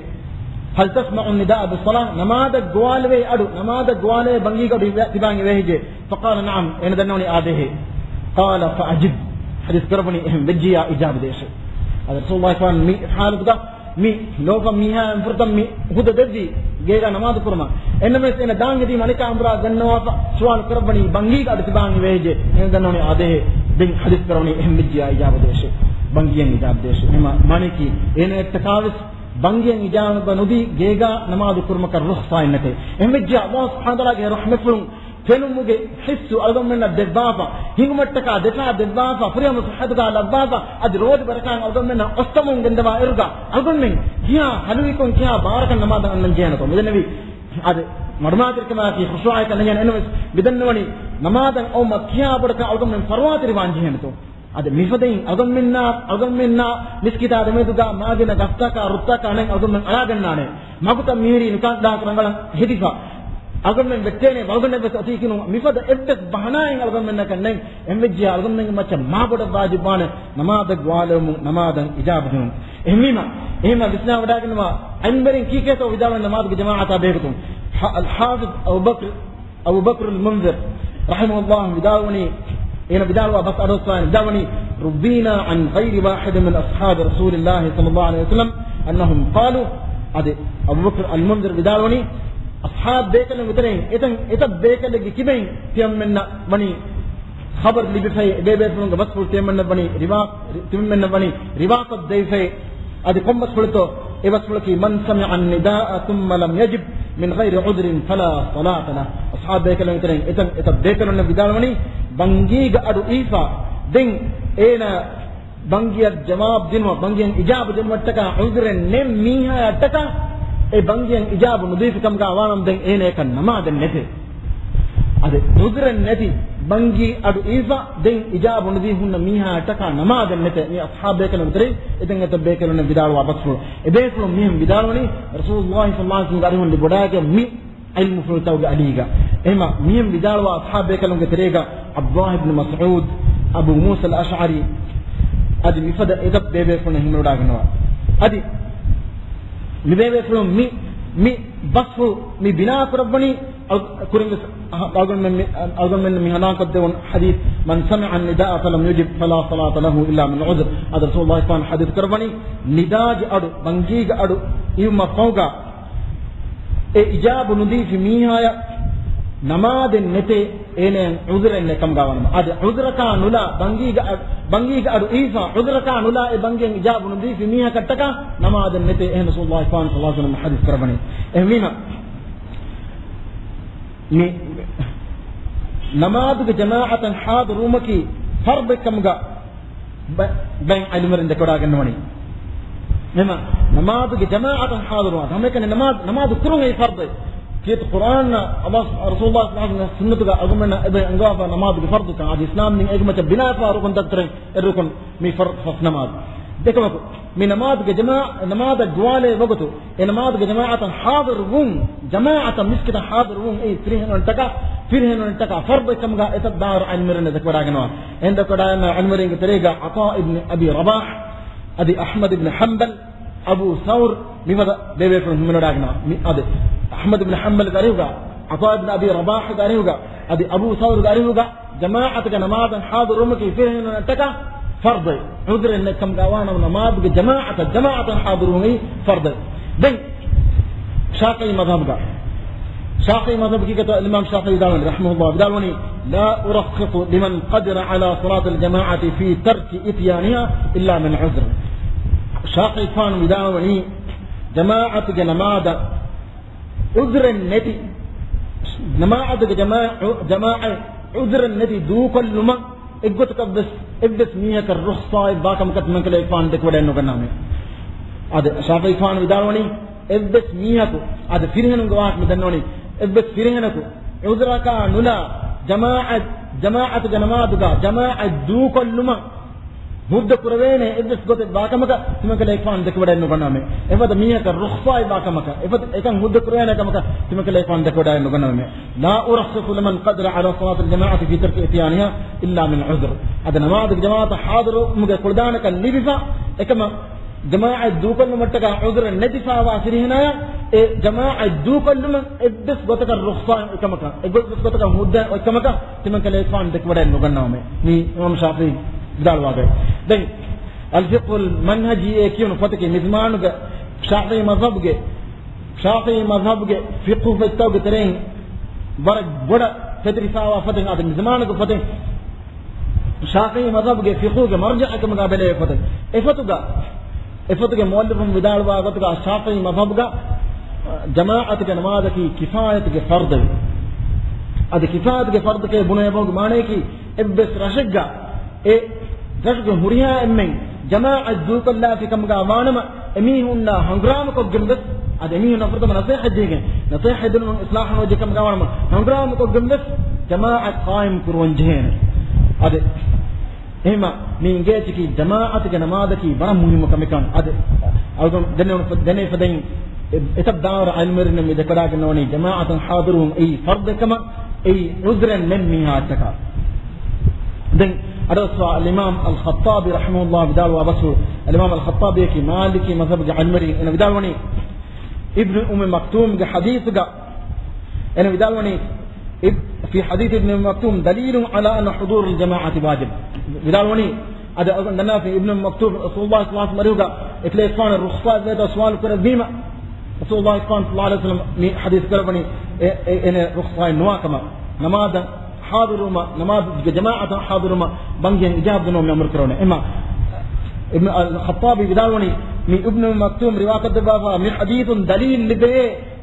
هل تسمع النداء بالصلاة؟ ނަމާދަށް ގޮވާލެވޭ އަޑު، ނަމާދަށް ގޮވާލެވޭ ބަންގީގަ އަޑު ތިބާ-، ތިބާ އިވޭ ހެއްޖެ؟ فقال نعم، އޭނަ ދަންނަވަނީ އާދޭހޭ. قال فأجب، ޙަދީޘް ކުރައްވަނީ އެހެން ވެއްޖިޔާ އިޖާބަ ދޭށޭ. އަދި ރަސޫލުﷲ ޞައްލަﷲ ޢަލައިހި ވަސައްލަމަ މި ޙާލަތުގަ މި ލޯފަ މީހާ އެންފުރަތަމަ މި ހުދަ ދެއްވީ ގޭގަ ނަމާދު ކުރުމަށް. އެންނަމެސް އޭނަ ދާން ހެދީމަ އަނެކާ އަނބުރާ ގަންނަވާފަ ސުވާލު ކުރައްވަނީ ބަންގީގަ އަޑު ތިބާ އިވޭ ހެއްޖެ؟ އޭނަ ދަންނަވަނީ އާދޭހޭ. ދެން ޙަދީޘް ކުރައްވަނީ އެހެން ވެއްޖިޔާ އިޖާބަ ދޭށޭ. ބަންގިއަށް އިޖާބަ ދޭށޭ. އެހެން މާނައަކީ އޭނައަށްޓަކާވެސް ބަންގިއަށް އިޖާބަ ނުދީ ގޭގަ ނަމާދު ކުރުމަކަށް ރުޚްޞާއެއް ނެތޭ. އެހެން ވެއްޖިޔާ ﷲ ސުބްޙާނަހޫ ވަތަޢާލާގެ ރަޙްމަތްފުޅުން ފެނުމުގެ ޙިއްސު އަޅުގަނޑުމެންނަށް ދެއްވާފަ، ހިނގުމަށްޓަކާ ދެފާ ދެއްވާފަ، ފުރިހަމަ ޞިއްޙަތުގަ ލައްވާފަ، އަދި ރޯދަ ބަރަކާތް އަޅުގަނޑުމެންނަށް އޮއްސަމުން ގެންދަވާ އިރުގަ، އަޅުގަނޑުމެން ކިހާ ހަލުވިކޮށް ކިހާ ބާރަކަށް ނަމާދަށް އަންނަން ޖެހޭނެތޯ؟ މިދެންނެވި އަދި މަޑުމާތިރިކަމާއެކީ ޚުޝޫޢަކަށް ނެގޭނެ. އެންނަމެސް މިދެންނެވަނީ ނަމާދަށް އައުމަށް ކިހާ ބޮޑަކަށް އަޅުގަނޑުމެން ފަރުވާތެރިވާން ޖެހޭނެތޯ؟ އަދި މިފަދައިން އަޅުގަނޑުމެންނާ، އަޅުގަނޑުމެންނާ މިސްކިތާ ދެމެދުގަ މާގިނަ ގަސްތަކާ ރުއްތަކާ ނެތް އަޅުގަނޑުމެން އަޅާގަންނާނެ. މަގުތައް މިހިރީ ނުކާން ދާކަށް ރަނގަޅަށް ހެދިފަ. އަޅުގަނޑުމެން ވެއްޓޭނެ ވަޅުގަނޑެއްވެސް އޮތީކީނު މިފަދަ އެއްވެސް ބަހަނާއެއް އަޅުގަނޑުމެންނަކަށް ނެތް. އެހެންވެއްޖިޔާ އަޅުގަނޑުމެންގެ މައްޗަށް މާބޮޑަށް ވާޖިބުވާނެ ނަމާދަށް ގޮވާލެވުމުން، ނަމާދަށް އިޖާބަ ދިނުން. އެހެންވީމަ، އެހެންމަ ވިސްނާވަޑައިގަންނަވާ ޢިލްމުވެރިން ކީކޭތޯ ވިދާޅުވަނީ ނަމާދުގެ ޖަމާޢަތާ ބެހޭގޮތުން؟ އަލްޙާފިޡް އަބޫބަކްރު، އަބޫބަކްރުލް މުންޛިރު ރަޙިމަހުﷲ ވިދާޅުވަނީ، އޭނަ ވިދާޅުވާ ބަސް އަޑުއައްސާ ވިދާޅުވަނީ، رُوِينَا عَنْ غَيْرِ وَاحِدٍ مِنْ أَصْحَابِ رَسُولِ اللهِ صَلَّى اللهُ عَلَيْهِ وَسَلَّمَ أَنَّهُمْ قَالُوا، އަދި އަބޫބަކްރު އަލް މުންޛިރު ވިދާޅުވަނީ، އަޞްޙާބު ބޭކަލުން ވިތަރެއިން އެތަން އެތައް ބޭކަލެއްގެ ކިބައިން ތިމަންމެންނަށް ވަނީ ޚަބަރު ލިބިފައި، އެބޭބޭފުޅުންގެ ބަސްފުޅު ތިމަންމެންނަށް ވަނީ ރިވާ-، ތިމަންމެންނަށް ވަނީ ރިވާފަތް ދެވިފައި. އަދި ކޮން ބަސްފުޅެއްތޯ؟ އެ ބަސްފުޅަކީ، مَنْ سَمِعَ النِّدَاءَ ثُمَّ لَمْ يَجِبْ مِنْ غَيْرِ عُذْرٍ فَلَا صَلَاةَ لَهُ. އަޞްޙާބު ބޭކަލުން ވިތަރެއިން އެތަން އެތައް ބޭކަލުންނަށް ވިދާޅުވަނީ، ބަންގީގަ އަޑު އިވިފަ، ދެން އޭނަ ބަންގިއަށް ޖަވާބު ދިނުމަށް، ބަންގިއަށް އިޖާބަ ދިނުމަށްޓަކާ ޢުޛުރެއް ނެތް މީހާއަށްޓަކާ، އެ ބަންގިއަށް އިޖާބަ ނުދީފި ކަމުގަ ވާނަމަ، ދެން އޭނައަކަށް ނަމާދެއް ނެތޭ. އަދި ޢުޛުރެއް ނެތި ބަންގީ އަޑު އިވިފަ، ދެން އިޖާބަ ނުދީ ހުންނަ މީހާއަށްޓަކާ ނަމާދެއް ނެތޭ. މި އަޞްޙާބު ބޭކަލުން ވިތަރެއިން އެތަން އެތައް ބޭކަލުންނަށް ވިދާޅުވާ ބަސްފުޅު. އެބޭފުޅުން މިހެން ވިދާޅުވަނީ، ރަސޫލުﷲ ޞައްލަﷲ ޢަލައިހި ވަސައްލަމަ އަރިހުން ލިބިވަޑައިގެން މި ޢިލްމުފުޅުތަކުގެ އަޑީގަ. އެހެމަ މިހެން ވިދާޅުވާ އަޞްޙާބު ބޭކަލުންގެ ތެރޭގަ ޢަބްދުﷲ ބިން މަސްޢޫދު، އަބޫ މޫސަލް އަޝްޢަރީ، އަދި މިފަދަ އެތައް ބޭބޭފުޅުން ހިމެނިވަޑައިގަންނަވާ. އަދި މި ބޭބޭފުޅުން މި، މި ބަސްފުޅު މި ބިނާ ކުރައްވަނީ، އަޅު-، ކުރިންވެސް އަހަ-، އަޅުގަނޑުމެން މި-، އަ-، އަޅުގަނޑުމެން މި ހަނދާންކޮށްދެވުނު ޙަދީޘް، مَنْ سَمِعَ النِّدَاءَ فَلَمْ يُجِبْ فَلَا صَلَاةَ لَهُ إِلَّا مِنْ عُذْرٍ. އަދި ރަސޫލުﷲ ޞައްލަﷲ ޢަލައިހި ވަސައްލަމަ ޙަދީޘް ކުރައްވަނީ، ނިދާގެ އަޑު، ބަންގީގެ އަޑު އިވުމަށް ފަހުގަ، އެ އިޖާބު ނުދީފި މީހާޔަށް ނަމާދެއް ނެތޭ، އޭނައަށް ޢުޛުރެއް ނެތް ކަމުގަ ވާނަމަ. އަދި ޢުޛުރަކާ ނުލާ ބަންގީގަ އަ-، ބަންގީގަ އަޑު އިވިފަ، ޢުޛުރަކާ ނުލާ އެ ބަންގިއަށް އިޖާބު ނުދީފި މީހަކަށްޓަކާ ނަމާދެއް ނެތޭ. އެހެން ރަސޫލުﷲ ޞައްލަﷲ ޢަލައިހި ވަސައްލަމަ ޙަދީޘް ކުރައްވަނީ. އެހެންވީމަ، މި ނަމާދުގެ ޖަމާޢަތަށް ޙާޟިރުވުމަކީ ފަރްޟެއް ކަމުގަ ބަ-، ބައެއް ޢިލްމުވެރިން ދެކެވަޑައިގަންނަވަނީ. އެހެމަ ނަމާދުގެ ޖަމާޢަތަށް ޙާޟިރުވާ، ހަމައެކަނި ނަމާދު، ނަމާދު ކުރުން އެއީ ފަރްޟެއް. ކީރިތި ޤުރްއާން އަﷲ، ރަސޫލުﷲ ޞައްލަﷲ ޢަލައިހި ވަސައްލަމަ ސުންނަތުގަ އަޅުގަނޑުމެންނަށް އެބަ އަންގަވާފަ ނަމާދުގެ ފަރްޟުކަން. އަދި އިސްލާމް ދީން އޭގެ މައްޗަށް ބިނާވެފަ ރުކުންތަކުގެ ތެރެއިން އެއް ރުކުން މި ފަރް-، ފަސް ނަމާދު. ދެކެވަކު، މި ނަމާދުގެ ޖަމާ-، ނަމާދަށް ގޮވާލޭ ވަގުތު، އެ ނަމާދުގެ ޖަމާޢަތަށް ޙާޟިރު ވުން، ޖަމާޢަތަށް މިސްކިތަށް ޙާޟިރު ވުން އެއީ ފިރިހެނުންޓަކާ ފިރިހެނުންނަށްޓަކާ ފަރްޟެއް ކަމުގަ އެތައް ދާއިރު ޢިލްމުވެރިން ދެކެވަޑައިގަންނަވާ. އެހެން ދެކެވަޑައިގަންނަވާ ޢިލްމުވެރިންގެ ތެރޭގަ ޢަޠާ އިބްނު އަބީ ރަބާޙް، އަދި އަޙްމަދު އިބްނު ޙަންބަލް، އަބޫ ޘައުރު، މިފަދަ ބޭބޭފުޅުން ހިމެނިވަޑައިގަންނަވާ. މި އަދި އަޙްމަދު އިބްނު ޙަންބަލްގެ އަރިހުގަ، ޢަޠާ އިބްނު އަބީ ރަބާޙްގެ އަރިހުގަ، އަދި އަބޫ ޘައުރުގެ އަރިހުގަ، ޖަމާޢަތުގެ ނަމާދަށް ޙާޟިރުވުމަކީ ފިރިހެނުންނަށްޓަކާ ފަރްޟެއް. ޢުޛުރެއް ނެތްކަމުގަ ވާނަމަ ނަމާދުގެ ޖަމާޢަތަށް، ޖަމާޢަތަށް ޙާޟިރުވުމީ ފަރްޟެއް. ދެން ޝާފިޢީ މަޛްހަބުގަ، ޝާފިޢީ މަޛްހަބު ކީކޭތޯ؟ އިމާމް ޝާފިޢީ ވިދާޅުވަނީ، ރަޙިމަހުﷲ، ވިދާޅުވަނީ، "لا أرخص لمن قدر على صلاة الجماعة في ترك إتيانها إلا من عذر." ޝާފިޢީފާނު ވިދާޅުވަނީ، ޖަމާޢަތުގެ ނަމާދަށް ޢުޛުރެއް ނެތި، ނަމާދުގެ ޖަމާ-، ޖަމާޢަތް ޢުޛުރެއް ނެތި ދޫކޮށްލުމަށް އެއްގޮތަކަށްވެސް އެއްވެސް މީހަކަށް ރުޚްޞާއެއް ވާކަމަކަށް ތިމަންކަލޭގެފާނު ދެކެވަޑައެއްނުގަންނާމެ. އަދި ޝާފިޢީފާނު ވިދާޅުވަނީ، އެއްވެސް މީހަކު، އަދި ފިރިހެނުންގެ ވާހަކަ މި ދަންނަވަނީ، އެއްވެސް ފިރިހެނަކު ޢުޛުރަކާ ނުލާ ޖަމާޢަތް، ޖަމާޢަތުގެ ނަމާދުގަ ޖަމާޢަތް ދޫކޮށްލުމަށް ހުއްދަ ކުރެވޭނެ އެއްވެސް ގޮތެއް ވާކަމަކަށް ތިމަންކަލޭގެފާނު ދެކެވަޑައެއްނުގަންނާމެ. އެފަދަ މީހަކަށް ރުޚްޞާއެއް ވާކަމަކަށް، އެފަދަ އެކަން ހުއްދަ ކުރެވޭނެ ކަމަކަށް ތިމަންކަލޭގެފާނު ދެކެވަޑައެއްނުގަންނާމެ. لا أرخص لمن قدر على صلاة الجماعة في ترك إتيانها إلا من عذر. އަދި ނަމާދުގެ ޖަމާޢަތަށް ޙާޟިރުވުމުގެ ކުޅަދާނަކަން ލިބިފަ، އެކަމަށް ޖަމާޢަތް ދޫކޮށްލުމަށްޓަކާ ޢުޛުރެއް ނެތިފަވާ ފިރިހެނާޔަށް އެ ޖަމާޢަތް ދޫކޮށްލުމަށް އެއްވެސް ގޮތަކަށް ރުޚްޞާ އެކަމަކަށް، އެއްވެސް ގޮތަކަށް ހުއްދަ އެކަމަކަށް ތިމަންކަލޭގެފާނު ދެކެވަޑައެއްނުގަންނާމެ. މީ އިމާމް ޝާފިޢީ ވިދާޅުވާގޮތް. ދެން އަލް ފިޤްހުލް މަންހަޖީ އޭ ކިޔުނު ފޮތަކީ މިޒްމާނުގެ، ޝާފިޢީ މަޛްހަބުގެ، ޝާފިޢީ މަޛްހަބުގެ ފިޤްހު ފޮތްތަކުގެ ތެރެއިން ވަރަށް ބޮޑަށް ފެތުރިފަވާ ފޮތެއް. އަދި މިޒްމާނުގެ ފޮތެއް، ޝާފިޢީ މަޛްހަބުގެ ފިޤްހުގެ މަރްޖަޢަކަމުގަ ބެލޭ ފޮތެއް. އެފޮތުގަ، އެފޮތުގެ މުއައްލިފުން ވިދާޅުވާ ގޮތުގަ ޝާފިޢީ މަޛްހަބުގަ ޖަމާޢަތުގެ ނަމާދަކީ ކިފާޔަތުގެ ފަރްޟެވެ. އަދި ކިފާޔަތުގެ ފަރްޟުކޭ ބުނެވޭ ބަހުގެ މާނަޔަކީ، އެއްވެސް ރަށެއްގަ އެ ރަށުގެ ހުރިހާ އެންމެން ޖަމާޢަތް ދޫކޮށްލާފިކަމުގަ ވާނަމަ، އެމީހުންނާ ހަނގުރާމަކޮށްގެން ވެސް، އަދި އެމީހުންނަށް ފުރަތަމަ ނަސޭހަތް ދީގެން، ނަސޭހަތް ދިނުމުން އިޞްލާޙު ނުވެއްޖެ ކަމުގަ ވާނަމަ، ހަނގުރާމަކޮށްގެން ވެސް ޖަމާޢަތް ޤާއިމް ކުރުވަން ޖެހޭނެ. އަދި އެހެމަ މި އިނގޭ އެއްޗަކީ ޖަމާޢަތުގެ ނަމާދަކީ ވަރަށް މުހިއްމު ކަމެއް ކަމަށް. އަދި އަޅުގަނޑު ދެންނެވުނު ފަ-، ދެންނެވި ފަދައިން އެ-، އެތައް ދާއިރު ޢިލްމުވެރިންނަށް މި ދެކެވަޑައިގަންނަވަނީ ޖަމާޢަތަށް ޙާޟިރުވުން އެއީ ފަރްޟެއް ކަމަށް، އެއީ ޢުޛުރެއް ނެތް މީހާއަށްޓަކާ. ދެން އަޑުއައްސަވާ އަލްއިމާމް އަލްޚައްޠާބީ ރަޙިމަހުﷲ ވިދާޅުވާ ބަސްފުޅު، އަލްއިމާމް އަލްޚައްޠާބީއަކީ މާލިކީ މަޛްހަބުގެ ޢިލްމުވެރިން. އޭނަ ވިދާޅުވަނީ، އިބްނު އުއްމި މަކްތޫމްގެ ޙަދީޘުގަ އޭނަ ވިދާޅުވަނީ، އިބް-، في حديث ابن مكتوم دليل على أن حضور الجماعة واجب. ވިދާޅުވަނީ، އަދި އަޅުގަނޑު ދަންނަވާފި އިބްނު މަކްތޫމް ރަސޫލުﷲ ޞައްލަﷲ ޢަލައިހި ވަސައްލަމަ އަރިހުގަ އެކަލޭގެފާނަށް ރުޚްޞާތް ދޭތޯ ސުވާލު ކުރެއްވީމަ، ރަސޫލުﷲ ޞައްލަﷲ ޢަލައިހި ވަސައްލަމަ މި ޙަދީޘް ކުރައްވަނީ، އެ-، އެ-، އޭނަ ރުޚްޞާތް ނުވާ ކަމަށް، ނަމާދަށް ޙާޟިރުވުމަށް، ނަމާދުގެ ޖަމާޢަތަށް ޙާޟިރުވުމަށް ބަންގިއަށް އިޖާބަ ދިނުމަށް މި އަމުރު ކުރެވުނީ. އެމާ އިބްނު އަލްޚައްޠާބީ ވިދާޅުވަނީ، މި އިބްނު މަކްތޫމް ރިވާކޮށްދެއްވާފަ މި ޙަދީޘުން ދަލީލު ލިބޭ،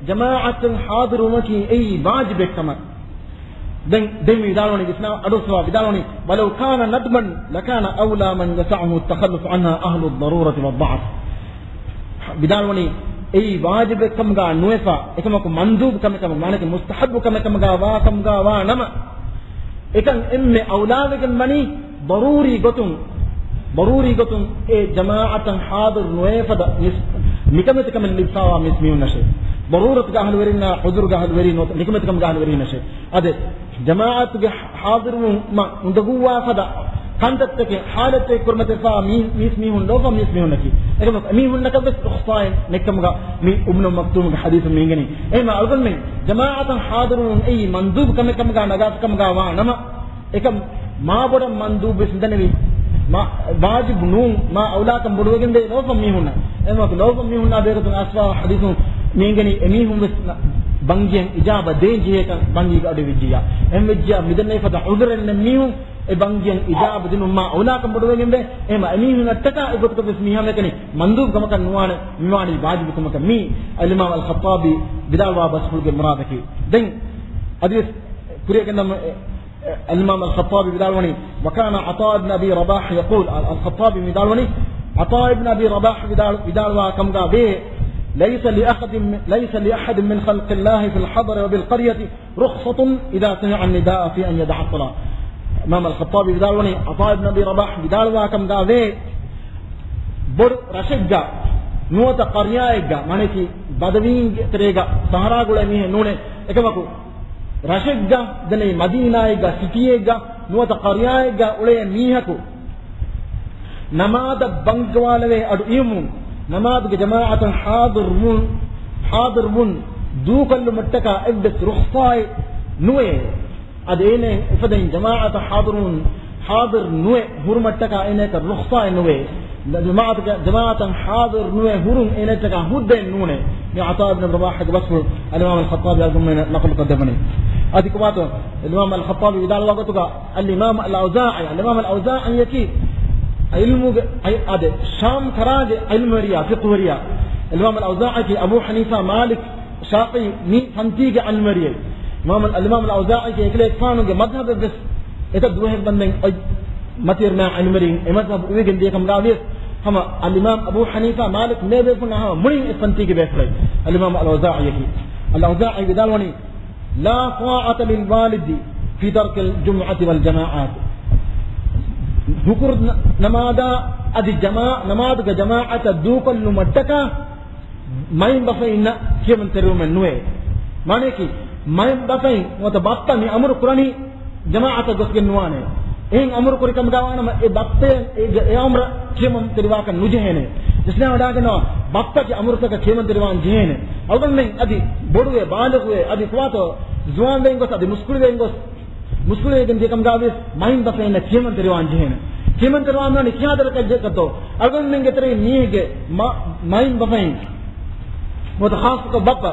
ޖަމާޢަތަށް ޙާޟިރުވުމަކީ އެއީ ވާޖިބެއް ކަމަށް. ދެން، ދެން މި ވިދާޅުވަނީ، ވިސްނާ، އަޑުއައްސަވާ ވިދާޅުވަނީ، "ولو كان ندبا لكان أولى من يسعه التخلف عنها أهل الضرورة والضعف." ވިދާޅުވަނީ، އެއީ ވާޖިބެއް ކަމުގަ ނުވެފަ، އެކަމަކު މަންދޫބު ކަމެއް ކަމަށް، މާނައަކީ މުސްތަޙައްބު ކަމެއް ކަމުގަ ވާ ކަމުގަ ވާ ނަމަ، އެކަން އެންމެ އައުލާވެގެން ވަނީ ޟަރޫރީ ގޮތުން، ޟަރޫރީ ގޮތުން އެ ޖަމާޢަތަށް ޙާޟިރު ނުވޭ ފަދަ މިސް-، ނިކަމެތިކަމެއް ލިބިފަވާ މީސްމީހުންނަށޭ. ޟަރޫރަތުގެ އަހުލުވެރިންނާ، ޢުޛުރުގެ އަހުލުވެރީން ނުވަތަ ނިކަމެތިކަމުގެ އަހުލުވެރީންނަށޭ. އަދި ޖަމާޢަތުގެ ޙާޟިރުވުމަށް އުނދަގޫވާ ފަދަ ކަންތައްތަކެއް، ޙާލަތްތަކެއް ކުރިމަތިވެފަ މީ-، މީސްމީހުން ލޯފަ މީސްމީހުންނަކީ. އެކަމަކު އެމީހުންނަކަށްވެސް ރުޚްޞާތް ނެތްކަމުގަ މި އިބްނު މަކްތޫމްގެ ޙަދީޘުން މި އިނގެނީ. އެހެންވީމަ އަޅުގަނޑުމެން ޖަމާޢަތަށް ޙާޟިރުވުން އެއީ މަންދޫބު ކަމެއް ކަމުގަ ނަގާފިކަމުގަ ވާ ނަމަ، އެކަމް މާ ބޮޑަށް މަންދޫބުވެސް ނުދަނެވި، މާ ވާޖިބު ނޫން، މާ އައުލާކަން ބޮޑުވެގެންދޭ ލޯފަ މީހުންނަށް. އެހެންވީމަ ލޯފަ މީހުންނާ ބެހޭގޮތުން އައްސަވާ ޙަދީޘުން މި އިނގެނީ އެމީހުން ވެސް ބަންގިއަށް އިޖާބަ ދޭން ޖެހޭކަން ބަންގީގަ އަޑުއިވިއްޖިއްޔާ. އެހެންވެއްޖިއްޔާ މިދެންނެވި ފަދަ ޢުޛުރެއް ނެތް މީހުން އެ ބަންގިއަށް އިޖާބަ ދިނުން މާ އައުލާކަން ބޮޑުވެގެންވޭ. އެހެންވީމަ އެމީހުންނަށްޓަކާ އެގޮތަކަށް ވެސް މި ހަމައެކަނި މަންދޫބު ކަމަކަށް ނުވާނެ، މިވާނީ ވާޖިބު ކަމަކަށް. މީ އަލްއިމާމް އަލްޚައްޠާބީ ވިދާޅުވާ ބަސްފުޅުގެ މުރާދަކީ. ދެން އަދިވެސް ކުރިއަށް ގެންދަމު، އެ، އެ، އަލްއިމާމް އަލްޚައްޠާބީ ވިދާޅުވަނީ، "وكان عطاء بن أبي رباح يقول." އަލް-، އަލްޚައްޠާބީ ވިދާޅުވަނީ، ޢަޠާ އިބްނު އަބީ ރަބާޙް ވިދާޅު-، ވިދާޅުވާ ކަމުގަ ވޭ، "ليس لأحد من، ليس لأحد من خلق الله في الحضر وبالقرية رخصة إذا سمع النداء في أن يدع الصلاة." އިމާމް އަލްޚައްޠާބީ ވިދާޅުވަނީ، ޢަޠާ އިބްނު އަބީ ރަބާޙް ވިދާޅުވާ ކަމުގަ ވޭ، ބޮޑު ރަށެއްގަ ނުވަތަ ޤަރްޔާއެއްގަ، މާނައަކީ ބަދަވީންގެ ތެރޭގަ، ސަހަރާގުޅޭ މީހެއް ނޫނޭ، އެކަމަކު ރަށެއްގަ، ދެން މަދީނާއެއްގަ، ސިޓީއެއްގަ، ނުވަތަ ޤަރްޔާއެއްގަ އުޅޭ މީހަކު ނަމާދަށް ބަންގަވާލެވޭ އަޑު އިވުމުން، ނަމާދުގެ ޖަމާޢަތަށް ޙާޟިރުވުން، ޙާޟިރުވުން ދޫކޮށްލުމަށްޓަކާ އެއްވެސް ރުޚްޞާއެއް ނުވޭ. އަދި އޭނަ އެފަދައިން ޖަމާޢަތަށް ޙާޟިރުވުން، ޙާޟިރު ނުވެ ހުރުމަށްޓަކާ އޭނައަކަށް ރުޚްޞާއެއް ނުވޭ. ޖަމާޢަތަކަށް، ޖަމާޢަތަށް ޙާޟިރު ނުވެ ހުރުން އޭނައަށްޓަކާ ހުއްދައެއް ނޫނޭ. މި ޢަޠާ އިބްނު ރަވާޙާގެ ވަޞްފު އަލްއިމާމު އަލްޚައްޠާބީ އަޅުގަނޑުމެންނަށް ނަޤުލުކޮށް ދެއްވަނީ. އަދި ކޮބާތޯ އަލްއިމާމު އަލްޚައްޠާބީ ވިދާޅުވާ ގޮތުގަ، އަލްއިމާމު އަލްއައުޒާޢީ، އަލްއިމާމު އަލްއައުޒާޢީއަކީ ޢިލްމުގެ އައި-، އާދެ، ޝާމް ކަރާގެ ޢިލްމުވެރިޔާ، ފިޤުހުވެރިޔާ. އަލްއިމާމު އަލްއައުޒާޢީއަކީ އަބޫ ޙަނީފާ، މާލިކް، ޝާފިޢީ މި ފަންތީގެ ޢިލްމުވެރިއެއް. އިމާމު އަލް-، އަލްއިމާމު އަލްއައުޒާޢީގެ އެކަލޭގެފާނުގެ މަޛްހަބެއްވެސް އެތައް ދުވަހެއް ވަންދެން އޮތް މަތިވެރިންނާ ޢިލްމުވެރިން އެ މަޛްހަބު އުވެގެން ދިޔަ ކަމުގަ ވިޔަސް، ހަމަ އަލްއިމާމް އަބޫ ޙަނީފާ، މާލިކް މޭ ބޭފުޅުންނާ ހަމަ މުޅިން އެއް ފަންތީގެ ބޭފުޅެއް އަލްއިމާމު އަލްއައުޒާޢީއަކީ. އަލްއައުޒާޢީ ވިދާޅުވަނީ، لا طاعة للوالد في ترك الجمعة والجماعات. ހުކުރު ނަ-، ނަމާދާ އަދި ޖަމާ-، ނަމާދުގެ ޖަމާޢަތަށް ދޫކޮށްލުމަށްޓަކާ މައިންބަފައިންނަށް ކިޔަމަންތެރިވުމެއް ނުވޭ. މާނަޔަކީ، މައިންބަފައިން ނުވަތަ ބައްޕަ މި އަމުރު ކުރަނީ ޖަމާޢަތަށް ގޮސްގެން ނުވާނެ. އެހެން އަމުރު ކުރި ކަމުގަ ވާނަމަ، އެ ބައްޕައަށް އެ، އެ އަމުރަށް ކިޔަމަންތެރިވާކަށް ނުޖެހޭނެ. އިސްލާމް ވަޑައިގަންނަވާ ބައްޕަގެ އަމުރުތަކަށް ކިޔަމަންތެރިވާން ޖެހޭނެ. އަޅުގަނޑުމެން އަދި ބޮޑުވޭ، ބާލިޣުވޭ، އަދި ކުވާތޯ ޒުވާންވެގެން ގޮސް، އަދި މުސްކުޅިވެގެން ގޮސް، މުސްކުޅިވެގެން ދިޔަ ކަމުގަ ވިޔަސް މައިންބަފައިންނަށް ކިޔަމަންތެރިވާން ޖެހޭނެ. ކިޔަމަންތެރިވާން ވާނީ ކިހާ ދަރަޖައަކަށްތޯ؟ އަޅުގަނޑުމެންގެ ތެރެއިން މީހެއްގެ މަ-، މައިންބަފައިން ނުވަތަ ޚާއްޞަކޮށް ބައްޕަ،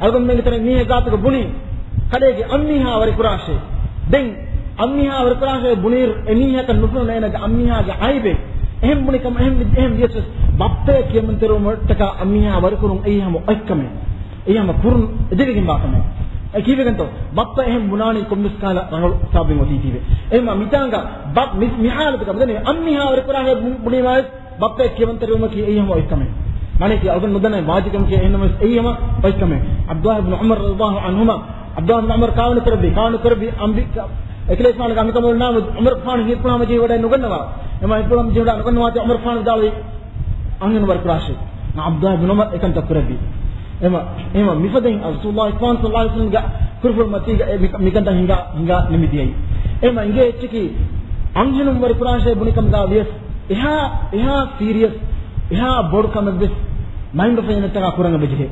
އަޅުގަނޑުމެންގެ ތެރެއިން މީހެއް ގާތުގަ ބުނީ، ކަލޭގެ އަންމީހާ ވަރިކުރާށޭ. ދެން އަންމީހާ ވަރިކުރާށޭ ބުނީއިރު، އެމީހަކަށް ނުފެނުނޭ އޭނަގެ އަންމީހާގެ ޢައިބެއް. އެހެން ބުނި ކަމަށް، އެހެން، އެހެން ވިޔަސް ވެސް ބައްޕައަށް ކިޔަމަންތެރިވުމަށްޓަކާ އަންމީހާ ވަރިކުރުން އެއީ ހަމަ އޮތްކަމެއް. އެއީ ހަމަ ކުރުން އެދެވިގެންވާ ކަމެއް. އެ ކީއްވެގެންތޯ؟ ބައްޕަ އެހެން ބުނާނީ ކޮންމެސް ކަހަލަ ރަނގަޅު ސަބަބެއް އޮތީތީވެ. އެހެންމަ މިތާނގަ ބަ-، މި-، މި ޙާލަތުގަ މިދަނީ އަންމީހާ ވަރިކުރާށޭ ބު-، ބުނީމާ ވެސް ބައްޕައަށް ކިޔަމަންތެރިވުމަކީ އެއީ ހަމަ އޮތްކަމެއް. މާނަޔަކީ އަޅުގަނޑު ނުދަންނަވަން ވާޖިބު ކަމަކީ އެހެންނަމަވެސް އެއީ ހަމަ އޮތްކަމެއް. ޢަބްދުﷲ ބިން ޢުމަރު ރަޟިޔަﷲ ޢަންހުމާ، ޢަބްދުﷲ ބިން ޢުމަރު ކާވަނި ކުރެއްވި، ކާވަނި ކުރެއްވި އަނބި-، އެކަލޭގެފާނުގެ އަނބިކަނބަލުންނާ ޢުމަރުގެފާނު ހީކުރާ މަޖީ ވަޑައެއް ނުގަންނަވާ. އެމަ ހިފުޅަމް ޖެހުނާ ނުގަންނަވާތީ ޢުމަރުގެފާނު ވިދާޅުވީ، އަންހެނުން ވަރިކުރާށޭ. ޢަބްދުﷲ ބިން ޢުމަރު އެކަންތައް ކުރެއްވި. އެމަ، އެމަ މިފަދައިން ރަސޫލުﷲ ޞައްލަﷲ ޢަލައިހި ވަސައްލަމްގެ ކުރުފުޅު މަތީގަ އެ މި-، މިކަންތައް ހިނގާ، ހިނގާ ނިމިދިޔައީ. އެމަ އިނގޭ އެއްޗަކީ އަންހެނުން ވަރިކުރާށޭ ބުނި ކަމުގަ ވިޔަސް އެހާ، އެހާ ސީރިއަސް، އެހާ ބޮޑު ކަމެއްވެސް މައިންބަފައިންނަށްޓަކާ ކުރަން އެބަޖެހޭ.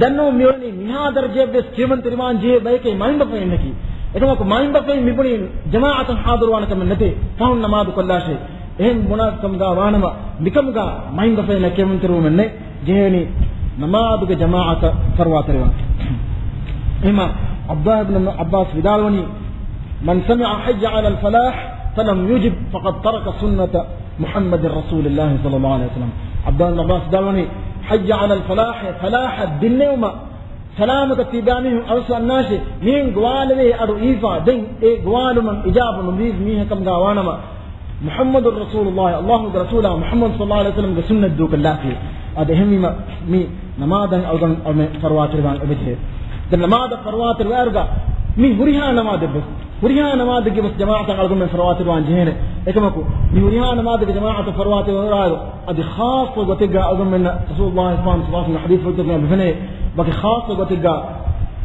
ދެންނޫ މިއުޅެނީ މިހާ ދަރަޖައެއްވެސް ކިޔަމަންތެރިވާން ޖެހޭ ބަޔެކޭ މައިންބަފައިންނަކީ. އެކަމަކު މައިންބަފައިން މިބުނީ ޖަމާޢަތަށް ޙާޟިރުވާނެ ކަމެއް ނެތޭ. ފަހުން ނަމާދު ކޮށްލާށޭ. އެހެން ބުނާ ކަމުގަ ވާނަމަ، މިކަމުގަ މައިންބަފައިންނަށް ކިޔަމަންތެރިވުމެއް ނެތް. ޖެހޭނީ ނަމާދުގެ ޖަމާޢަތަށް ފަރުވާތެރިވާން. އެހެންމަ ޢަބްދުﷲ ބިން ޢައްބާސް ވިދާޅުވަނީ، من سمع حي على الفلاح فلم يجب فقد ترك سنة محمد رسول الله صلى الله عليه وسلم. ޢަބްދުﷲ ބިން ޢައްބާސް ވިދާޅުވަނީ، حي على الفلاح، ފަލާޙަށް ދިންނެވުމަށް ސަލާމަތަށް ތިބާ މީހުން އަވަސް ވަންނާށޭ، މިހެން ގޮވާލެވޭ އަޑު އީފާ، ދެން އެ ގޮވާލުމަށް އިޖާބަ ނުދީފި މީހެއް ކަމުގަ ވާނަމަ، މުޙައްމަދު ރަސޫލުﷲ، ﷲގެ ރަސޫލާ މުޙައްމަދު ޞައްލަﷲ ޢަލައިހި ވަސައްލަމްގެ ސުންނަތް ދޫކޮށްލާފި. އަދި އެހެންވީމަ، މި ނަމާދަށް އަޅުގަނޑު ފަރުވާތެރިވާން އެބަޖެހޭ. ދެން ނަމާދަށް ފަރުވާތެރިވާއިރުގަ މި ހުރިހާ ނަމާދެއްވެސް، ހުރިހާ ނަމާދެއްގެ ވެސް ޖަމާޢަތަށް އަޅުގަނޑުމެން ފަރުވާތެރިވާން ޖެހޭނެ. އެކަމަކު، މި ހުރިހާ ނަމާދެއްގެ ޖަމާޢަތަށް ފަރުވާތެރިވާއިރު، އަދި ޚާއްޞަ ގޮތެއްގަ އަޅުގަނޑުމެންނަށް ރަސޫލުﷲ ޞައްލަﷲ ޢަލައިހި ވަސައްލަމްގެ ޙަދީޘްފުޅުތަކުން އެބަ ފެނޭ، ވަކި ޚާއްޞަ ގޮތެއްގަ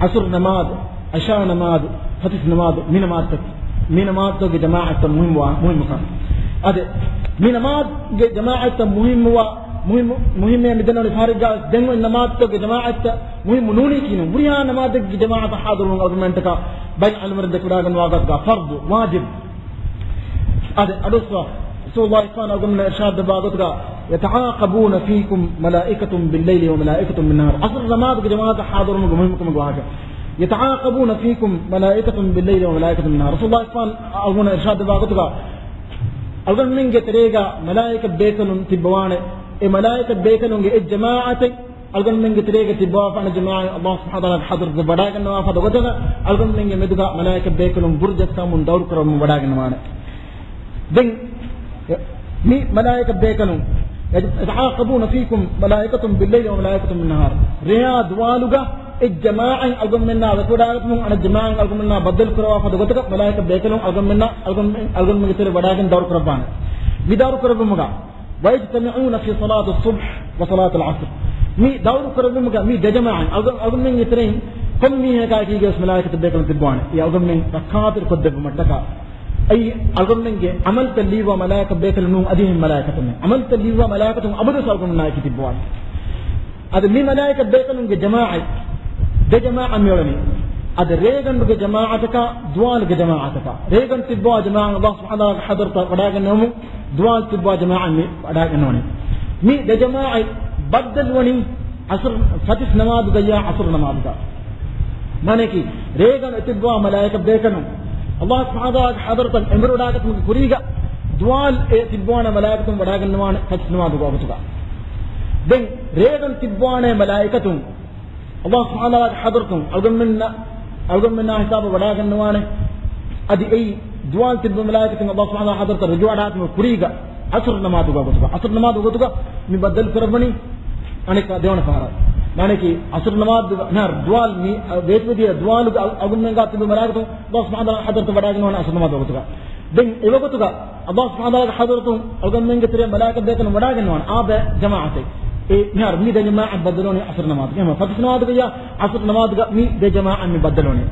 ޢަޞްރު ނަމާދު، ޢިޝާ ނަމާދު، ފަތިސް ނަމާދު، މި ނަމާދުތައް، މި ނަމާދުތަކުގެ ޖަމާޢަތްތައް މުހިއްމުވާ، މުހިއްމުކަން. އަދި މި ނަމާދުގެ ޖަމާޢަތްތައް މުހިއްމުވާ، މުހިއްމު، މުހިއްމޭ މިދަންނަވަނީ ފަހަރެއްގަ ދެން އޮތް ނަމާދުތަކުގެ ޖަމާޢަތްތައް މުހިއްމު ނޫނީކީނު، ހުރިހާ ނަމާދެއްގެ ޖަމާޢަތަށް ޙާޟިރުވުން އަޅުގަނޑުމެންނަށްޓަކާ ބައެއް ޢިލްމުވެރިން ދެކެވަޑައިގަންނަވާ ގޮތުގަ ފަރްޟު، ވާޖިބު. އަދި އަޑުއައްސަވާ، ރަސޫލުﷲ ޞައްލަﷲ ޢަލައިހި ވަސައްލަމް އަޅުގަނޑުމެންނަށް އިރްޝާދު ދެއްވާ ގޮތުގަ، يتعاقبون فيكم ملائكة بالليل وملائكة بالنهار. ޢަޞްރު ނަމާދުގެ ޖަމާޢަތަށް ޙާޟިރުވުމުގެ މުހިއްމުކަމުގެ ވާހަކަ. يتعاقبون فيكم ملائكة بالليل وملائكة بالنهار. ރަސޫލުﷲ ޞައްލަﷲ ޢަލައިހި ވަސައްލަމް އަޅުގަނޑުމެންނަށް އިރްޝާދު ދެއްވާ ގޮތުގަ، އަޅުގަނޑުމެންގެ ތެރޭގަ މަލާއިކަ ބޭކަލުން ތިއްބަވާނެ. އެ މަލާއިކަ ބޭކަލުންގެ އެއް ޖަމާޢަތެއް އަޅުގަނޑުމެންގެ ތެރޭގަ ތިއްބަވާފާނެ ޖަމާޢަތް ﷲ ސުބްޙާނަހޫ ވަތަޢާލާގެ ޙަޟްރަތަށް ވަޑައިގަންނަވާ ފަދަ ގޮތަކަށް އަޅުގަނޑުމެންގެ މެދުގަ މަލާއިކަ ބޭކަލުން ބުރުޖަށް ސަމުން ދައުރު ކުރަމުން ވަޑައިގަންނަވާނެ. ދެން މި މަލާއިކަ ބޭކަލުން، يتعاقبون فيكم ملائكة بالليل وملائكة بالنهار. ރެޔާ ދުވާލުގަ އެއް ޖަމާޢަތް އަޅުގަނޑުމެންނާ ވެފަވަޑައިގަތުމުން އަނެއް ޖަމާޢަތް އަޅުގަނޑުމެންނާ ބައްދަލު ކުރަވާ ފަދަ ގޮތަކަށް މަލާއިކަ ބޭކަލުން އަޅުގަނޑުމެންނާ، އަޅުގަނޑު، އަޅުގަނޑުމެންގެ ތެރެ ވަޑައިގެން ދައުރު ކުރައްވާނެ. މި ދައުރު ކުރެއްވުމުގަ ويجتمعون في صلاة الصبح وصلاة العصر. މި ދައުރު ކުރެއްވުމުގަ މި ދެ ޖަމާޢަތް އަޅުގަނޑު، އަޅުގަނޑުމެންގެ ތެރެއިން ކޮން މީހަކާއެކީގަވެސް މަލާއިކަތު ބޭކަލުން ތިއްބަވާނެ. އެ އަޅުގަނޑުމެން ރައްކާތެރި ކޮށްދެއްވުމަށްޓަކާ. އެއީ އަޅުގަނޑުމެންގެ އަމަލްތައް ލިޔުއްވާ މަލާއިކަ ބޭކަލުން ނޫން، އަދި އެހެން މަލާއިކަތުން. އަމަލްތައް ލިޔުއްވާ މަލާއިކަތުން އަބަދުވެސް އަޅުގަނޑުމެންނާއެކީ ތިއްބަވާނެ. އަދި މި މަލާއިކަ ބޭކަލުންގެ ޖަމާޢަތް، ދެ ޖަމާޢަތް މިއުޅެނީ. އަދި ރޭގަނޑުގެ ޖަމާޢަތަކާ، ދުވާލުގެ ޖަމާޢަތަކާ. ރޭގަނޑު ތިއްބަވާ ޖަމާޢަތް ﷲ ސުބްޙާނަހޫ ވަތަޢާލާގެ ޙަޟްރަތަށް ވަޑާގަންނަވަމުން، ދުވާލު ތިއްބަވާ ޖަމާޢަތް މި ވަޑާގަންނަވަނީ. މި ދެ ޖަމާޢަތް ބައްދަލުވަނީ ޢަޞްރު، ފަތިސް ނަމާދުގައްޔާ ޢަޞްރު ނަމާދުގަ. މާނައަކީ، ރޭގަނޑު ތިއްބަވާ މަލާއިކަ ބޭކަލުން ﷲ ސުބްޙާނަހޫ ވަތަޢާލާގެ ޙަޟްރަތަށް އެނބުރި ވަޑާގަތުމުގެ ކުރީގަ، ދުވާލު އެ ތިއްބަވާނެ މަލާއިކަތުން ވަޑާގަންނަވާނެ ފަތިސް ނަމާދުގެ ވަގުތުގަ. ދެން ރޭގަނޑު ތިއްބަވާނެ މަލާއިކަތުން ﷲ ސުބްޙާނަހޫ ވަތަޢާލާގެ ޙަޟްރަތުން އަޅުގަނޑުމެންނަށް، އަޅުގަނޑުމެންނާ ހިސާބަށް ވަޑާގަންނަވާނެ. އަދި އެއީ ދުވާލު ތިއްބަވާ މަލާއިކަތުން ﷲ ސުބްޙާނަހޫ ވަތަޢާލާގެ ޙަޟްރަތަށް ރުޖޫޢަ ވަޑާގަތުމުގެ ކުރީގަ ޢަޞްރު ނަމާދުގެ ވަގުތުގަ، ޢަޞްރު ނަމާދުގެ ވަގުތުގަ މި ބައްދަލު ކުރައްވަނީ އަނެއްކާ ދެވަނަ ފަހަރަށް. މާނައަކީ، ޢަޞްރު ނަމާދުގަ، މިހާރު ދުވާލު މި، އަ، ވޭތުވެދިޔަ ދުވާލުގަ އަ، އަޅުގަނޑުމެންގާ ތިބި މަލާއިކަތުން ﷲ ސުބްޙާނަހޫ ވަތަޢާލާގެ ޙަޟްރަތަށް ވަޑާގަންނަވާނެ ޢަޞްރު ނަމާދުގެ ވަގުތުގަ. ދެން އެ ވަގުތުގަ ﷲ ސުބްޙާނަހޫ ވަތަޢާލާގެ ޙަޟްރަތުން އަޅުގަނޑުމެންގެ ތެރެއަށް މަލާއިކަ ބޭކަލުން ވަޑާގަންނަވާނެ. އާ ބައެއް ޖަމާޢަތެއް. އެ މިހާރު މި ދެ ޖަމާޢަތް ބައްދަލުވަނީ ޢަޞްރު ނަމާދުގަ. އެހެން ފަތިސް ނަމާދުގައްޔާ ޢަޞްރު ނަމާދުގަ މި ދެ ޖަމާޢަތް މި ބައްދަލުވަނީ.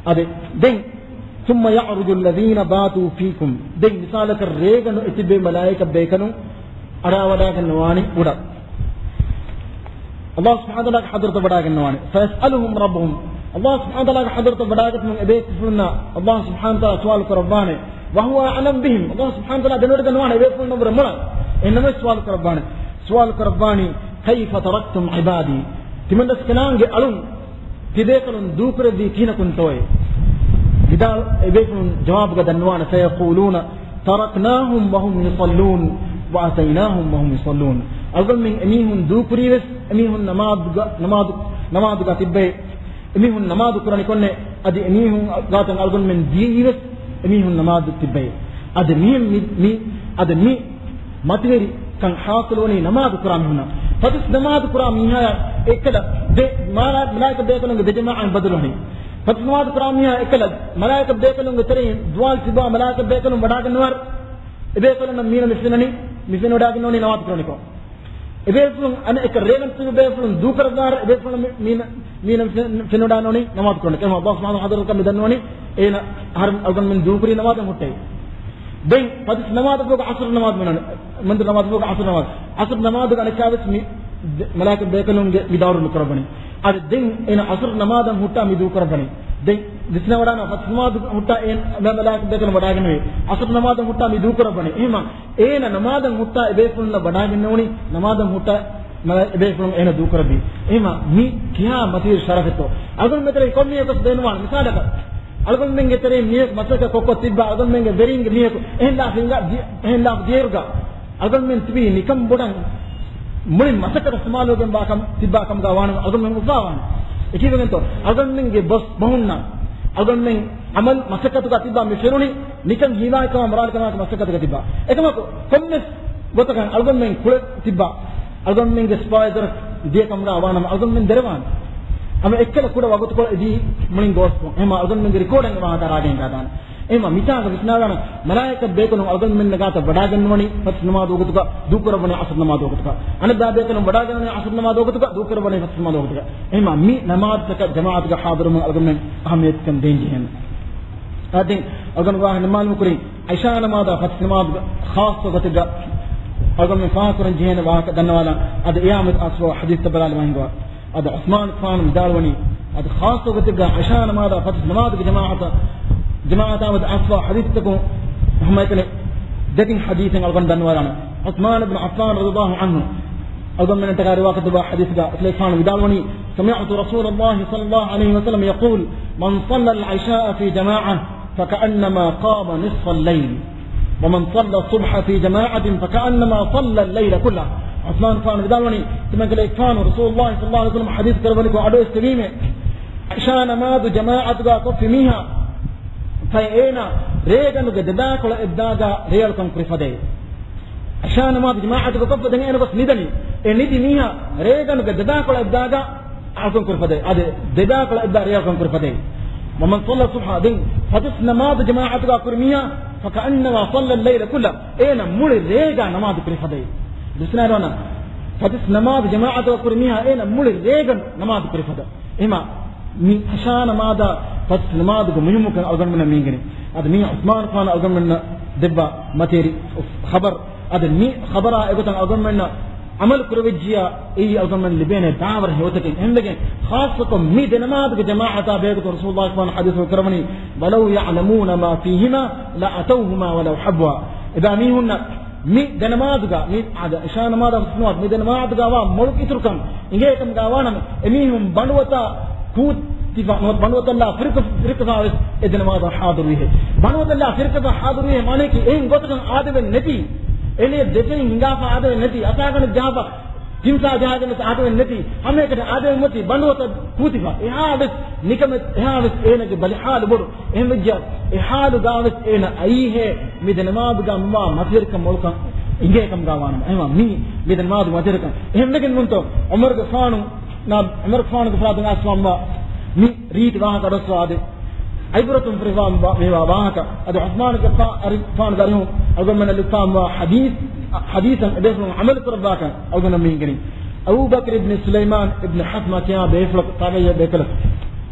އާދެ، ދެން، ثُمَّ يَعْرُجُ الَّذِينَ بَاتُوا فِيكُمْ. ދެން މިސާލަކަށް ރޭގަނޑު އެތިބޭ މަލާއިކަ ބޭކަލުން އަޑާވަޑާގަންނަވާނީ އުޑަށް. ﷲ ސުބްޙާނަހޫ ވަތަޢާލާގެ ޙަޟްރަތަށް ވަޑާގަންނަވާނެ. فَيَسْأَلُهُمْ رَبُّهُمْ. ﷲ ސުބްޙާނަހޫ ވަތަޢާލާގެ ޙަޟްރަތަށް ވަޑާގަތުމުން އެބޭފުޅުންނަށް ﷲ ސުބްޙާނަހޫ ވަތަޢާލާ ސުވާލު ކުރައްވާނެ. وَهُوَ أَعْلَمُ بِهِمْ. ﷲ ސުބްޙާނަހޫ ވަތަޢާލާ ދެނެވޮޑިގަންނަވާނެ އެބޭފުޅުންނަށްވުރެ މޮޅަށް. އެހެންނަމަވެސް ސުވާލު ކުރައްވާނެ، ސުވާލު ކުރައްވާނީ، كَيْفَ تَرَكْتُمْ عِبَادِي. ތިމަންރަސްކަލާނގެ އަޅުން ތިބޭކަލުން ދޫކުރެއްވީ ކިހިނަކުންތޯއޭ؟ ވިދާޅު، އެބޭފުޅުން ޖަވާބުގަ ދަންނަވާނެ، فَيَقُولُونَ تَرَكْنَاهُمْ وَهُمْ يُصَلُّونَ وَأَتَيْنَاهُمْ وَهُمْ يُصَلُّونَ. އަޅުގަނޑުމެން އެމީހުން ދޫކުރީވެސް، އެމީހުން ނަމާދުގަ، ނަމާދު، ނަމާދުގަ ތިއްބައޭ. އެމީހުން ނަމާދު ކުރަނިކޮށްނޭ، އަދި އެމީހުން ގާތަށް އަޅުގަނޑުމެން ދިޔައީވެސް، އެމީހުން ނަމާދު ތިއްބައޭ. އަދި މި، މި، މި، އަދި މި މަތިވެރިކަން ޙާޞިލުވަނީ ނަމާދު ކުރާ މީހުންނަށް. ފަތިސް ނަމާދު ކުރާ މީހާޔަށް އެއްކަލަ ދެ މާ، މަލާއިކަ ބޭކަލުންގެ ދެ ޖަމާޢަތް ބަދަލުވަނީ. ފަތިސް ނަމާދު ކުރާ މީހާ އެއްކަލަ މަލާއިކަ ބޭކަލުންގެ ތެރެއިން ދުވާލު ތިބާ މަލާއިކަ ބޭކަލުން ވަޑާގަންނަވާރު، އެބޭކަލުންނަށް މީނަ މި ފެންނަނީ، މި ފެންވަޑާގަންނަވަނީ ނަމާދު ކުރަނިކޮށް. އެބޭފުޅުން އަނެއްކަ ރޭގަނޑު ތިބި ބޭފުޅުން ދޫކުރައްވާރު، އެބޭފުޅުން މީ، މީނަ، މީނަ ފެން، ފެންވަޑާންނަވަނީ ނަމާދު ކުރަނިކޮށް. އެހެން ﷲ ސުބްޙާނަހޫ ވަތަޢާލާ މި ދަންނަވަނީ، އޭނަ އަހަރެން އަޅުގަނޑުމެން ދޫކުރީ ނަމާދަށް ހުއްޓައި. ދެން ފަތިސް ނަމާދަށް ފަހުގަ ޢަޞްރު ނަމާދު މިނަން، މަންދުރު ނަމާދަށް ފަހުގަ ޢަޞްރު ނަމާދު. ޢަޞްރު ނަމާދުގަ އަނެއްކާވެސް މި ދެ، މަލާއިކަ ބޭކަލުންގެ ވިދާޅު ނުކުރައްވަނީ. އަދި ދެން އޭނަ ޢަޞްރު ނަމާދަށް ހުއްޓާ މި ދޫކުރައްވަނީ. ދެން ވިސްނަވަޑާނަ ފަތިސް ނަމާދު ހުއްޓާ އޭނަ މަލާއިކަ ބޭކަލުން ވަޑާގެންނެވި. ޢަޞްރު ނަމާދަށް ހުއްޓާ މި ދޫކުރައްވަނީ. އެހެންމަ އޭނަ ނަމާދަށް ހުއްޓާ އެބޭފުޅުންނަށް ވަޑާގެންނެވުނީ، ނަމާދަށް ހުއްޓާ މަ، އެބޭފުޅުން އޭނަ ދޫކުރައްވީ. އެހެންމަ މި ކިހާ މަތިވެރި ޝަރަފެއްތޯ؟ އަޅުގަނޑުމެން ތެރެއިން ކޮން މީހަކުވެސް ބޭނުންވާނެ. މިސާލަކަށް، އަޅުގަނޑުމެންގެ ތެރެއިން މީހަކު މަސައްކަތް ކޮށްކޮށް ތިއްބާ، އަޅުގަނޑުމެންގެ ވެރިންގެ މީހަކު އެހެން ލާފަ ހިނގާ، ދި، އެހެން ލާފަ ދިޔައިރުގަ، އަޅުގަނޑުމެން ތިބީ ނިކަން ބޮޑަށް މުޅި މަސައްކަތަށް ސަމާލުވެގެންވާ ކަމަށް ތިއްބާ ކަމުގަ ވާނަމަ، އަޅުގަނޑުމެން އުފާވާނެ. އެކީވެގެންތޯ؟ އަޅުގަނޑުމެންގެ ބޮސް ބަހުންނަށް އަޅުގަނޑުމެން ޢަމަލު މަސައްކަތުގަ ތިއްބާ މި ފެނުނީ ނިކަން ހީވާ ކަމާ މަރާލި ކަމާއެކު މަސައްކަތުގަ ތިއްބާ. އެކަމަކު، ކޮންމެސް ގޮތަކަށް އަޅުގަނޑުމެން ކުޅެ ތިއްބާ، އަޅުގަނޑުމެންގެ ސްޕަވައިޒަރ ދިޔަ ކަމުގަ ވާނަމަ، އަޅުގަނޑުމެން ދެރަވާނެ. ހަމަ އެއްކަލަ ކުޑަ ވަގުތުކޮޅެއް އެދީ މުޅިން ގޯސްކޮށް. އެހެންމަ އަޅުގަނޑުމެންގެ ރިކޯޑަށް ވާހަކަ ރާގައިގަދާނެ. އެހެންމަ މިތާގަ ވިސްނާލާނަ، މަލާއިކަ ބޭކަލުން އަޅުގަނޑުމެންނަށް ގާތަށް ވަޑާގަންނަވަނީ ފަތިސް ނަމާދު ވަގުތުގަ، ދޫކުރައްވަނީ ޢަޞްރު ނަމާދު ވަގުތުގަ. އަނެއް ބައި ބޭކަލުން ވަޑާގަންނަވަނީ ޢަޞްރު ނަމާދު ވަގުތުގަ، ދޫކުރައްވަނީ ފަތިސް ނަމާދު ވަގުތުގަ. އެހެންމަ މި ނަމާދުތަކަށް ޖަމާޢަތުގަ ޙާޟިރުވުމަށް އަޅުގަނޑުމެން އަހައްމިޔަތުކަން ދޭން ޖެހޭނެ. އާ، ދެން އަޅުގަނޑު ވާހަކަ ނިންމާލުމުގެ ކުރިން، ޢިޝާ ނަމާދާ ފަތިސް ނަމާދުގަ ޚާއްޞަ ގޮތެއްގަ އަޅުގަނޑު ފާހަގަކުރަން ޖެހޭނެ ވާހަކަ ދަންނަވާލަން. އަދި އެއާމެދު އަސްވަ ޙަދީޘްތައް ބަލާލަމާ ހިނގުވާ. އަދި ޢުސްމާނު ގަފާނު ވިދާޅުވަނީ، އަދި ޚާއްޞަ ގޮތެއްގަ ޢިޝާ ނަމާދާ ފަތިސް ނަމާދުގެ ޖަމާޢަތަށް، ޖަމާޢަތާމެދު އަސްވާ ޙަދީޘްތަކުން ހަމައެކަނި ދެތިން ޙަދީޘެއް އަޅުގަނޑު ދަންނަވާލާނަން. ޢުސްމާނު ބިން ޢައްފާން ރަޟިޔަﷲ ޢަންހު އަޅުގަނޑުމެންނަށްޓަކާ ރިވާކޮށްދެއްވާ ޙަދީޘްގަ އެކަލޭގެފާނު ވިދާޅުވަނީ، سمعت رسول الله صلى الله عليه وسلم يقول، من صلى العشاء في جماعة فكأنما قام نصف الليل، ومن صلى الصبح في جماعة فكأنما صلى الليل كله. ޢުސްމާނުގެފާނު ވިދާޅުވަނީ، ތިމަންކަލޭގެފާނު ރަސޫލުﷲ ޞައްލަﷲ ޢަލައިހި ވަސައްލަމަ ޙަދީޘް ކުރައްވަނިކޮށް އަޑުއެއްސެވީމޭ، ޢިޝާ ނަމާދު ޖަމާޢަތުގަ ކޮށްފި މީހާ ފަހެ އޭނާ ރޭގަނޑުގެ ދެދާކޮޅަށް އެއްދާގަ ރޭއަޅުކަން ކުރި ފަދައިން. ޢިޝާ ނަމާދު ޖަމާޢަތުގަ ކޮށްފަ ދެން އޭނަ ގޮސް ނިދަނީ. އެ ނިދި މީހާ ރޭގަނޑުގެ ދެދާކޮޅަށް އެއްދާގަ އަޅުކަން ކުރި ފަދައިން. އަދި ދެދާކޮޅަށް އެއްދާ ރޭއަޅުކަން ކުރި ފަދައިން. ومن صلى الصبح، ދެން ފަތިސް ނަމާދު ޖަމާޢަތުގަ ކުރި މީހާ، فكأنما صلى الليل كله، އޭނަ މުޅި ރޭގަ ނަމާދު ކުރި ފަދައިން. ދުސްނާރޯނަ ފަތިސް ނަމާދު ޖަމާޢަތަށް ކުރި މީހާ އޭނަ މުޅި ރޭގަނޑު ނަމާދު ކުރި ފަދަ. އެހެމަ މި އިޝާ ނަމާދާ ފަތިސް ނަމާދުގެ މުހިއްމުކަން އަޅުގަނޑުމެންނަށް މީގެނީ. އަދި މީ ޢުސްމާނު ފާނު އަޅުގަނޑުމެންނަށް ދެއްވާ މަތިވެރި ޚަބަރު. އަދި މި ޚަބަރާ އެގޮތަށް އަޅުގަނޑުމެންނަށް ޢަމަލު ކުރެވިއްޖިޔާ، އެއީ އަޅުގަނޑުމެން ލިބޭނެ ދާވަރު ހެޔޮތަކެއް. އެހެންވެގެން ޚާއްޞަކޮށް މި ދެ ނަމާދުގެ ޖަމާޢަތާ ބެހޭގޮތުން ރަސޫލުﷲ ޞައްލަﷲ ޢަލައިހި ވަސައްލަމަ ޙަދީޘް ކުރައްވަނީ، ولو يعلمون ما فيهما لأتوهما ولو حبوا. އެބައިމީހުންނަށް މި ދެ ނަމާދުގަ، މި އާދަ އިޝާ ނަމާދާ ފަތިސް ނަމާދު، މި ދެ ނަމާދުގަ ވާ މޮޅު އިތުރުކަން އިނގޭކަމުގަ ވާނަމަ، އެމީހުން ބަނޑުވަތާ ކޫތިފަ، ނުވަތަ ބަނޑުވަތަށްލާ ފިރުޤަ، ފިރުޤަފާވެސް އެ ދެ ނަމާދަށް ޙާޟިރުވީހޭ. ބަނޑުވަތަށްލާ ފިރުޤަފާ ޙާޟިރުވީހޭ މާނަޔަކީ އެހެން ގޮތަކަށް އާދެވެން ނެތި. އެންމެ ދެފެން ހިނގާފަ އާދެވެން ނެތި. އަތާގަނޑަށް ޖަހާފަ ތިމްސާ ޖަހާގެން ވެސް އާދެވެން ނެތި. ހަމައެކަނި އާދެވެން އޮތީ ބަނޑުވަތަށް ކޫތިފަ. އެހާވެސް ނިކަމެއް، އެހާވެސް އޭނަގެ ބަލި ޙާލު ބޮޑު. އެހެންވެއްޖެ އެ ޙާލުގަވެސް އޭނަ އައީހޭ މި ދެ ނަމާދުގަ މިވާ މަތިވެރިކަން މޮޅުކަން އިނގޭކަމުގަ ވާނަމަ. އެހެމަ މީ މި ދެ ނަމާދު މަތިވެރިކަން. އެހެންވެގެން ނޫންތޯ ޢުމަރުގެފާނު، ޢުމަރުގެފާނުގެ ފަރާތުން އައިސްފާންވާ މި ރީތި ވާހަކަ އަޑުއައްސަވާދޭ. ޢިބްރަތުން ފުރިފާ ވާ، މިވާ ވާހަކަ. އަދި ޢުސްމާނުގެ ފާ، އަރި، ފާނުގެ އަރިހުން އަޅުގަނޑުމެންނަށް ލިބިފާންވާ ޙަދީޘް، ޙަދީޘަށް އެބޭފުޅުން ޢަމަލު ކުރައްވާކަން އަޅުގަނޑު މީގެނީ. އަބޫ ބަކްރި ބިން ސުލައިމާން އިބްނު ޙަސްމާ ކިޔާ ބޭފުޅަކު ތާބިޢީ ބޭކަލަކު.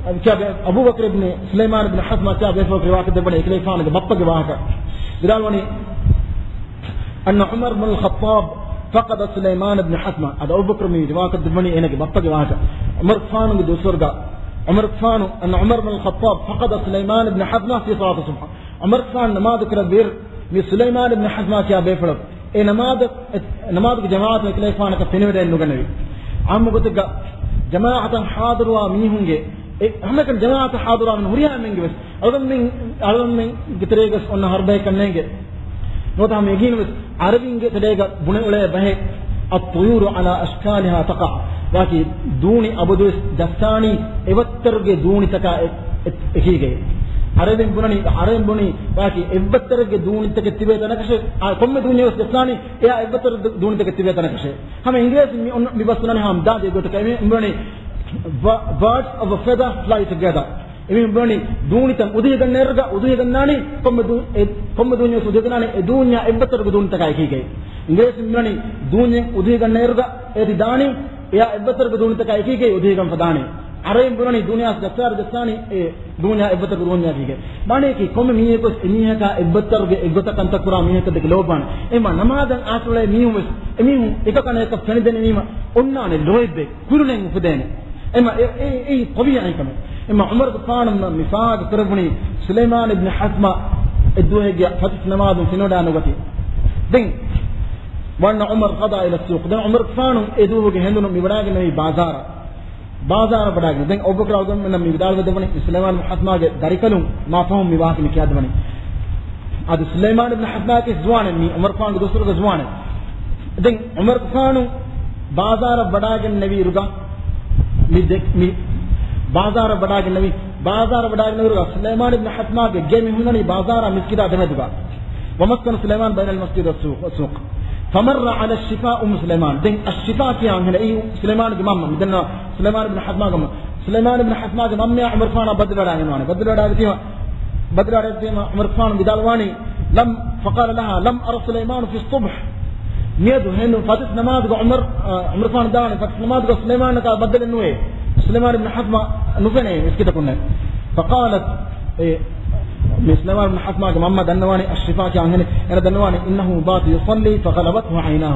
އަދި ކިޔާ ބޭ، އަބޫ ބަކްރި ބިން ސުލައިމާން އިބްނު ޙަސްމާ ކިޔާ ބޭފުޅަކު ރިވާކަށް ދެއްވަނީ އެކަލޭގެފާނުގެ ބައްޕަގެ ވާހަކަ. ވިދާޅުވަނީ، أن عمر بن الخطاب فقد سليمان بن حثمة. އަދި އަބޫ ބަކްރު މި ރިވާކަށް ދެއްވަނީ އޭނަގެ ބައްޕަގެ ވާހަކަ. ޢުމަރުގެފާނުގެ ދުވަސްވަރުގަ، ޢުމަރުގެފާނު، أن عمر بن الخطاب فقد سليمان بن حثمة في صلاة الصبح. ޢުމަރުގެފާނު ނަމާދު ކުރެއްވިއިރު، މި ސުލައިމާން ބިން ޙަސްމާ ކިޔާ ބޭފުޅަކު އެ ނަމާދު، އެ ނަމާދުގެ ޖަމާޢަތު އެކަލޭގެފާނަކަށް ފެނިވަޑައެއް ނުގަނެވި. ޢާއްމު ގޮތެއްގަ ޖަމާޢަތަށް ޙާޟިރުވާ މީހުންގެ، އެ ހަމައެކަނި ޖަމާޢަތަށް ޙާޟިރުވާ މީހުން ހުރިހާ އެންމެންގެ ވެސް އަޅުގަނޑުމެން، އަޅުގަނޑުމެންގެ ތެރޭގަސް އޮންނަ ހަރުބަހެއްކަން ނޭނގެ. ނުވަތަ ހަމަ އެގީނު ވެސް ޢަރަބިންގެ ތެރޭގަ ބުނެ އުޅޭ ބަހެއް، الطيور على أشكالها تقع. ވާކި ދޫނި އަބަދުވެސް ޖައްސާނީ އެވައްތަރުގެ ދޫނިތަކާ އެ، އެ، އެކީގައި. ޢަރަބިން ބުނަނީ، ޢަރަބިން ބުނީ ވާކި އެއްވައްތަރުގެ ދޫނިތަކެއް ތިބޭ ތަނަކަށެ، އާ، ކޮންމެ ދޫންޏެއް ވެސް ޖައްސާނީ އެއާ އެއްވައްތަރު ދޫނިތަކެއް ތިބޭ ތަނަކަށެ. ހަމަ އިނގިރޭސިން މި އޮން، މި ބަސް ބުނަނީ ހަމަ ދާދޭ ގޮތަކަށް. އެމީ ބުނަނީ، "Bi-, birds of a feather fly together." އެމީ ބުނަނީ، ދޫނިތައް އުދުހި ގަންނައިރުގަ، އުދުހި ގަންނާނީ ކޮންމެ ދޫ-، އެ، ކޮންމެ ދޫންޏެއް ވެސް އުދުހި ގަންނާނީ އެ ދޫންޏާ އެއްވައްތަރުގެ ދޫނިތަކާ އެކީގައި. އިނގިރޭސިން ބުނަނީ، ދޫންޏެއް އުދުހި ގަންނައިރުގަ އޭތި ދާނީ އެއާ އެއްވައްތަރުގެ ދޫނިތަކާ އެކީގައި އުދުހި ގަންފަ ދާނީ. ޢަރަބިން ބުނަނީ ދޫނިޔާ ޖައްސާއިރު ޖައްސާނީ އެ ދޫންޏާ އެއްވައްތަރުގެ ދޫންޏަކީގައި. މާނަޔަކީ ކޮންމެ މީހަކުވެސް އެމީހަކާ އެއްވައްތަރުގެ އެއްގޮތަށް ކަންތައް ކުރާ މީހަކަށް ދެކެ ލޯބިވާނެ. އެމަ ނަމާދަށް އައިސް އުޅޭ މީހުން ވެސް އެމީހުން އެކަކަނި އެކަށް ފެނިދެނީމަ އޮންނާނެ ލޯތްބެއް ކުރުނެއް އުފެދޭނެ. އެމަ އެ، އެ، އެއީ ޠަބީޢީ ކަމެއް. އެމަ ޢުމަރުގެފާނު މި ފާހަގަ ކުރެއްވުނީ ސުލައިމާން އިބްނު ޙަސްމާ އެއްދުވަހެއްގެ ފަތިސް ނަމާދުން ފެނިވަޑައިނުގަތީ. ދެން، وأن عمر غدا إلى السوق. ދެން ޢުމަރުގެފާނު އެ ދުވަހުގެ ހެނދުނު މި ވަޑައިގެންނެވީ ބާޒާރަށް. ބާޒާރަށް ވަޑައިގެން. ދެން އަބޫބަކްރު އަޅުގަނޑުމެންނަށް މި ވިދާޅުވެ ދެއްވަނީ، ސުލައިމާން އިބްނު ޙަސްމާގެ ދަރިކަލުން މާ ފަހުން މި ވާހަކަ މި ކިޔާދެއްވަނީ. އަދި ސުލައިމާން އިބްނު ޙަސްމާގެ ޒުވާނެއް މީ، ޢުމަރުގެފާނުގެ ދުވަސްވަރުގެ ޒުވާނެއް. ދެން ޢުމަރުގެފާނު ބާޒާރަށް ވަޑައިގެންނެވިއިރުގަ، މި ދެ، މި ބާޒާރަށް ވަޑައިގެންނެވި، ބާޒާރަށް ވަޑައިގެންނެވިއިރުގަ ސުލައިމާން އިބްނު ޙަސްމާގެ ގެ މި ހުންނަނީ ބާޒާރާ މިސްކިތާ ދެމެދުގަ. ومسكن سليمان بين المسجد والسوق، والسوق. فمر على الشفاء أم سليمان. ދެން އައްޝިފާ ކިޔާ އަންހެނެއް، އެއީ ސުލައިމާނުގެ މަންމަ. މިދަންނަވާ ސުލައިމާނު ބިން ޙަސްމާގެ މަންމަ. ސުލައިމާނު ބިން ޙަސްމާގެ މަންމަޔާ ޢުމަރުގެފާނާ ބައްދަލުވެވަޑައިގަންނަވާނެ. ބައްދަލުވެވަޑައިގަތީމަ، ބައްދަލުވެވަޑައިގަތީމަ ޢުމަރުގެފާނު ވިދާޅުވާނީ، لم، فقال لها، لم أر سليمان في الصبح. މިއަދު ހެނދުން ފަތިސް ނަމާދުގަ ޢުމަރު، އަ، ޢުމަރުގެފާނު ވިދާޅުވާނީ، ފަތިސް ނަމާދުގަ ސުލައިމާނަކާ ބައްދަލެއް ނުވޭ. ސުލައިމާނު ބިން ޙަސްމާ ނުފެނޭ މިސްކިތަކުންނެއް. فقالت، އެ، މި ސުލައިމާނު ބިން ޙަސްމާގެ މަންމަ ދަންނަވާނީ، އައްޝިފާ ކިޔާ އަންހެނެއް، އޭނަ ދަންނަވާނީ، إنه بات يصلي فغلبته عيناه.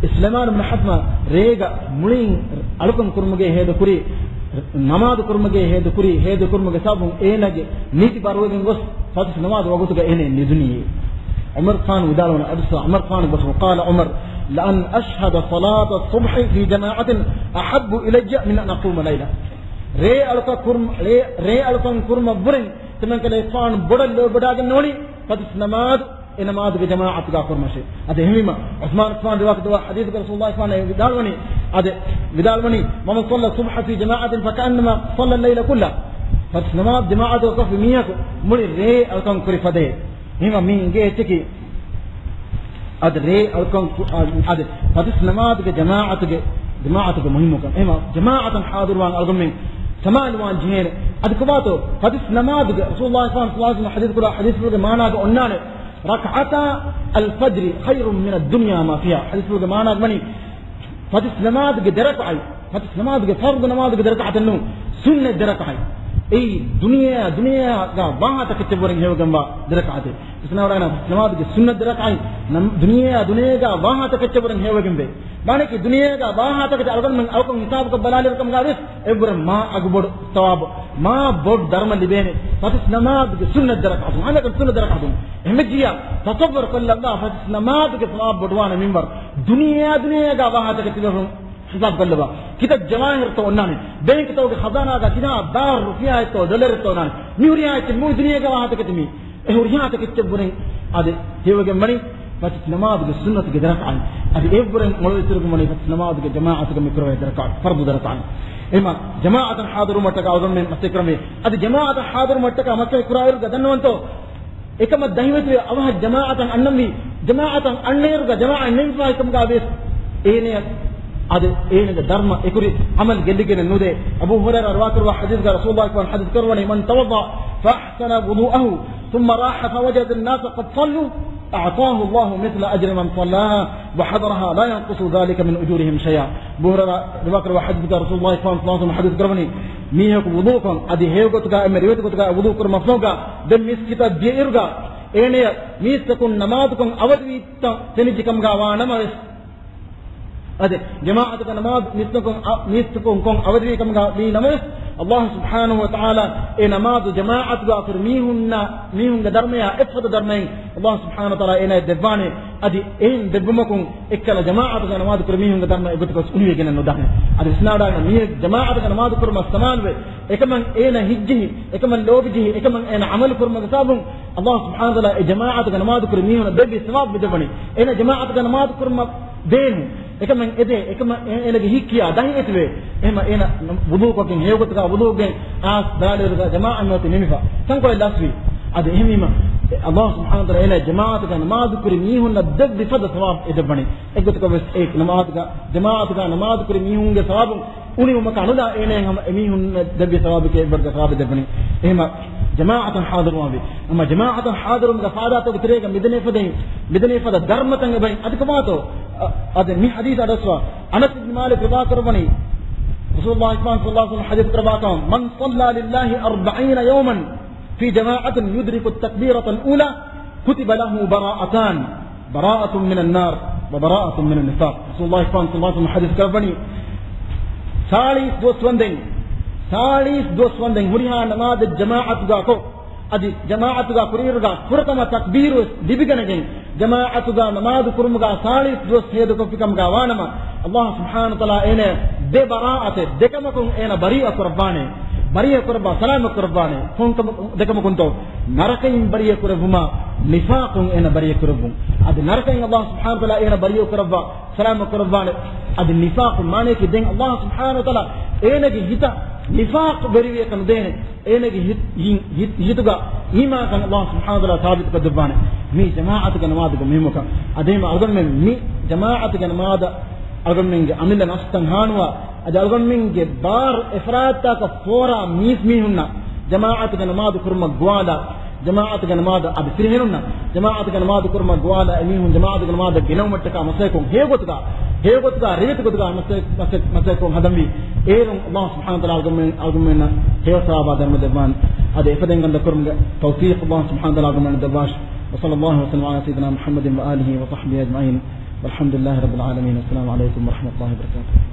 އެ ސުލައިމާނު ބިން ޙަސްމާ ރޭގަ މުޅިން އަޅުކަން ކުރުމުގެ ހޭދަކުރީ، ނަމާދު ކުރުމުގެ ހޭދަކުރީ، ހޭދަކުރުމުގެ ސަބަބުން އޭނަގެ ނިދި ބަރުވެގެން ގޮސް ފަތިސް ނަމާދު ވަގުތުގަ އޭނަ ނިދުނީ. ޢުމަރުގެފާނު ވިދާޅުވަނީ، އަދިސް ޢުމަރުގެފާނު ގޮސް، وقال عمر، لأن أشهد صلاة الصبح في جماعة أحب إلي من أن أقوم ليلا. ރޭ އަޅުކަން ކުރުމަށް، ރޭ، ރޭ އަޅުކަން ކުރުމަށް ވުރެން ތިމަންކަލޭގެފާނު ބޮޑަށް ލޯބިވަޑައިގަންނަވަނީ ފަތިސް ނަމާދު އެ ނަމާދުގެ ޖަމާޢަތުގާ ކުރުމަށޭ. އަދި އެހެންވީމަ، ޢުސްމާނުގެފާނު ރިވާކަށް ދެއްވާ ޙަދީޘްގަ ރަސޫލުﷲ ފާނަ ވިދާޅުވަނީ، އަދި ވިދާޅުވަނީ، ومن صلى الصبح في جماعة فكأنما صلى الليل كله. ފަތިސް ނަމާދު ޖަމާޢަތުގަ ކޮށްފި މީހަކު މުޅި ރޭ އަޅުކަން ކުރި ފަދައޭ. އެހެންވީމަ، މި އިނގޭ އެއްޗަކީ، އަދި ރޭ އަޅުކަން ކު-، އަ-، އަދި ފަތިސް ނަމާދުގެ ޖަމާޢަތުގެ، ޖަމާޢަތުގެ މުހިއްމުކަން. އެހެންވީމަ، ޖަމާޢަތަށް ޙާޟިރުވާން އަޅުގަނޑުމެން ސަމާލުވާން ޖެހޭނެ. އަދި ކޮބާތޯ، ފަތިސް ނަމާދުގެ ރަސޫލުﷲ ޞައްލަﷲ ޢަލައިހި ވަސައްލަމަ ޙަދީޘް ކުރާ ޙަދީޘްފުޅުގެ މާނާގަ އޮންނާނެ، ركعتا الفجر خير من الدنيا وما فيها. ޙަދީޘްފުޅުގެ މާނާގަ ވަނީ، ފަތިސް ނަމާދުގެ ދެރަކާތް، ފަތިސް ނަމާދުގެ ފަރުޟު ނަމާދުގެ ދެރަކާތެއް ނޫން، ސުންނަތް ދެރަކާތް. އެއީ ދުނިޔެއާ ދުނިޔެއާގަ ވާހާތަކެއްޗެއްވުރެން ހެޔޮވެގެންވާ ދެރަކާތެއް. ފަތިސް ނަމާދުގެ ސުންނަތް ދެރަކާތް ނަމް-، ދުނިޔެއާ ދުނިޔޭގަ ވާހާތަކެއްޗެއްވުރެން ހެޔޮވެގެންވޭ. މާނައަކީ ދުނިޔޭގަ ވާހާތަކެތި އަޅުގަނޑުމެން އަޅުކަން ހިސާބުކޮށް ބަލާލިއިރުކަމުގަވެސް އެއްވުރެ މާ އަގުބޮޑު ސަވާބު، މާ ބޮޑު ދަރުމަ ލިބޭނެ ފަތިސް ނަމާދުގެ ސުންނަތް ދެރަކާތު، އަނެކަން ސުންނަތް ދެރަކާތު. އެހެންވެއްޖިއްޔާ ތަޞައްވަރު ކޮށްލަން ފަތިސް ނަމާދުގެ ސަވާބު ބޮޑުވާނެ މިންވަރު ދުނިޔެއާ ދުނިޔޭގަ ވާހާތަކެތި ހިސާބު ކޮށްލަވާ. ކިތައް ޖަވާހިރުތޯ އޮންނާނެ. ބޭންކުތަކުގެ ޚަޒާނާގަ ކިތައް ބާރު ރުފިޔާއެއްތޯ ޑޮލަރެއްތޯ އޮންނާނެ. މި ހުރިހާ އެއްޗެއް މުޅި ދުނިޔޭގަ ވާހާތަކެތި މީ. އެ ހުރިހާ ތަކެއްޗެއްވުރެން އަދި ހެޔޮވެގެން ވަނީ ފަތިސް ނަމާދުގެ ސުންނަތުގެ ދެރަކާތް. އަދި އެއްވުރެން މޮޅުވެތިރުގެ ވަނީ ފަތިސް ނަމާދުގެ ޖަމާޢަތުގަ މި ކުރެވޭ ދެރަކާތް، ފަރުޟު ދެރަކާތް. އެމަ ޖަމާޢަތަށް ޙާޟިރުވުމަށްޓަކާ އަޅުގަނޑުމެން މަސައްކަތް ކުރަންވީ. އަދި ޖަމާޢަތަށް ޙާޟިރުވުމަށްޓަކާ މަސައްކަތް ކުރާއިރުގަ ދަންނަވަންތޯ، އެކަމަށް ދަހިވެތިވެ އަވަހަށް ޖަމާޢަތަށް އަންނަންވީ، ޖަމާޢަތަށް އަންނައިރުގަ ޖަމާޢަތް ނިންމާއިކަމުގަ ވިޔަސް އޭނަޔަށް އަދި އޭނަގެ ދަރުމަ އެކުރި ޢަމަލު ގެއްލިގެނެއް ނުދޭ. އަބޫ ހުރައިރާ ރިވާކުރައްވާ ޙަދީޘްގަ ރަސޫލުﷲ ޙަދީޘް ކުރައްވަނީ، من توضأ فأحسن وضوءه ثم راح فوجد الناس قد صلوا أعطاه الله مثل أجر من صلاها وحضرها لا ينقص ذلك من أجورهم شيئا. އަބޫ ހުރައިރާ ރިވާކުރައްވާ ޙަދީޘްގަ ރަސޫލުﷲ ޞައްލަﷲ ޢަލައިހި ވަސައްލަމަ ޙަދީޘް ކުރައްވަނީ، މީހަކު ވުޟޫކޮށް އަދި ހެޔޮގޮތުގަ އެންމެ ރިވެތި ގޮތުގަ ވުޟޫ ކުރުމަށްފަހުގަ ދެން މީސްކިތަށް ދިޔައިރުގަ އޭނަޔަށް މީސްތަކުން ނަމާދުކޮށް އަވަދިވީތަން ފެނިއްޖެކަމުގަ ވާނަމަވެސް، އަދި ޖަމާޢަތުގަ ނަމާދު މީސްތަކުން އަ-، މީސްތަކުން ކޮށް އަވަދިވީ ކަމުގަ ވީ ނަމަވެސް، ﷲ ސުބްޙާނަހޫ ވަތަޢާލާ އެ ނަމާދު ޖަމާޢަތުގަ ކުރި މީހުންނަށް، މީހުންގެ ދަރުމަޔާ އެއްފަދަ ދަރުމައެއް ﷲ ސުބްޙާނަހޫ ވަތަޢާލާ އޭނަޔަށް ދެއްވާނެ. އަދި އެހެން ދެއްވުމަކުން އެއްކަލަ ޖަމާޢަތުގަ ނަމާދު ކުރި މީހުންގެ ދަރުމަ އެގޮތަކަށް އުނިވެގެނެއް ނުދާނެ. އަދި ވިސްނާވަޑައިގަންނަވާ މީހެއް ޖަމާޢަތުގަ ނަމާދު ކުރުމަށް ސަމާލުވެ، އެކަމަށް އޭނަ ހިތްޖެހި، އެކަމަށް ލޯބިޖެހި، އެކަމަށް އޭނަ ޢަމަލު ކުރުމުގެ ސަބަބުން ﷲ ސުބްޙާނަހޫ ވަތަޢާލާ އެ ޖަމާޢަތުގަ ނަމާދު ކުރި މީހުންނަށް ދެއްވި ސަވާބު ދެއްވަނީ. އޭނަ ޖަމާޢަތުގަ ނަމާދު ކުރުމަށް ދޭނު. އެކަމަށް އެދޭ، އެކަމަށް އޭ-، އޭނަގެ ހިތް ކިޔާ ދަހިވެތިވޭ. އެހެމަ އޭނަ ވުޟޫކޮށްގެން ހެޔޮގޮތުގަ ވުޟޫގެން އާސް ދާލިއިރުގަ ޖަމާޢަތް ނުވަތަ ނިމިފަ. ތަންކޮޅެއް ލަސްވީ. އަދި އެހެންވީމަ، ﷲ ސުބްޙާނަހޫ ވަތަޢާލާ އޭނަ ޖަމާޢަތުގަ ނަމާދު ކުރި މީހުންނަށް ދެއްވި ފަދަ ސަވާބު އެ ދެއްވަނީ. އެގޮތަކަށް ވެސް އެ ނަމާދުގަ، ޖަމާޢަތުގަ ނަމާދު ކުރި މީހުންގެ ސަވާބުން އުނިވުމަކާ ނުލާ އޭނައަށް ހަމަ އެމީހުންނަށް ދެއްވި ސަވާބެކޭ އެއްވަރުގެ ސަވާބެއް ދެއްވަނީ. އެހެމަ ޖަމާޢަތަށް ޙާޟިރުވާންވީ. އަމަ ޖަމާޢަތަށް ޙާޟިރުވުމުގެ ފާއިދާތަކުގެ ތެރޭގަ މިދެނޭ ފަދައިން، މިދެނޭ ފަދަ ދަރުމަތައް އެބައިން އަދި ކޮބާތޯ؟ އަ-، އަދި މި ޙަދީޘް އަޑުއައްސަވާ. އަނަސް ބިން މާލިކް ރިވާކުރައްވަނީ، ރަސޫލުﷲ ޞައްލަﷲ ޢަލައިހި ވަސައްލަމަ ޙަދީޘް ކުރައްވާކަމަށް، من صلى لله أربعين يوما في جماعة يدرك التكبيرة الأولى كتب له براءتان، براءة من النار وبراءة من النفاق. ރަސޫލުﷲ ޞައްލަﷲ ޢަލައިހި ވަސައްލަމަ ޙަދީޘް ކުރައްވަނީ، ސާޅީސް ދުވަސް ވަންދެން، ސާޅީސް ދުވަސް ވަންދެން ހުރިހާ ނަމާދެއް ޖަމާޢަތުގަ ކޮށް، އަދި ޖަމާޢަތުގަ ކުރިއިރުގަ ފުރަތަމަ ތަކްބީރުވެސް ލިބިގަނެގެން، ޖަމާޢަތުގަ ނަމާދު ކުރުމުގަ ސާޅީސް ދުވަސް ހޭދަކޮށްފިކަމުގަ ވާނަމަ، ﷲ ސުބްޙާނަހޫ ވަތަޢާލާ އޭނަ ދެ ބަރާއަތެއް، ދެކަމަކުން އޭނަ ބަރީއަ ކުރައްވާނެ. ބަރީއަ ކުރައްވާ، ސަލާމަތް ކުރައްވާނެ. ކޮންކަމަކު-، ދެކަމަކުންތޯ؟ ނަރަކައިން ބަރީއަ ކުރެއްވުމާ، ނިފާޤުން އޭނަ ބަރީއަ ކުރެއްވުން. އަދި ނަރަކައިން ﷲ ސުބްޙާނަހޫ ވަތަޢާލާ އޭނަ ބަރީއަ ކުރައްވާ، ސަލާމަތް ކުރައްވާނެ. އަދި ނިފާޤު މާނަޔަކީ ދެން ﷲ ސުބްޙާނަހޫ ވަތަޢާލާ އޭނަގެ ހިތަށް ނިފާޤު ވެރިވެއަކަށް ނުދޭނެ. އޭނަގެ ހިތް-، ހިތް-، ހިތުގަ އީމާންކަން ﷲ ސުބްޙާނަހޫ ވަތަޢާލާ ސާބިތުކޮށްދެއްވާނެ. މީ ޖަމާޢަތުގެ ނަމާދުގެ މުހިއްމުކަން. އަދި އަޅުގަނޑުމެން މި ޖަމާޢަތުގެ ނަމާދަށް އަޅުގަނޑުމެންގެ އަމިއްލަ ނަފްސުތައް ހާނުވާ، އަދި އަޅުގަނޑުމެންގެ ބާރު އެފްރާދުތަކަށް ފޯރާ މީސްމީހުންނަށް ޖަމާޢަތުގެ ނަމާދު ކުރުމަށް ގޮވާލާ، ޖަމާޢަތުގެ ނަމާދަށް އަދި ފިރިހެނުންނަށް ޖަމާޢަތުގެ ނަމާދު ކުރުމަށް ގޮވާލާ، އެމީހުން ޖަމާޢަތުގެ ނަމާދަށް ގެނައުމަށްޓަކާ މަސައްކަތްކޮށް، ހެޔޮގޮތުގަ، ހެޔޮގޮތުގަ ރިވެތި ގޮތުގަ މަސައް-، މަސައް-، މަސައްކަތްކޮށް ހަދަންވީ. އޭރުން ﷲ ސުބްޙާނަހޫ ވަތަޢާލާ އަޅުގަނޑުމެން، އަޅުގަނޑުމެންނަށް ހެޔޮ ސަވާބާ ދަރުމަ ދެއްވާން. އަދި އެފަދައިން ކަންތައް ކުރުމުގެ ތައުފީޤު ﷲ ސުބްޙާނަހޫ ވަތަޢާލާ އަޅުގަނޑުމެންނަށް ދެއްވާށި. وصلى الله وسلم على سيدنا محمد وآله وصحبه أجمعين. والحمد لله رب العالمين. السلام عليكم ورحمة الله وبركاته.